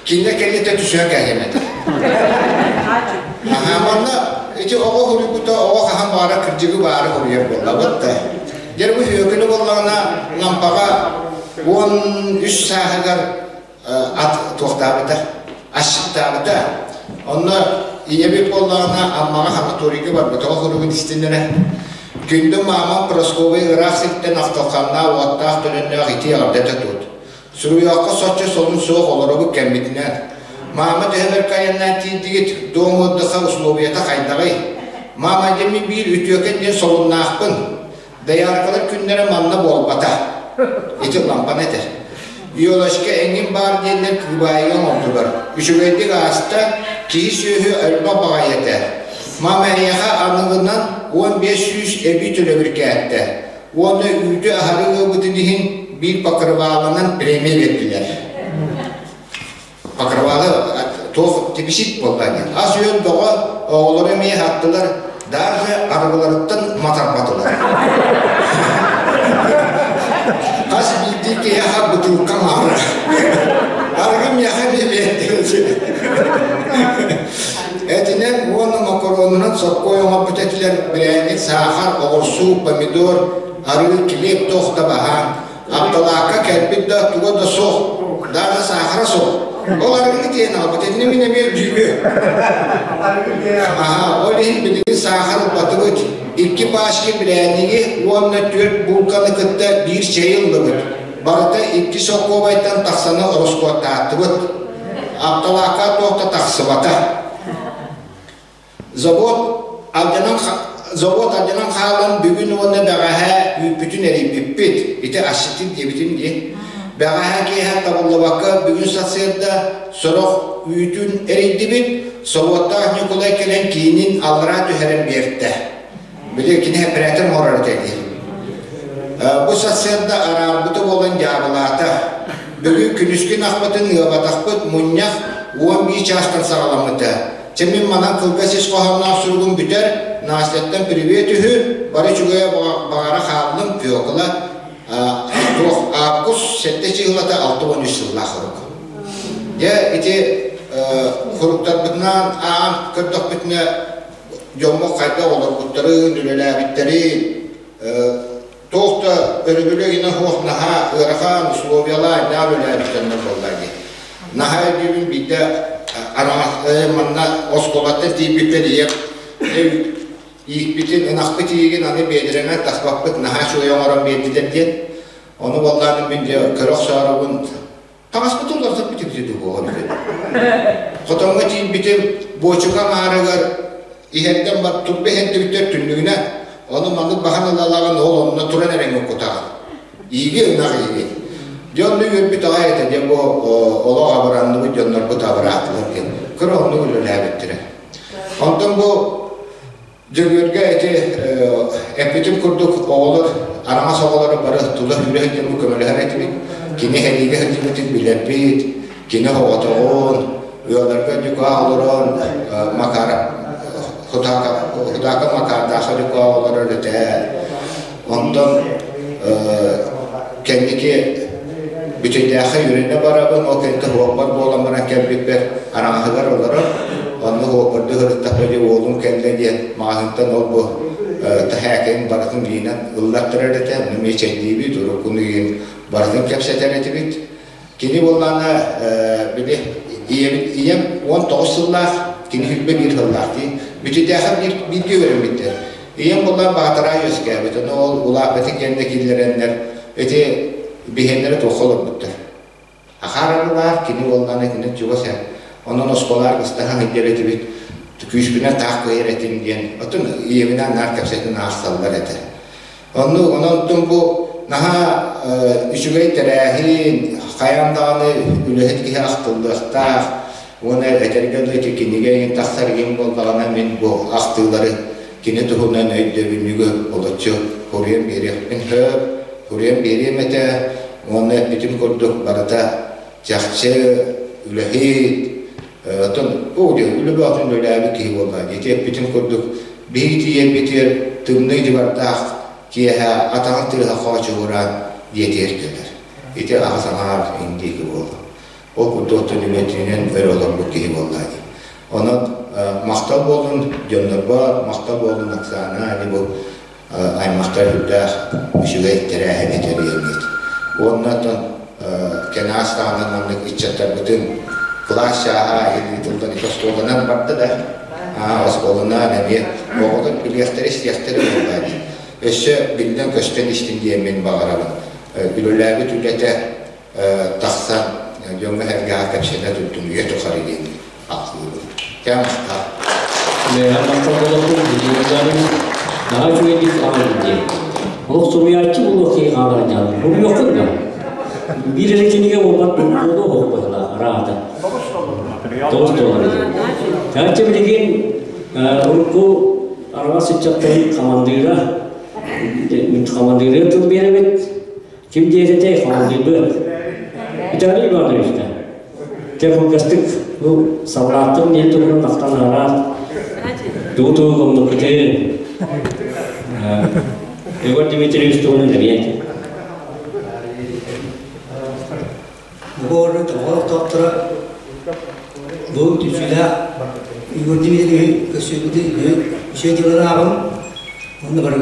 Кинилэ кэллитэ түсүһэ кээһиэм этэ. Аха, манна ити оҕо хоруйбута оҕо хаһан баара кырдьыгы баары хоруйар буоллабыт да. Дьэ бу Сүөкүлэ буоллаҕына Лампаҕа 13 сааһыгар ат туохтаабыта, асчыттаабыта. Онно ийэбит буоллаҕына Аммаҕа санаторийга барбытаҕа хоругун истиннэрэ. Күндү маамам Прасковья ыраах сиртэн ахтылханнаах уоттаах төлөннөөх итии эҕэрдэтэ тут. Суруйуохха соччо солун суох олоробут кэммитинэн. Маама төһө бэркэ айаннаан тиийдигит, дом отдыха условията хайдаҕый? Маама дьэ мин биир үтүөкэн диэн солуннаахпын. Дояркалар күннэрэ манна буолбата. Ити лампаны этэр. Елочка эҥин баар диэннэр кыыбаайыга оҥордулар. Үчүгэйдик ааста, киһи-сүөһү элбэх баҕайы этэ. Мама эйиэхэ аныгынан 1500 эбии төлөбүр кээттэ. Уонна үүтү аһары ыабытын иһин биир покрываланан премия биэрдилэр. Покрывалы туох дефицит буолла диэн. Ас-үөл бөҕө оҕолору эмиэ аһаттылар, даже арыгыларыттан матарбатылар. Хас биирдии киһиэхэ бытыылка маары. Арыгы миэхэ биэрдилэр. Этинэн уонна макаронунан соккуой оҥорбут этилэр, бирээнньик, саахар, оҕурсуу, помидор, арыы, килиэп туох да баһаан. Апталаакка кэлбит да туга да суох, даже саахара суох. Ол арыгыны тиэйэн аҕалбыт, итини мин эмиэ дьүүбү. Аха, ол иһин билигин саахар ылбатыбыт. Икки пачка бирээнньиги уонна түөрт булканы кытта биир чэйи ыллыбыт. Барыта икки сокуобайтан тахсаны ороскуоттааттыбыт. Апталаакка туох да тахсыбата. Завод алдьанан завод алдьанан хаалан бүгүн уонна бэҕэһээ үүппүтүн эрийбиппит. Ити асчытын диэбитим дии. Бэҕэһээ киэһэ табыллыбакка бүгүн сарсыарда сорох үүтүн эрийдибит. Собуоттаах Ньукулай кэлэн киинин аллараа түһэрэн биэртэ. Били кини эпэрэтин оҥорор этэ дии. Бу сарсыарда араарбыта буолан дьаабылаата. Бүгүн күнүскү ынахпытын ыабатахпыт мунньах 11 чаастан саҕаламмыта. Чэ мин манан кылгас ис хоһоонноох суругум бүтэр, Настяттан привет үһү, бары үчүгэйэ баҕара хааллым, Фекла, туох август сэттэ чыһылата 63 сыллаах хорук. Дьэ ити хоруктарбытынан аан көрдөхпүтүнэ дьоммут хайдах олорбуттарын, үлэлээбиттэрин, туох да өрөбүлэ гына суох наһаа ыарахан условиялаах наар үлэлээбиттэринэн буолла дии. Наһаа өйдүүбүн биирдэ манна оскуолаттан тиийбиппэр ийэм иикпитин, ынахпыт иигин аны биэдэрэнэн таспаппыт наһаа үчүгэй оҥорон биэрдилэр диэн. Ону буоллаҕына мин дьэ көрө охсооробун Таҥаспытын уларытан бүтүбүтэ дуу буолан үһү. Хотоҥҥо тиийбитим, буочука маарыгар иһэрдэн бар турба иһэрдибиттэр түннүгүнэ, ону маннык баһан ылалаҕын ол онно туран эрэҥҥэ кутаҕын. Ииги ынах ииги. Дьэ онно үөрбүт аҕай этэ дьэ бу олох абыранныбыт дьоннорбут абыраатылар диэн. Кыра оннук үлэлээбиттэрэ. Онтон бу Дьөгүөргэ ити эппитим курдук оҕолор, араҥас оҕолоро бары тула сүүрэ сылдьан көмөлөһөр этибит. Кини сэриигэ сылдьыбытын билэрбит, кини оҕотоҕун, ыалларга дьукаах олорон Макар Хутаака Макардаахха дьукаах олорор этэ. Онтон кэнники Бүтэйдээххэ үөрэнэ барабын, ол кэнники уоппар буолан баран кэлбиппэр араҥаһыгар олорор. Онно уоппарды сырыттахпына дии уолум кэллэ диэн маҕаһыынтан ол-бу таһээкэйин барытын биинэн ыллаттарар этэ. Ону эмиэ чэйдиибит, уруккуну иһин барытын кэпсэтэр этибит. Кини буоллаҕына били ийэбит ийэм 19 сыллаах, кини 21 сыллаах дии. Бүтэйдээххэ бииргэ үөрэммиттэр. Ийэм буоллаҕа Баатараа үөскээбит, ону ол улааппытын кэннэ киллэрэннэр ити биһиэннэрэ туохха олорбуттар. Ахаар арылаар, кини уоллаана итинник чугас эр. Онон оскуолаар быстаһан илдьэр этибит, күүспүнэн таах кыайар этим диэн, оттон ийэбинээн наар кэпсэтин аахсаллар этэ. Онну онон бу наһаа үчүгэй тэрээһин, хайаан даҕаны үлэһит киһи ахтыллыахтаах уонна этэргэ дылы ити кинигэ иһин тахсар иһин буоллаҕына мин бу ахтыылары кини туһунан өйдөбүнньүгү олоччу суруйан биэриэхпин сөп, суруйан биэриэм этэ уонна эппитим курдук барыта чахчы үлэһит, оттон үлэ бөҕөтүн үлэлээбит киһи буоллаҕа дии. Ити эппитим курдук биһиги тиийэрбитигэр тымныы дьыбардаах киэһэ атаҕын тыаһа хоочугураан дьиэтигэр кэлэр. Ити аҕыс аҥаар индиики буолла. Ол курдук оттон үлэтинэн өрө олорбут киһи буолла дии. Онон махтал буоллун дьоннорбор, махтал буоллун Оксана, ини бу аймахтар үрдээх үчүгэй тэрээһини тэрийэҥҥит. Уонна оттон кэнэҕэс даҕаны маннык ыччаттарбытын кылаас чааһа ыытыллан ити оскуоланан барда да. Оскуоланаан эмиэ оҕолор билиэхтэри истиэхтэри буоллаа дии. Өссө биллэн-көстөн истин диэммин баҕарабын. Үлэлээбит үлэтэ тахсан дьоҥҥо-сэргэҕэ кэпсэнэ турдун үйэ тухары диэн ахтыыбын. Кэм махтал. Наһаа үчүгэйдик аҕалын диэн. Олох суруйааччы буолуох киһи хаалар дьаал. Суруйуоххун да. Биир эрэ кинигэ буолбат буолуох оһох быһылаах араата. 9 доллар диэн. Чахчы билигин урукку араас ыччаттарын хамандыыра хамандыыры тыл биэрэбит. Ким диэтэтэй хамандыырбыт? Виталий Иванович да. Те кылгастык бу саллааттан диэн туһунан ахтан араат туу-туу гыммыккытын Егор Дмитриевич туһунан эбиэт. Бу орну тоҕо бу түмсүүлээх Егор Дмитриевич көрсүбүтү үчүгэй дьылын ааҕым. Онно бары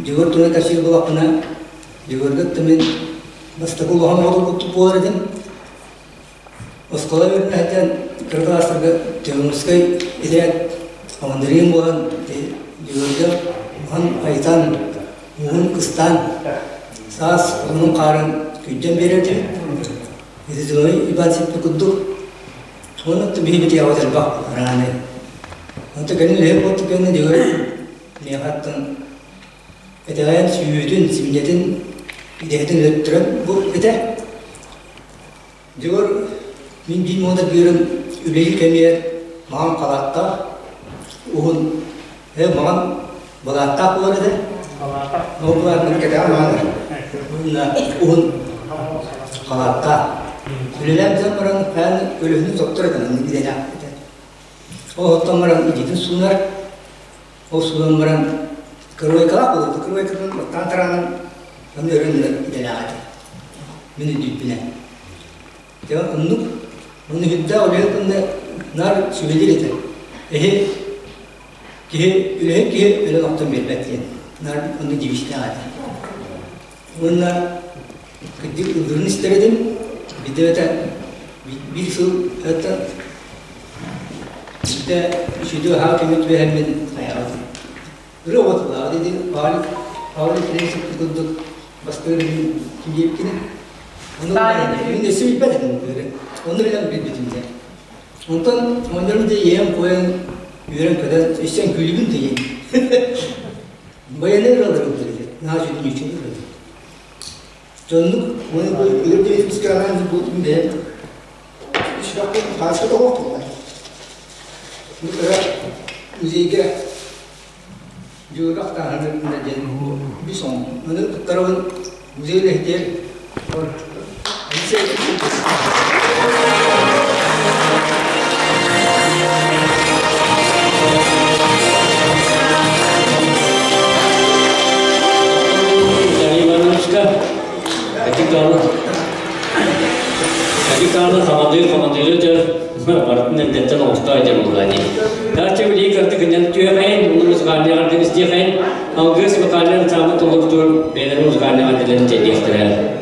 Егор тула кэпсиир буоллахпына, Егорга мин бастакы улахан оҕо буолар этим. Оскуола үөрэнээччитэн кыра кылаастарга Тёмурскай этэрээт командирын буолан Егорга уһан айтан, уһун кыстаан, саас уһунун хаарын күрдьэн биэрэр этим. Ити Иван Сиппи курдук. Уонна биһи битиэҕэ элбэх арааны. Онто кэлин үлэһит буолту кэннэ Егор миэхэ этэҕэйэн сүүйүтүн, симньэтин, идэһитин өлөттөрөн бу этэ. Дьөгөр мин биир муода быырым үлэлиир кэмигэр маҕан халааттаах, уһун, маҕан балааттаах буолар этэ. Ол былаатын кэтэҕэ маҕан уһун халааттаах. Үлэлээн бүтэн баран хаан көлөһүнүн соттор этэ, маннык идэлээх этэ. Ол оттон баран илиитин суунар, ол суунан баран кырвайкалаах буолар, кырвайкатын баттаан тараанан аны өрөн идэлээх этэ. Мин өйдүүрбүнэн. Дьэ оннук, ону үрдээх үлэһит гынна наар сүбэлиир этэ. Эһи киһи үлэһит киһи өлөн охтон биэрбэт диэн наар оннук девизтээх этэ. Уонна кырдьык ыллырын истэр этим, биирдэ биир сыл это биирдэ үчүгэй аһаа кэми түбэһэммин хайаҕатым. Ырыа оҕотулааҕа диди Павел Павел Ефремович курдук бастыыр ким диэбиккини. Ону мин өссө билбэт этим Ону билэн билбитим дьэ. Онтон оонньорум дьэ ийэм қойан үөрэн-көтөн өссө үҥкүүлүүбүн дии. Байанай ырыалары ыллыр Наһаа үчүгэй үчүгэй ырыа. Дьоннук уонна бу Егор Дмитриевич анаан буолтун бэйэм сүрэхпин хааска да оһохтулар. Бу кыра музейга дьуурах тааһын диэн бис оҥ. Ону туттарабын музей үлэһитигэр Виталий Ивановичка Эти хамандыыр хамандыыры дьэр барытын эрдэттэн оҥосто айдьар буоллаа дии. Тачча билии кыртыгынан түөхэйин, уну музыкальный ардын истиэхэйин, алгыс музыкальный ансамбль толордур бэйэлэрин музыкальный ардыларын тиэрдиэхтэрэ.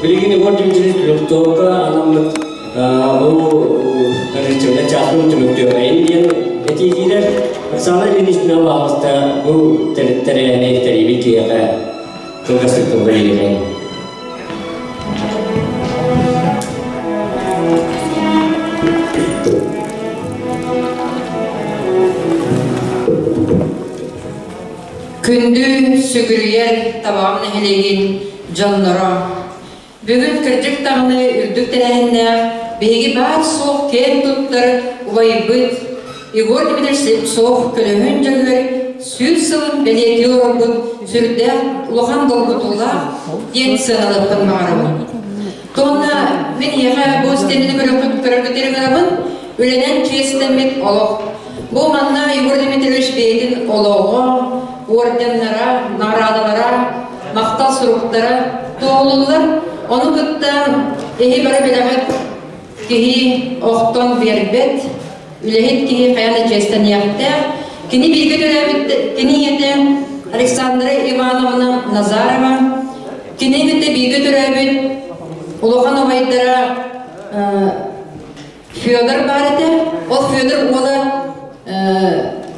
Билигин Егор Дмитриевич Плюхтовка анаммыт бу коллективна чааһын түмүктүөҕэйин диэн этии киирэр. Оксана Ильинична баҕаста бу тэрээһини тэрийбит киһиэхэ кылгастык тылга биэриэхин. Күндү сүгүрүйэр Табаҕым нэһилиэгин дьонноро! Бүгүн кырдьык даҕаны үрдүк тэрээһиннээх биһиги баар-суох киэн туттар убайбыт Егор Дмитриевич Слепцов көлөһүн дьөлүгэр сүүс сылын бэлиэтии олорбут сүрдээх улахан долгутуулаах диэн сыаналыахпын баҕарабын. Туонна мин эйиэхэ бу стендини көрөххүт көрөргүтүн ыҥырабын. Үлэнэн чиэстэммит олох. Бу манна Егор Дмитриевич бэйэтин олоҕо, орденнара, наҕараадалара, махтал суруктара туоһулууллар. Ону кытта эһи бары билэҕит киһи охтон биэрбэт, үлэһит киһи хайан да чиэстэниэхтээх. Кини бииргэ төрөөбүт кини ийэтэ Александра Ивановна Назарова, кини кытта бииргэ төрөөбүт улахан убайдара Федор баар этэ. Ол Федор уола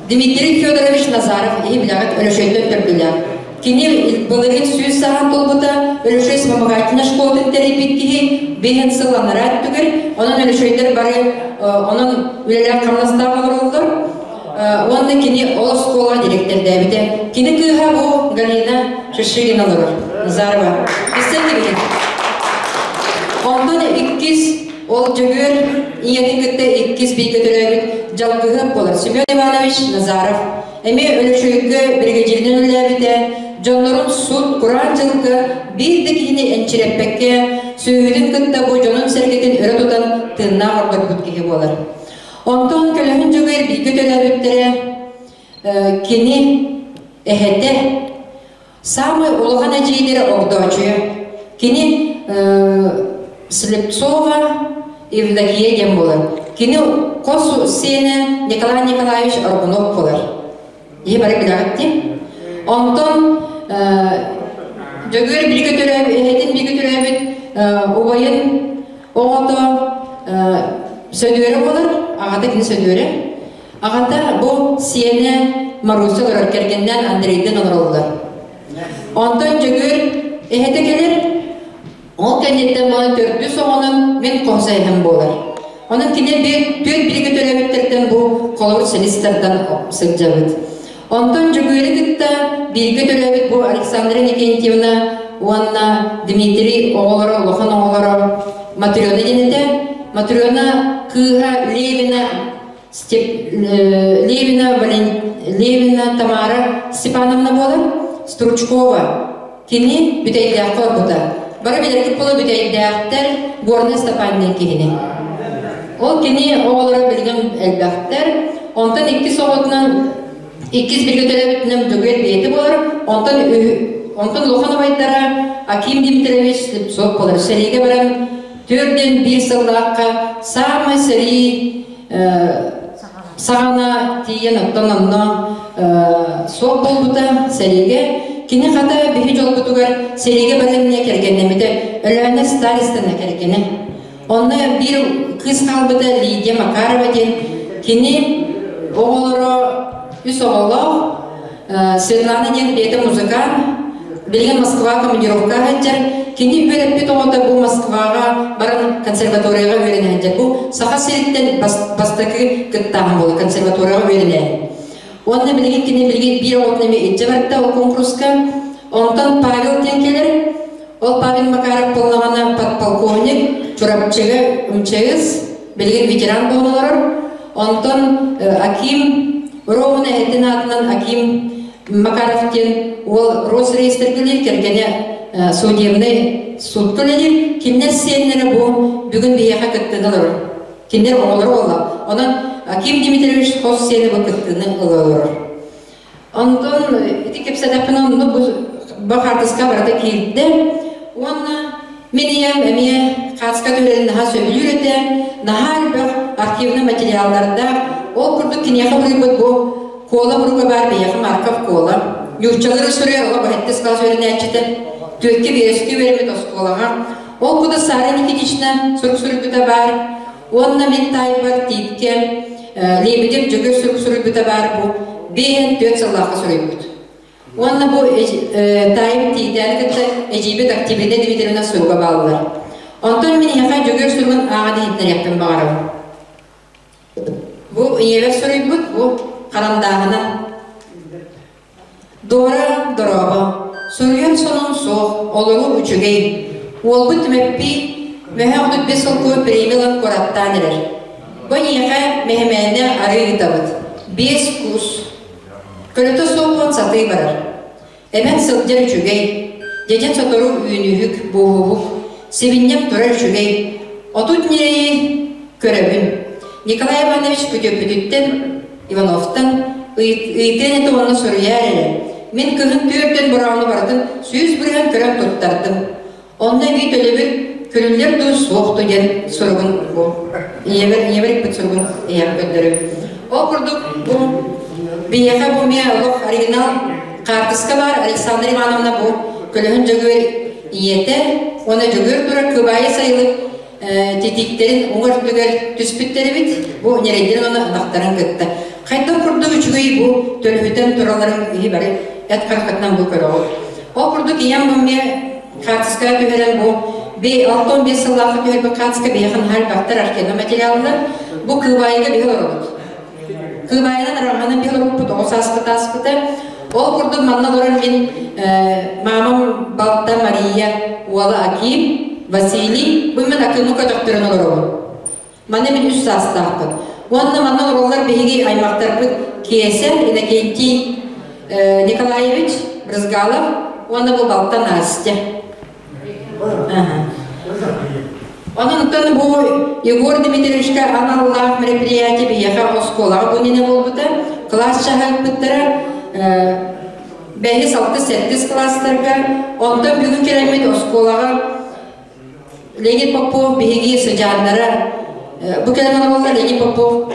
Дмитрий Федорович Назаров иһи билэҕит Өлөшөйтөн төрдүлээх. Кини былырыын сүүс сааһын туолбута Өлөшөй вспомогательнай школатын тэрийбит киһи биһин сыл анараа өттүгэр. Онон Өлөшөйдөр бары онон үлэлээх хамнастаах олороллор. Уонна кини ол оскуолаҕа дириэктэрдээбитэ. Кини кыыһа бу Галина Шишигина олорор. Назарова. Истэн кибитин. Онтон иккис Ол Дьөгүөр ийэтин кытта иккис бииргэ төрөөбүт дьалгыһыап буолар Семен Иванович Назаров эмиэ Өлөчөйгө биригэдьииринэн үлэлээбитэ, дьоннорун сут, кураан дьылга биир да киһини энчирэппэккэ, сүөһүтүн кытта бу дьонун-сэргэтин өрө тутан тыыннаах ордорбут киһи буолар. Онтон Көлөһүн Дьөгүөр бииргэ төрөөбүттэрэ кини эһэтэ Саамай улахан эдьиийдэрэ Огдоочуйа. Кини Слепцова Евдокия диэн буолар. Кини хос сиэнэ Николай Николаевич Аргунов буолар. Иһи бары билэҕит дии. Онтон Дьөгүөр бииргэ төрөөбүт, эһэтин бииргэ төрөөбүт убайын оҕото Сөдүөрэ буолар. Аҕата кини Сөдүөрэ. Аҕата бу сиэнэ Маруся олорор кэргэнинээн Андрейдыын олороллор. Онтон Дьөгүөр эһэтэ кэлэр, ол кэнниттэн буолан төрдүс оҕонон мин хос эһэм буолар. Онон кини биир түөрт бииргэ төрөөбүттэртэн бу холобур силис тардан сылдьабыт. Онтон Дьөгүөрү кытта бииргэ төрөөбүт бу Александра Никентьевна уонна Дмитрий оҕолоро, улахан оҕолоро Матрена диэн этэ. Матрена кыыһа Левина Левина, Левина Тамара Степановна буолар, Стручкова. Кини Бүтэйдээххэ олорбута. Бары билэргит буола Бүтэйдээхтэр Горнай Степаннын киһини. Ол кини оҕолоро билигин элбэхтэр. Онтон иккис оҕотунан иккис бииргэ төрөөбүтүнэн Дьөгүөр бэйэтэ буолар. Онтон онтон улахан убайдара Аким Дмитриевич Слепцов буолар. Сэриигэ баран төрдүн биир сыллаахха саамай сэрии саҕана тиийэн оттон онно суох буолбута сэриигэ. Кини хата биһи дьолбутугар сэриигэ баран кэргэннэммитэ Өлөөнө Старистана кэргэнэ. Онно биир кыыс хаалбыта Лидия Макарова диэн кини оҕолоро үс оҕолоох Светлана диэн бэйэтэ музыкант, билигин Москва командировка сылдьар. Кини үөрэппит оҕото бу Москваҕа баран консерваторияҕа үөрэнэ сылдьар. Бу Саха сириттэн бастакы кыттааһын буолар консерваторияҕа үөрэнээһин. Уонна билигин кини билигин биир оҕотун эмиэ илдьэ барда ол конкурска. Онтон Павел диэн кэлэр. Ол Павел Макаров буоллаҕына подполковник Чурапчыга МЧС, билигин ветеран буолан олорор. Онтон Аким Ровно эһэтин аатынан Аким Макаров диэн уол Росреестргэ үлэлиир, кэргэнэ судебнай суутка үлэлиир. Кинилэр сиэннэрэ бу бүгүн биһиэхэ кыттыыны олорор. Кинилэр оҕолоро буолла. Онон Аким Дмитриевич хос сиэнэ бу кыттыыны ыла олорор. Онтон ити кэпсэтэхпинэ онно бу бу хаартыска барыта киирдэ. Уонна мин ийэм эмиэ хаартыска түһэрин наһаа сөбүлүүр этэ, наһаа элбэх архивный материаллардаах. Ол курдук киниэхэ буруйбут бу Куола буруга баар биһиэхэ Марков Куола. Ньууччалары суруйар оҕо баһыттыс класс үөрэнээччитэ. Түөккэ биэскэ үөрэммит оскуолаҕа. Ол куда Сара Никитична сурук суруйбута баар. Уонна мин таайбар тиипкэ Лебедев Дьөгүөр сурук суруйбута баар бу 54 сыллаахха суруйбут. Уонна бу таайым тиийдээни кытта эдьиийбит Октябрина Дмитриевна суруга бааллар. Онтон мин эһиэхэ Дьөгүөр суругун ааҕан иһитинэриэхпин баҕарабын. Бу ийэбэр суруйбут, бу харандааһынан. Дора, дорообо. Суруйар сонун суох, олоруу үчүгэй. Уолбут Түмэппий мөһө 35 солкуой премия ылан куораттаан эрэр. Бу эйиэхэ мэһэмээннэ арыы ыытабыт. Биэс кус. Көлөтө суох сатыы барар. Эбэн сылдьар үчүгэй, дьэдьэн сотору үүнүүһүк, буоһууһук, сибинньэм турар үчүгэй, 30 ньирэйи көрөбүн. Николай Иванович күтүөппүтүттэн, Ивановтан ыйытыан этэ уонна суруйаар эрэ. Мин кыһын түөртэн бороону барытын 100% көрөн туттардым. Онно эбии төлөбүр көрүллэр дуу, суох дуу диэн суругун бу ийэбэр ийэбэр иппит суругун ийэм көрдөрөбүн. Ол курдук бу биһиэхэ бу эмиэ олох оригинал хаартыска баар Александра Ивановна бу Көлөһүн Дьөгүөр ийэтэ уонна Дьөгүөр турар Кыбаайы сайылык титииктэрин уҥа өртүгэр түспүттэр эбит. Бу ньирэйдэрин уонна ынахтарын кытта. Хайдах курдук үчүгэй бу төлөһүтэн тураларын киһи бары эт хараххытынан бу көрөҕүт. Ол курдук ийэм бу эмиэ хаартыскаҕа түһэрэн бу 65 сыллаахха түһэрбит хаартыска биһиэхэ наһаа элбэхтэр архивный материаллар. Бу Кыыбаайыга биһи олоробут. Кыыбаайынан араҥанан биһи олорбуппут оҕо сааспыт ааспыта. Ол курдук манна олорон мин маамам балта Мария, уола Аким, Василий, бу мин Акимы көтөхтөрөн олоробун. Манна мин үс саастаахпын. Уонна манна олороллор биһиги аймахтарбыт Киэсэ, Иннокентий Николаевич Брызгалов уонна бу балта Настя. Онон оттон бу Егор Дмитриевичка аналлаах мероприятие биһиэхэ оскуолаҕа бу иннинэ буолбута. Кылаас чаһыппыттара бэһис, алтыс, сэттис кылаастарга. Онтон бүгүн кэлэммит оскуолаҕа Леонид Попов биһиги сыдьааннара бу кэлэн олороллор Леонид Попов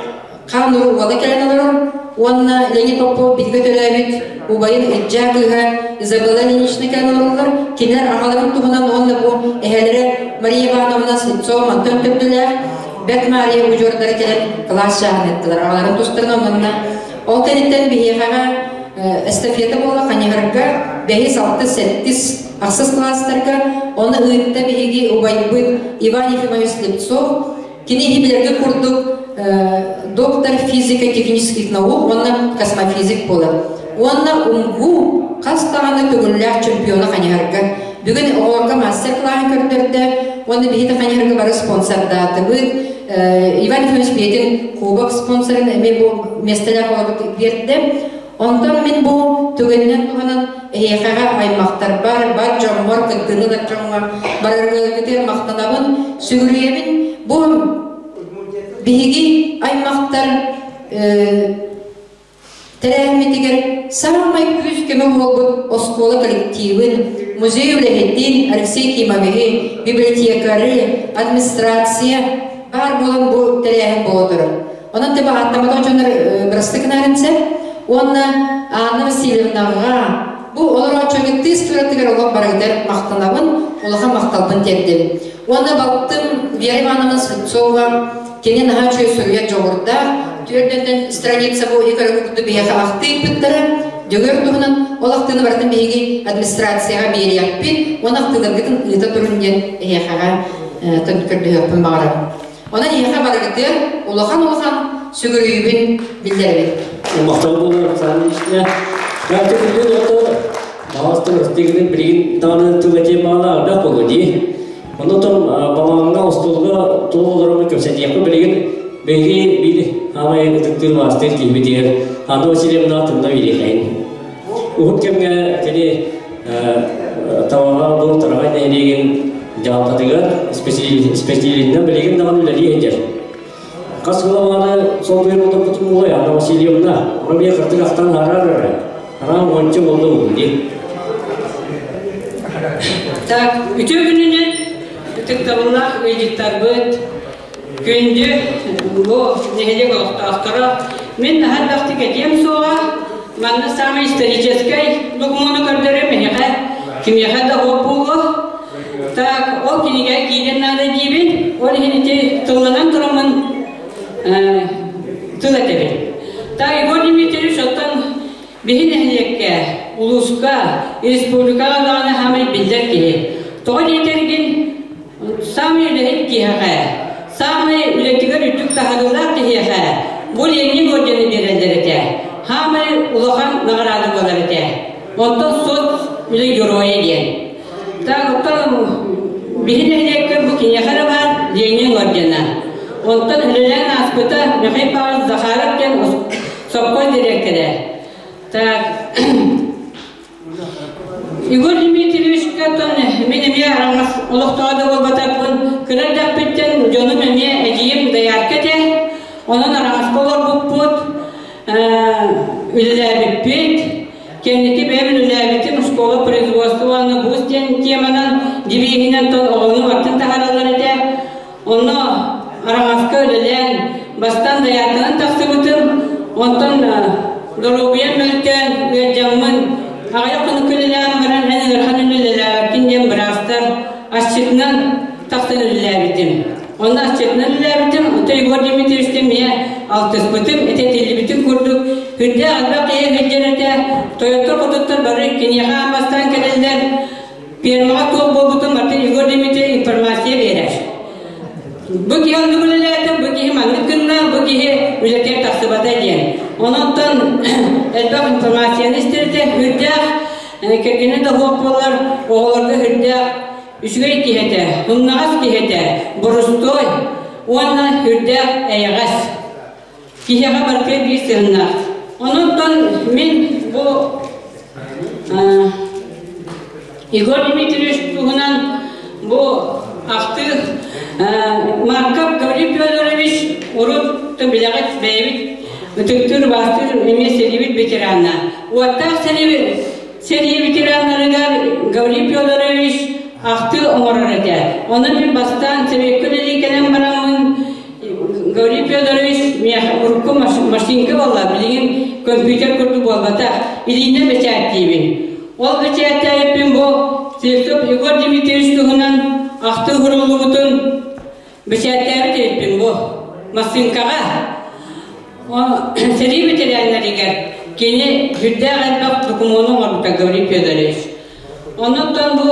хаан уруу уола кэлэн олорор уонна Леонид Попов биһиги төрөөбүт убайын Ыдьаа кыыһа Изабелла Ильинична кэлэн олороллор. Кинилэр аҕаларын туһунан уонна бу эһэлэрэ Мария Ивановна Слепцова мантан төрдүлээх Бэт Мария удьуордара кэлэн кылаас чааһын ыыттылар. Аҕаларын тустарынан уонна ол кэнниттэн биһиэхэҕэ эстафета буола Ханьыһарга бэһис, алтыс, сэттис Ахсыс кылаастарга ону ыытта биһиги убайбыт Иван Ефимович Слепцов. Кини иһи билэргэ курдук доктор физико-технических наук уонна космофизик буолар. Уонна УМГУ хас даҕаны төгүллээх чемпиона Ханьыһарга. Бүгүн оҕолорго мастер-класс көрдөрдө уонна биһиги Ханьыһарга бары спонсордаатыбыт. Иван Ефимович бэйэтин кубок спонсорын эмиэ бу миэстэлээх оҕолорго биэрдэ. Онтон мин бу түгэнинэн туһанан эһиэхэҕэ аймахтарбар, бар дьоммор, кыттыыны ылар дьоҥҥо бараргытыгар махтанабын, сүгүрүйэбин. Бу биһиги аймахтар тэрээһиммитигэр саамай күүс-көмө буолбут оскуола коллективын, музей үлэһитин Алексей Кимовиһы, библиотекары, администрация баар буолан бу тэрээһин буола турар. Онон типа ааттамматах дьоннор бырастыы гынаарынса уонна Анна Васильевнаҕа бу олорооччуга тыыс туратыгар олох барыгытар махтанабын, улахан махталбын тиэрдэбин. Уонна балтым Вера Ивановна Слепцова кини наһаа үчүгэй суруйар дьоҕурдаах, түөртэнтэн страница бу икарыгы курдук биһиэхэ ахтыы ыыппыттара. Дьөгүөр туһунан ол ахтыыны барытын биһиги администрацияҕа биэриэхпит уонна ахтыыларгытын ыыта турун диэн эһиэхэҕэ көрдөһүөхпүн баҕарабын. Онон эһиэхэ барыгытыгар улахан-улахан сүгүрүйүүбүн биллэрэбин. Махтал буолар Оксана Ильична. Дальше күндү доктор, баҕастан ыстыгынын билигин даҕаны тыл этиэн баҕалаах элбэх буолуо дии. Оннотон балаҕаҥҥа остуолга туох олороммун кэпсэтиэхпин билигин биһиги биир аамай ытыктыыр маастар киһибитигэр Анна Васильевна тылына биэриэхэйин. Уһун кэмҥэ кини Табаҕа бу Тараҕай нэһилиэгин дьаһалтатыгар испэсиилинэн билигин даҕаны үлэлии сылдьар. Хас сыллаҕаны солбуйар олорбутум буолуой, Анна Васильевна, ону эмиэ кырдьык ахтан аһарар эрэ. Араан уонча буолла буолуо дии. Так, үтүө күнүнэн ытыктабыллаах ыалдьыттарбыт, күндү бу нэһилиэк олохтоохторо, мин наһаа элбэхтик этиэм суоҕа, манна саамай историческай докумуону көрдөрөр миэхэ. Кимиэхэ да оп буолуо. Так, ол кинигэ киирэн наада диибин. Ол иһин ити тылланан тураммын тыл этэбин. Так, Егор Дмитриевич оттон биһи нэһилиэккэ, улууска, республикаҕа даҕаны хаамай биллэр киһи. Тоҕо диэтэргин, саамай үлэһит киһиэхэ, саамай үлэтигэр үрдүк таһаарыылаах киһиэхэ бу Ленин ордены биэрэллэр этэ. Хаамай улахан наҕараада буолар этэ. Онтон сот үлэ геройа диэн. Так, оттон биһи нэһилиэккэ бу киниэхэ эрэ баар Ленин ордена. Онтон үлэлээн ааспыта Михаил Павлович Захаров диэн сопхуос дириэктэрэ. Так, Егор Дмитриевичка оттон мин эмиэ араҥас олохтооҕо да буолбатарбын, кыра эрдэхпиттэн дьонум эмиэ эдьиийим доярка этэ. Онон араҥаска олорбуппут, үлэлээбиппит. Кэнники бэйэм үлэлээбитим школа производства уонна бус диэн теманан девиһинэн тон оҕону аттын таһаараллар этэ. Онно араҥаска үлэлээн, бастаан доярканан тахсыбытым, онтон доруобуйам мөлтөөн, ыалдьаммын, аҕыйах хонук үлэлээн баран эн ыарахан үлэлээбэккин диэн быраастар асчытынан тахсан үлэлээбитим. Онно асчытынан үлэлээбитим, оттон Егор Дмитриевичтин эмиэ алтыспытым, этэтиллибитин курдук, үрдээх элбэх киһи сылдьар этэ, тойоттор-хотуттар бары киниэхэ аан бастаан кэлэллэр, Фермаҕа туох буолбутун Мартын Егор Дмитриевич информация биэрэр. Бу киһи оннук үлэлээтэ, бу киһи маннык гынна, бу киһи үлэтигэр тахсыбата диэн. Онон элбэх информацияны истэритэ үрдээх, кэргэнэ да суох буолар, оҕолорго үрдээх үчүгэй киһи этэ, умнаҕас киһи этэ, борустуой уонна үрдээх эйэҕэс. Киһиэхэ барытыгар биир сыһыннаах. Онон мин бу Егор Дмитриевич туһунан бу ахтыы Марков Гаврил Федорович урут билэҕит бэйэбит ытыктыыр убаастыыр эмиэ сэриибит ветерана. Уоттаах сэрии сэрии ветераннарыгар Гаврил Федорович ахтыы оҥорор этэ. Онон мин бастаан сэбиэккэ үлэлии кэлэн бараммын Гаврил Федорович миэхэ урукку машинка буолла, билигин компьютер курдук буолбатах, илиинэн бэчээттиибин. Ол бэчээттээбиппин бу Слепцов Егор Дмитриевич туһунан ахтыы уһуруллубутун бэчээттээбит эбиппин бу массыыҥкаҕа. Сэрии бэтэрээннэригэр кини сүрдээх элбэх докумуону оҥорбута Гаврил Федорович. Оннуттан бу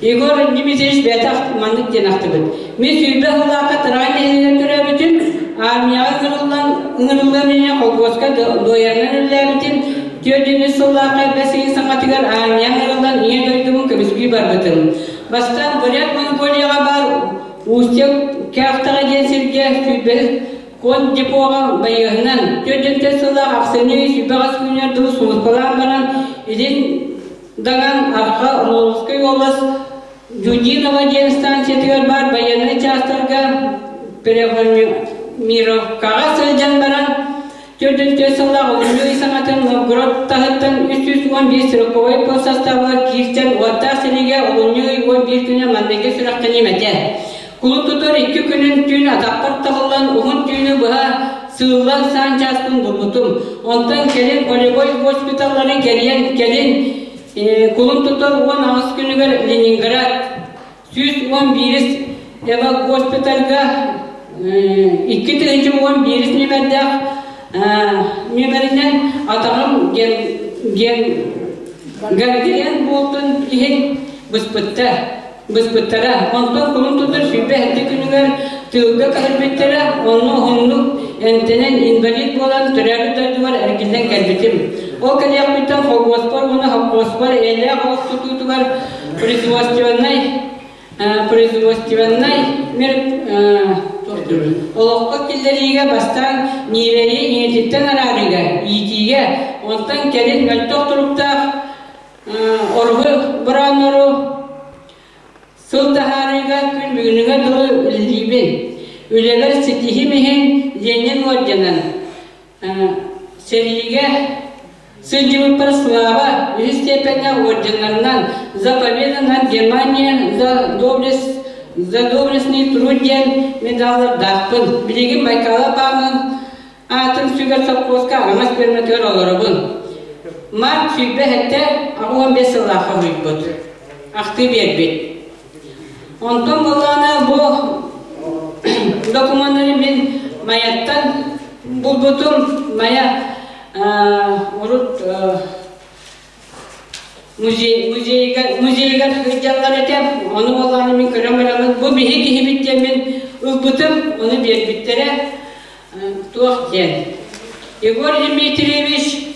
Егор Дмитриевич бэйэтэ маннык диэн ахтыбыт. Мин 20 сыллаахха Тараан нэһилиэгэр төрөөбүтүм, армияҕа ыҥырыллан ыҥырыллан иһин холкуоска дуойарынан үлэлээбитим, 4 сыллаахха бэс ыйын саҥатыгар армия ыҥырыллан ийэ дойдубун көмүскүү барбытым. Бастаан Бурят Монголияҕа баар Устье Кяхтаҕа диэн сиргэ 20 кон депоҕа байыаһынан 4 сыллаах ахсынньы 28 күнүгэр дылы сулууспалаан баран илин Даҕан Арҕаа Орловскай уобалас Юдинова диэн станциятыгар баар байыаннай чаастарга переформировкаҕа сылдьан баран, 404 сыллаах олунньу ый саҥатын Новгород таһыттан 311 сороковой пост састаабыгар киирсэн уоттаах сэриигэ олунньу ый 11 күнэ манныгы сүрэхтэниим этэ. Кулун тутар икки күнүн түүн атахпар таһыллан уһун түүнү быһа сыыллан саан чааспын булбутум. Онтон кэлин полевой госпиталлары кэрийэн кэлин кулун тутар 18 күнүгэр Ленинград 111 Эва госпитальга 2011 нүмердээх нүмеринэн атаҕым ген гангрен буолтун иһин быспыттар. быспыттара. Онтон кулун тутар 27 күнүгэр тыылга көһөрбүттэрэ, онно уһуннук эмтэнэн инвалид буолан төрөөбүт дойдубар эргиллэн кэлбитим. Ол кэлиэхпиттэн холкуоспар уонна холкуоспар эйэлээх олох тутуутугар производственнай производственнай мер олоххо киллэриигэ бастаан ньирэйи ийэтиттэн араарыыга, иитиигэ, онтон кэлин мөлтөх туруктаах Оруһу бырааннару сыл таһаарыыга күн бүгүнүгэ дылы үлэлиибин. Үлэбэр ситиһим иһин Ленин орденын, сэриигэ сылдьыбыппар Слава үһүс степеннээх орденнарынан За победу над Германией, За доблесть, За доблестный труд диэн медаллардаахпын. Билигин Байкала баанын аатын сүгэр сопхуоска аҥас пиэрмэтигэр олоробун. Март 27 85 сыллаахха уһуйбут, ахтыы биэрбит. Онтон буоллаҕына бу докумуоннары мин Майаттан булбутум. Майа урут музей, музейга, музейгар сылдьаллар этэ. Ону буоллаҕына мин көрөн бараммын, бу биһи киһибит диэн мин ылбытым, ону биэрбиттэрэ. Туох диэн. Егор Дмитриевич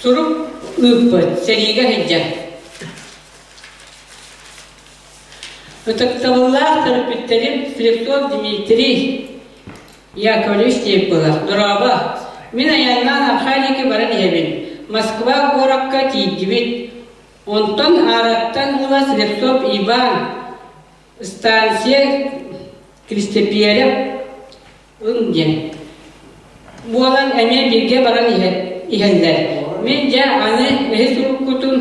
сурук ыыппыт, сэриигэ сылдьар. Ытыктабыллаах төрөппүттэрим Слепцов Дмитрий Яковлевич Степылов, дорообо! Мин айаннаан Архангельга баран иһэбин. Москва куоракка тиийдибит. Онтон аараттан ыла Слепцов Иван станция Кристопиерев ын диэн буолан эмиэ бииргэ баран иһэллэр. Мин дьэ аны эһи суруккутун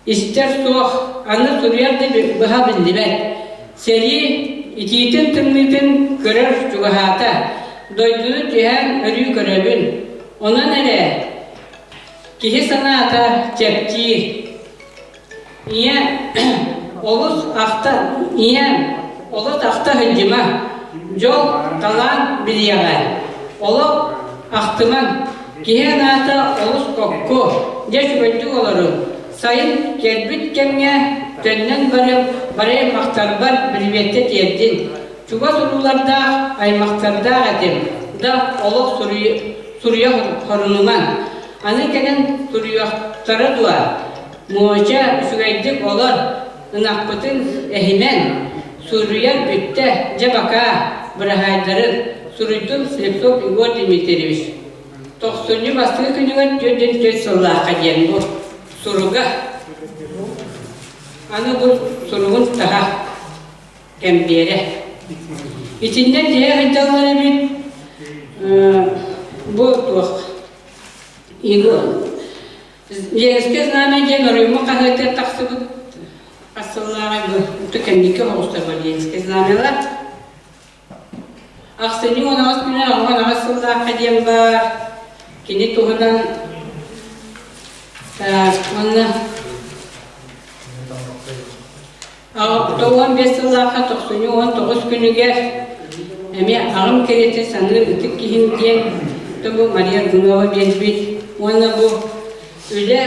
истэр суох, аны суруйар да быһа биллибэт. Сэрии итиитин-тымныытын көрөр чугаһаата. Дойдуну түһээн өрүү көрөбүн. Онон эрэ киһи санаата чэпчиир. Ийэ олус ахта ийэм олус ахта сылдьыма, дьол талаан билиэҕэ. Олох ахтымаҥ, киһи анаата олус хокку, дьэ үчүгэйдик олорун. Сайын кэлбит кэмҥэ төннөн барыам, барыам махтарбар бирибиэттэ тиэрдин. Чугас уруулардаах, аймахтардаах этим, да олох суруйа хорунумаҥ. Аны кэлэн суруйуохтара дуо? Муоча үчүгэйдик олор, ынахпытын эһимэн, суруйар бүттэ, дьэ бакаа, быраһаайдарын, суруйдум Слепцов Егор Дмитриевич. Тохсунньу бастакы күнүгэр 44 сыллаахха диэн бу суруга. Аны бу суругун таһа кэмбиэрэ. Итиннэ тиһэ сылдьаллар эбит бу туох Егор Ленскэй знамя диэн оройуоҥҥа хаһыатыгар тахсыбыт хас сыллааҕы бу кэнники оҕустарбар Ленскэй знамялар. Ахсынньы 18 күнэ 18 сыллаахха диэн баар. Кини туһунан уонна 95 сыллаахха тохсунньу 19 күнүгэр эмиэ аҕам кэриэтэ саныыр ытык киһим диэн бу Мария Аргунова биэрбит уонна бу үлэ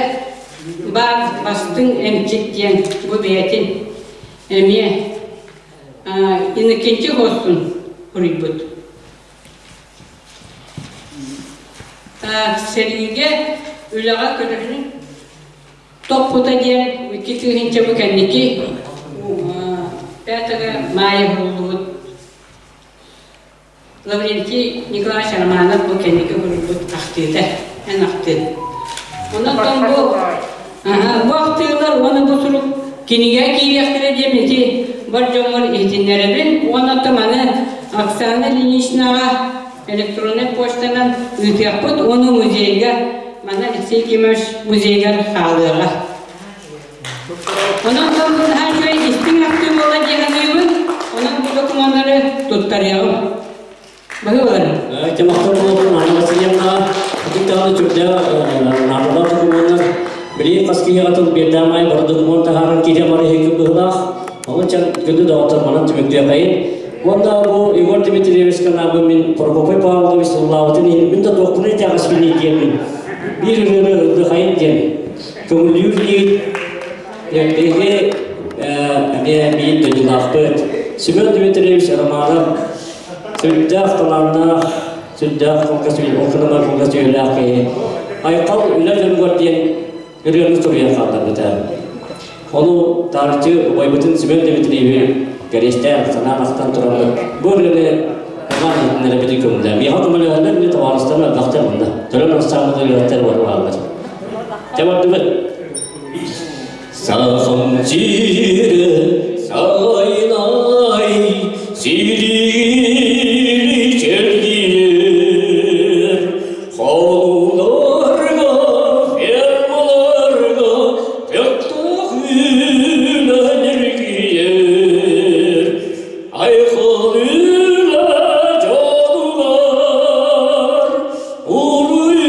баар бастыҥ эмчит диэн бу бэйэтин эмиэ Иннокентий Хостун суруйбут. Сэриигэ үлэҕэ көрөһүн Топпута диэн 2000 бу кэнники пятого мая буллубут Лаврентий Николаевич Романов бу кэнники суруйбут ахтыыта, эн ахтыы. Онон бу бу ахтыылар уонна бу сурук кинигэ киириэхтэрэ диэн ити бар дьоммор иһитиннэрэбин уонна маны Оксана Ильиничнаҕа электроннай почтанан ыытыахпыт уонна музейга Манна Алексей Кимович музейыгар хаалыаҕа. Онон наһаа үчүгэй истиҥ ахтыы буолла дии саныыбын. Онон бу докумуоннары туттарыаҕым. Баһыыларын. Тимохтор буолбун Анна Васильевна ытык даҕаны сүрдээх наадалаах докумуоннар. Билигин хас киһиэхэ тыл биэрдээх аайы бары докумуон таһааран киирэн бары иһикки быһыылаах. Онон чан күндү доҕоттор манан түмүктүөххэйин. Уонна бу Егор Дмитриевич канаабы мин Прокопий Павлович сыллаабытын иһин мин да туохпунай итэҕэспиний диэммин биир ырыаны ыллыхайын диэн көҥүллүүр диир биһиги эмиэ биир дойдулаахпыт Семен Дмитриевич Романов сүрдээх талааннаах сүрдээх кылгас ол кылгас үйэлээх киһи айхал үлэ дьонугар диэн ырыаны суруйан хаалларбыта. Ону таарыччы убайбытын Семен Дмитриеви кэриэстээн санаан ахтан тураммыт бу ырыаны Роман иһитиннэрэбитин көҥүлэ. Миэхэ көмөлөһөллөр мин табаарыстарым элбэхтэр мунна. Төлөн ансаамбыл ырыаттар бары бааллар. Дьэ бардыбыт. Сахам сири сайнай сири чергиер Холуларга, фермаларга төхтөх үлэн эргийэр. Айхал үлэ дьонугар, уруй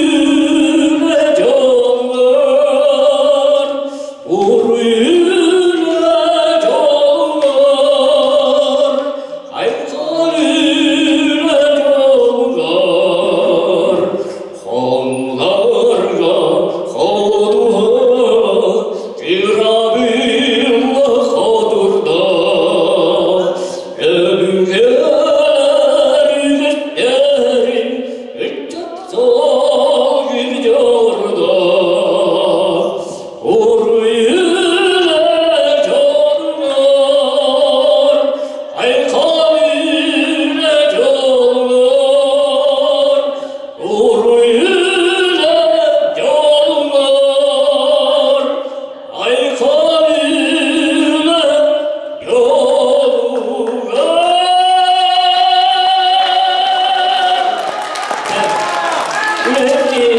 Үлэһит киһи,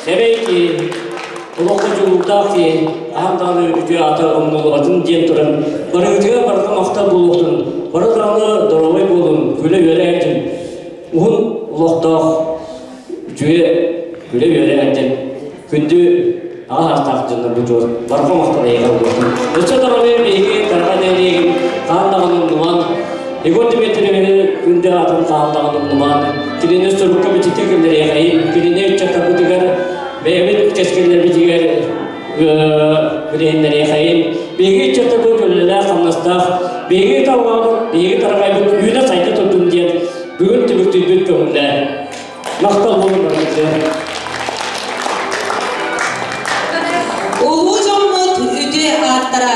сэмэй киһи, олоххо дьулуурдаах киһи аһан даҕаны үтүө аата умнуллубатын диэн туран, барыгытыгар барыта махтал буолуохтун, бары даҕаны доруобай буолун, күлэ-үөрэ эрдин, уһун олохтоох үтүө күлэ-үөрэ эрдин, күндү аҕа саастаах дьоннорбут барҕа махтал эйиэхэ буолуохтун. Өссө даҕаны биһиги Тараҕа нэһилиэгин хаан даҕаны умнуман, Егор Дмитриевиһи күндү аатын хаан даҕаны умнуман, кинини сурукка бичиккэ киллэриэхэйин, кинини ыччаттарбытыгар, бэйэбит кэскиллэрбитигэр билиһиннэриэхэйин, биһиги ыччаттарбыт үлэлээх-хамнастаах, биһиги талаабыт, биһиги тараҕайбыт үүнэ-сайда турдун диэн бүгүн түмүктүүрбүт көҥүллээ. Махтал буолун барыгытыгар. Улуу дьоммут үтүө ааттара,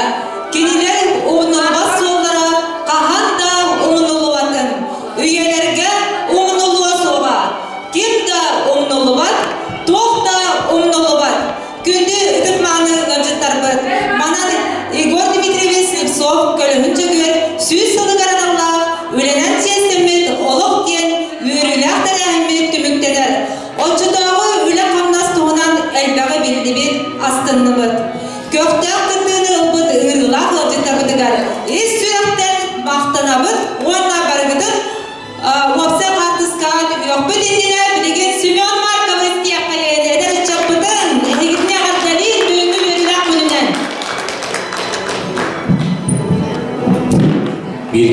кинилэр умнуллубат суоллара хаһан да умнуллубатын, үйэлэргэ умнуллуо суоҕа. Ким да умнуллубат, туох да умнуллубат. Күндү ытык-мааны ыалдьыттарбыт, манан Егор Дмитриевич Слепцов көлөһүн Дьөгүөр 100 сылыгар аналлаах үлэнэн чиэстэммит олох диэн үөрүүлээх тэрээһиммит түмүктэнэр. Оччотооҕу үлэ-хамнас туһунан элбэҕи биллибит, астынныбыт. Көхтөөх кыттыыны ылбыт ыҥырыылаах ыалдьыттарбытыгар ис сүрэхтэн махтанабыт уонна барыгытын уопсай хаартыскаҕа түһүөхпүт иннинэ билигин Семен Марковы истиэххэйин эдэр ыччаппытын эһигитини эҕэрдэлиир бүгүҥҥү үөрүүлээх күнүнэн. Биир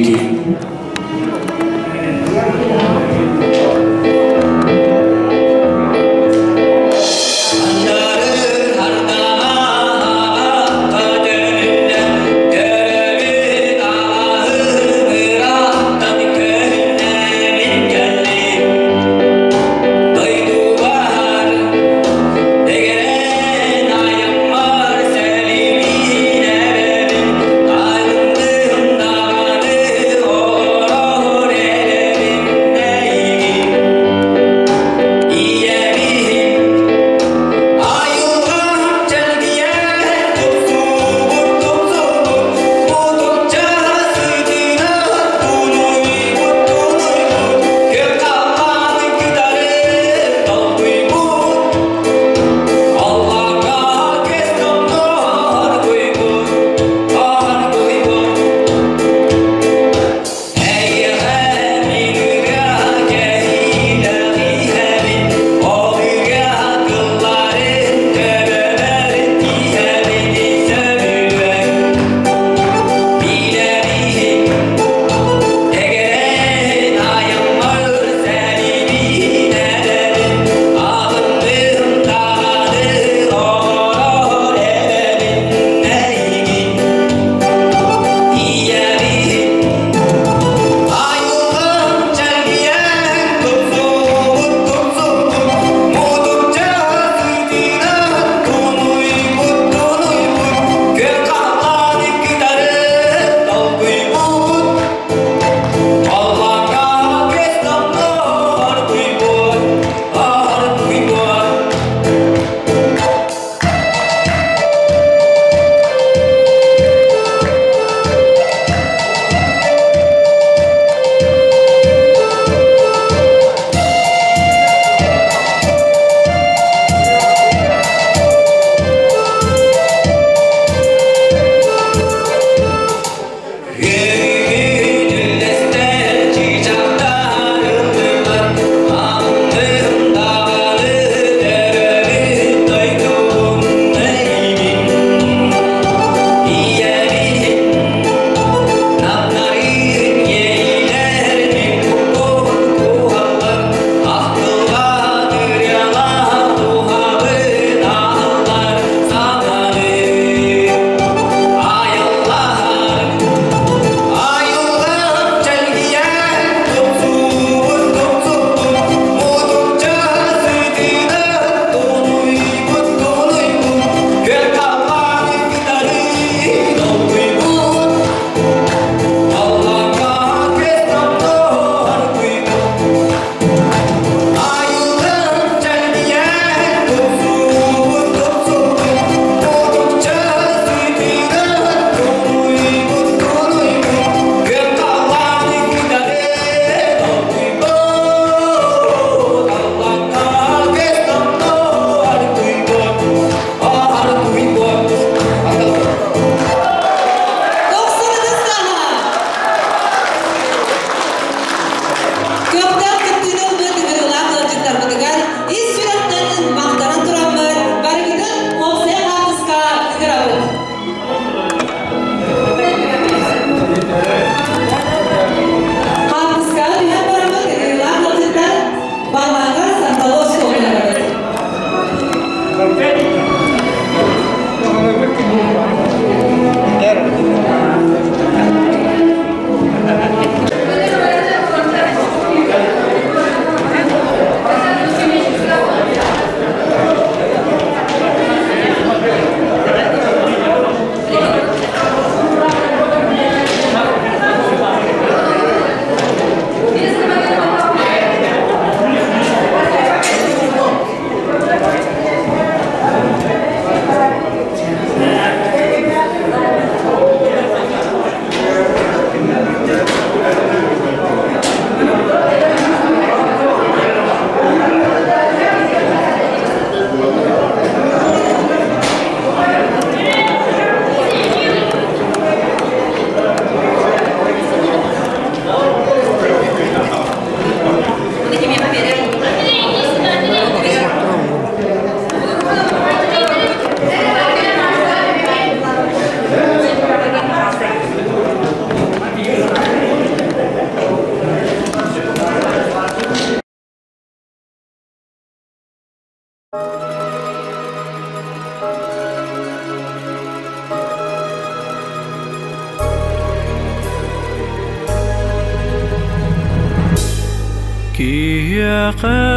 Киһиэхэ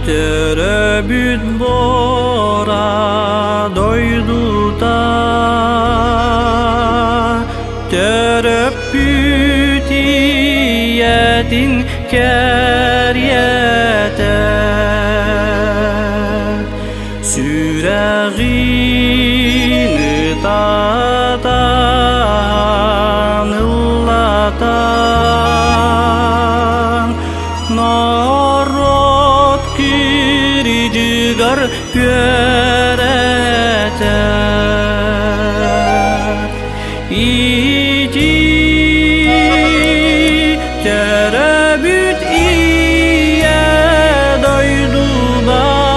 төрөбүт буора дойдута төрөппүт ийэтин кэриэтэ Сүрэҕин ытатан ыллатан норуот кирдьигэр үөрэтэр Ити төрөбүт ийэ дойдубар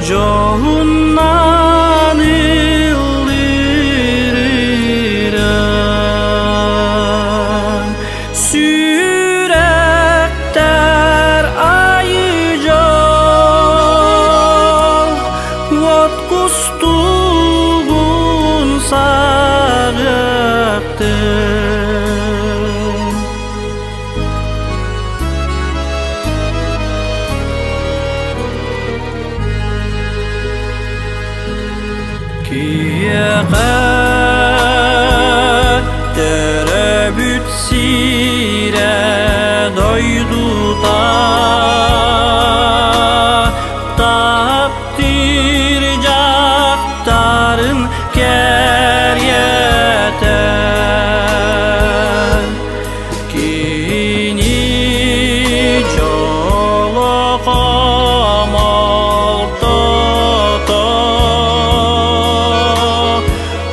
дьоһуннан ыллыырым сүрэхтэр айы дьол уот кустугун саҕыахтын. Киһиэхэ төрөбүт сирэ дойдута таптыыр дьахтарын кэриэтэ Кини дьоло хомолтото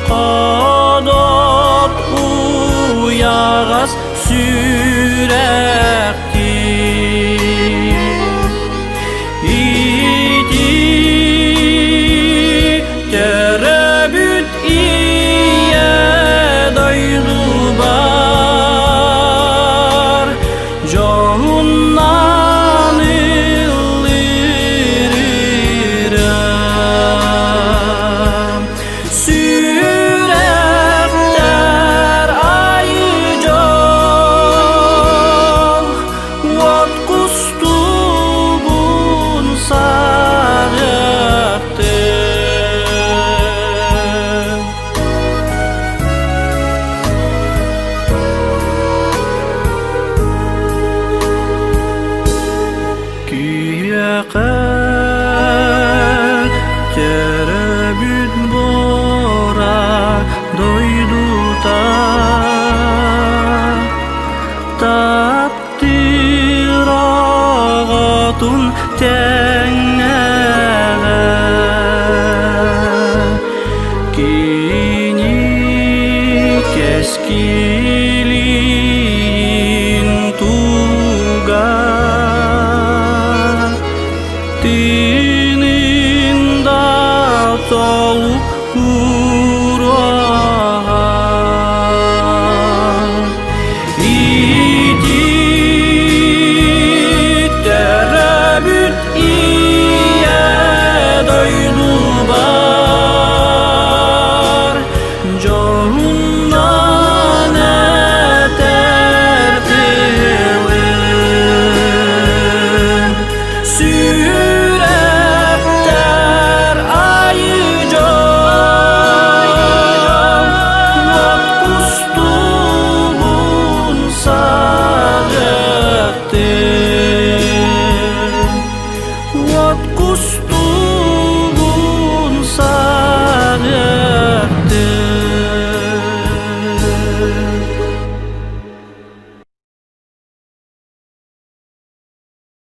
ходот уйаҕас сүрэхтиир Ити төрөбүт ийэ дойдубар дьоһуннан ыллыырым Сүрэхтэр айы дьол уот кустугун саҕыахтын. Киһиэхэ төрөбүт буора дойдута таптыыр оҕотун тэҥнэҕэ Кини кэскилин туга тыынын да толук.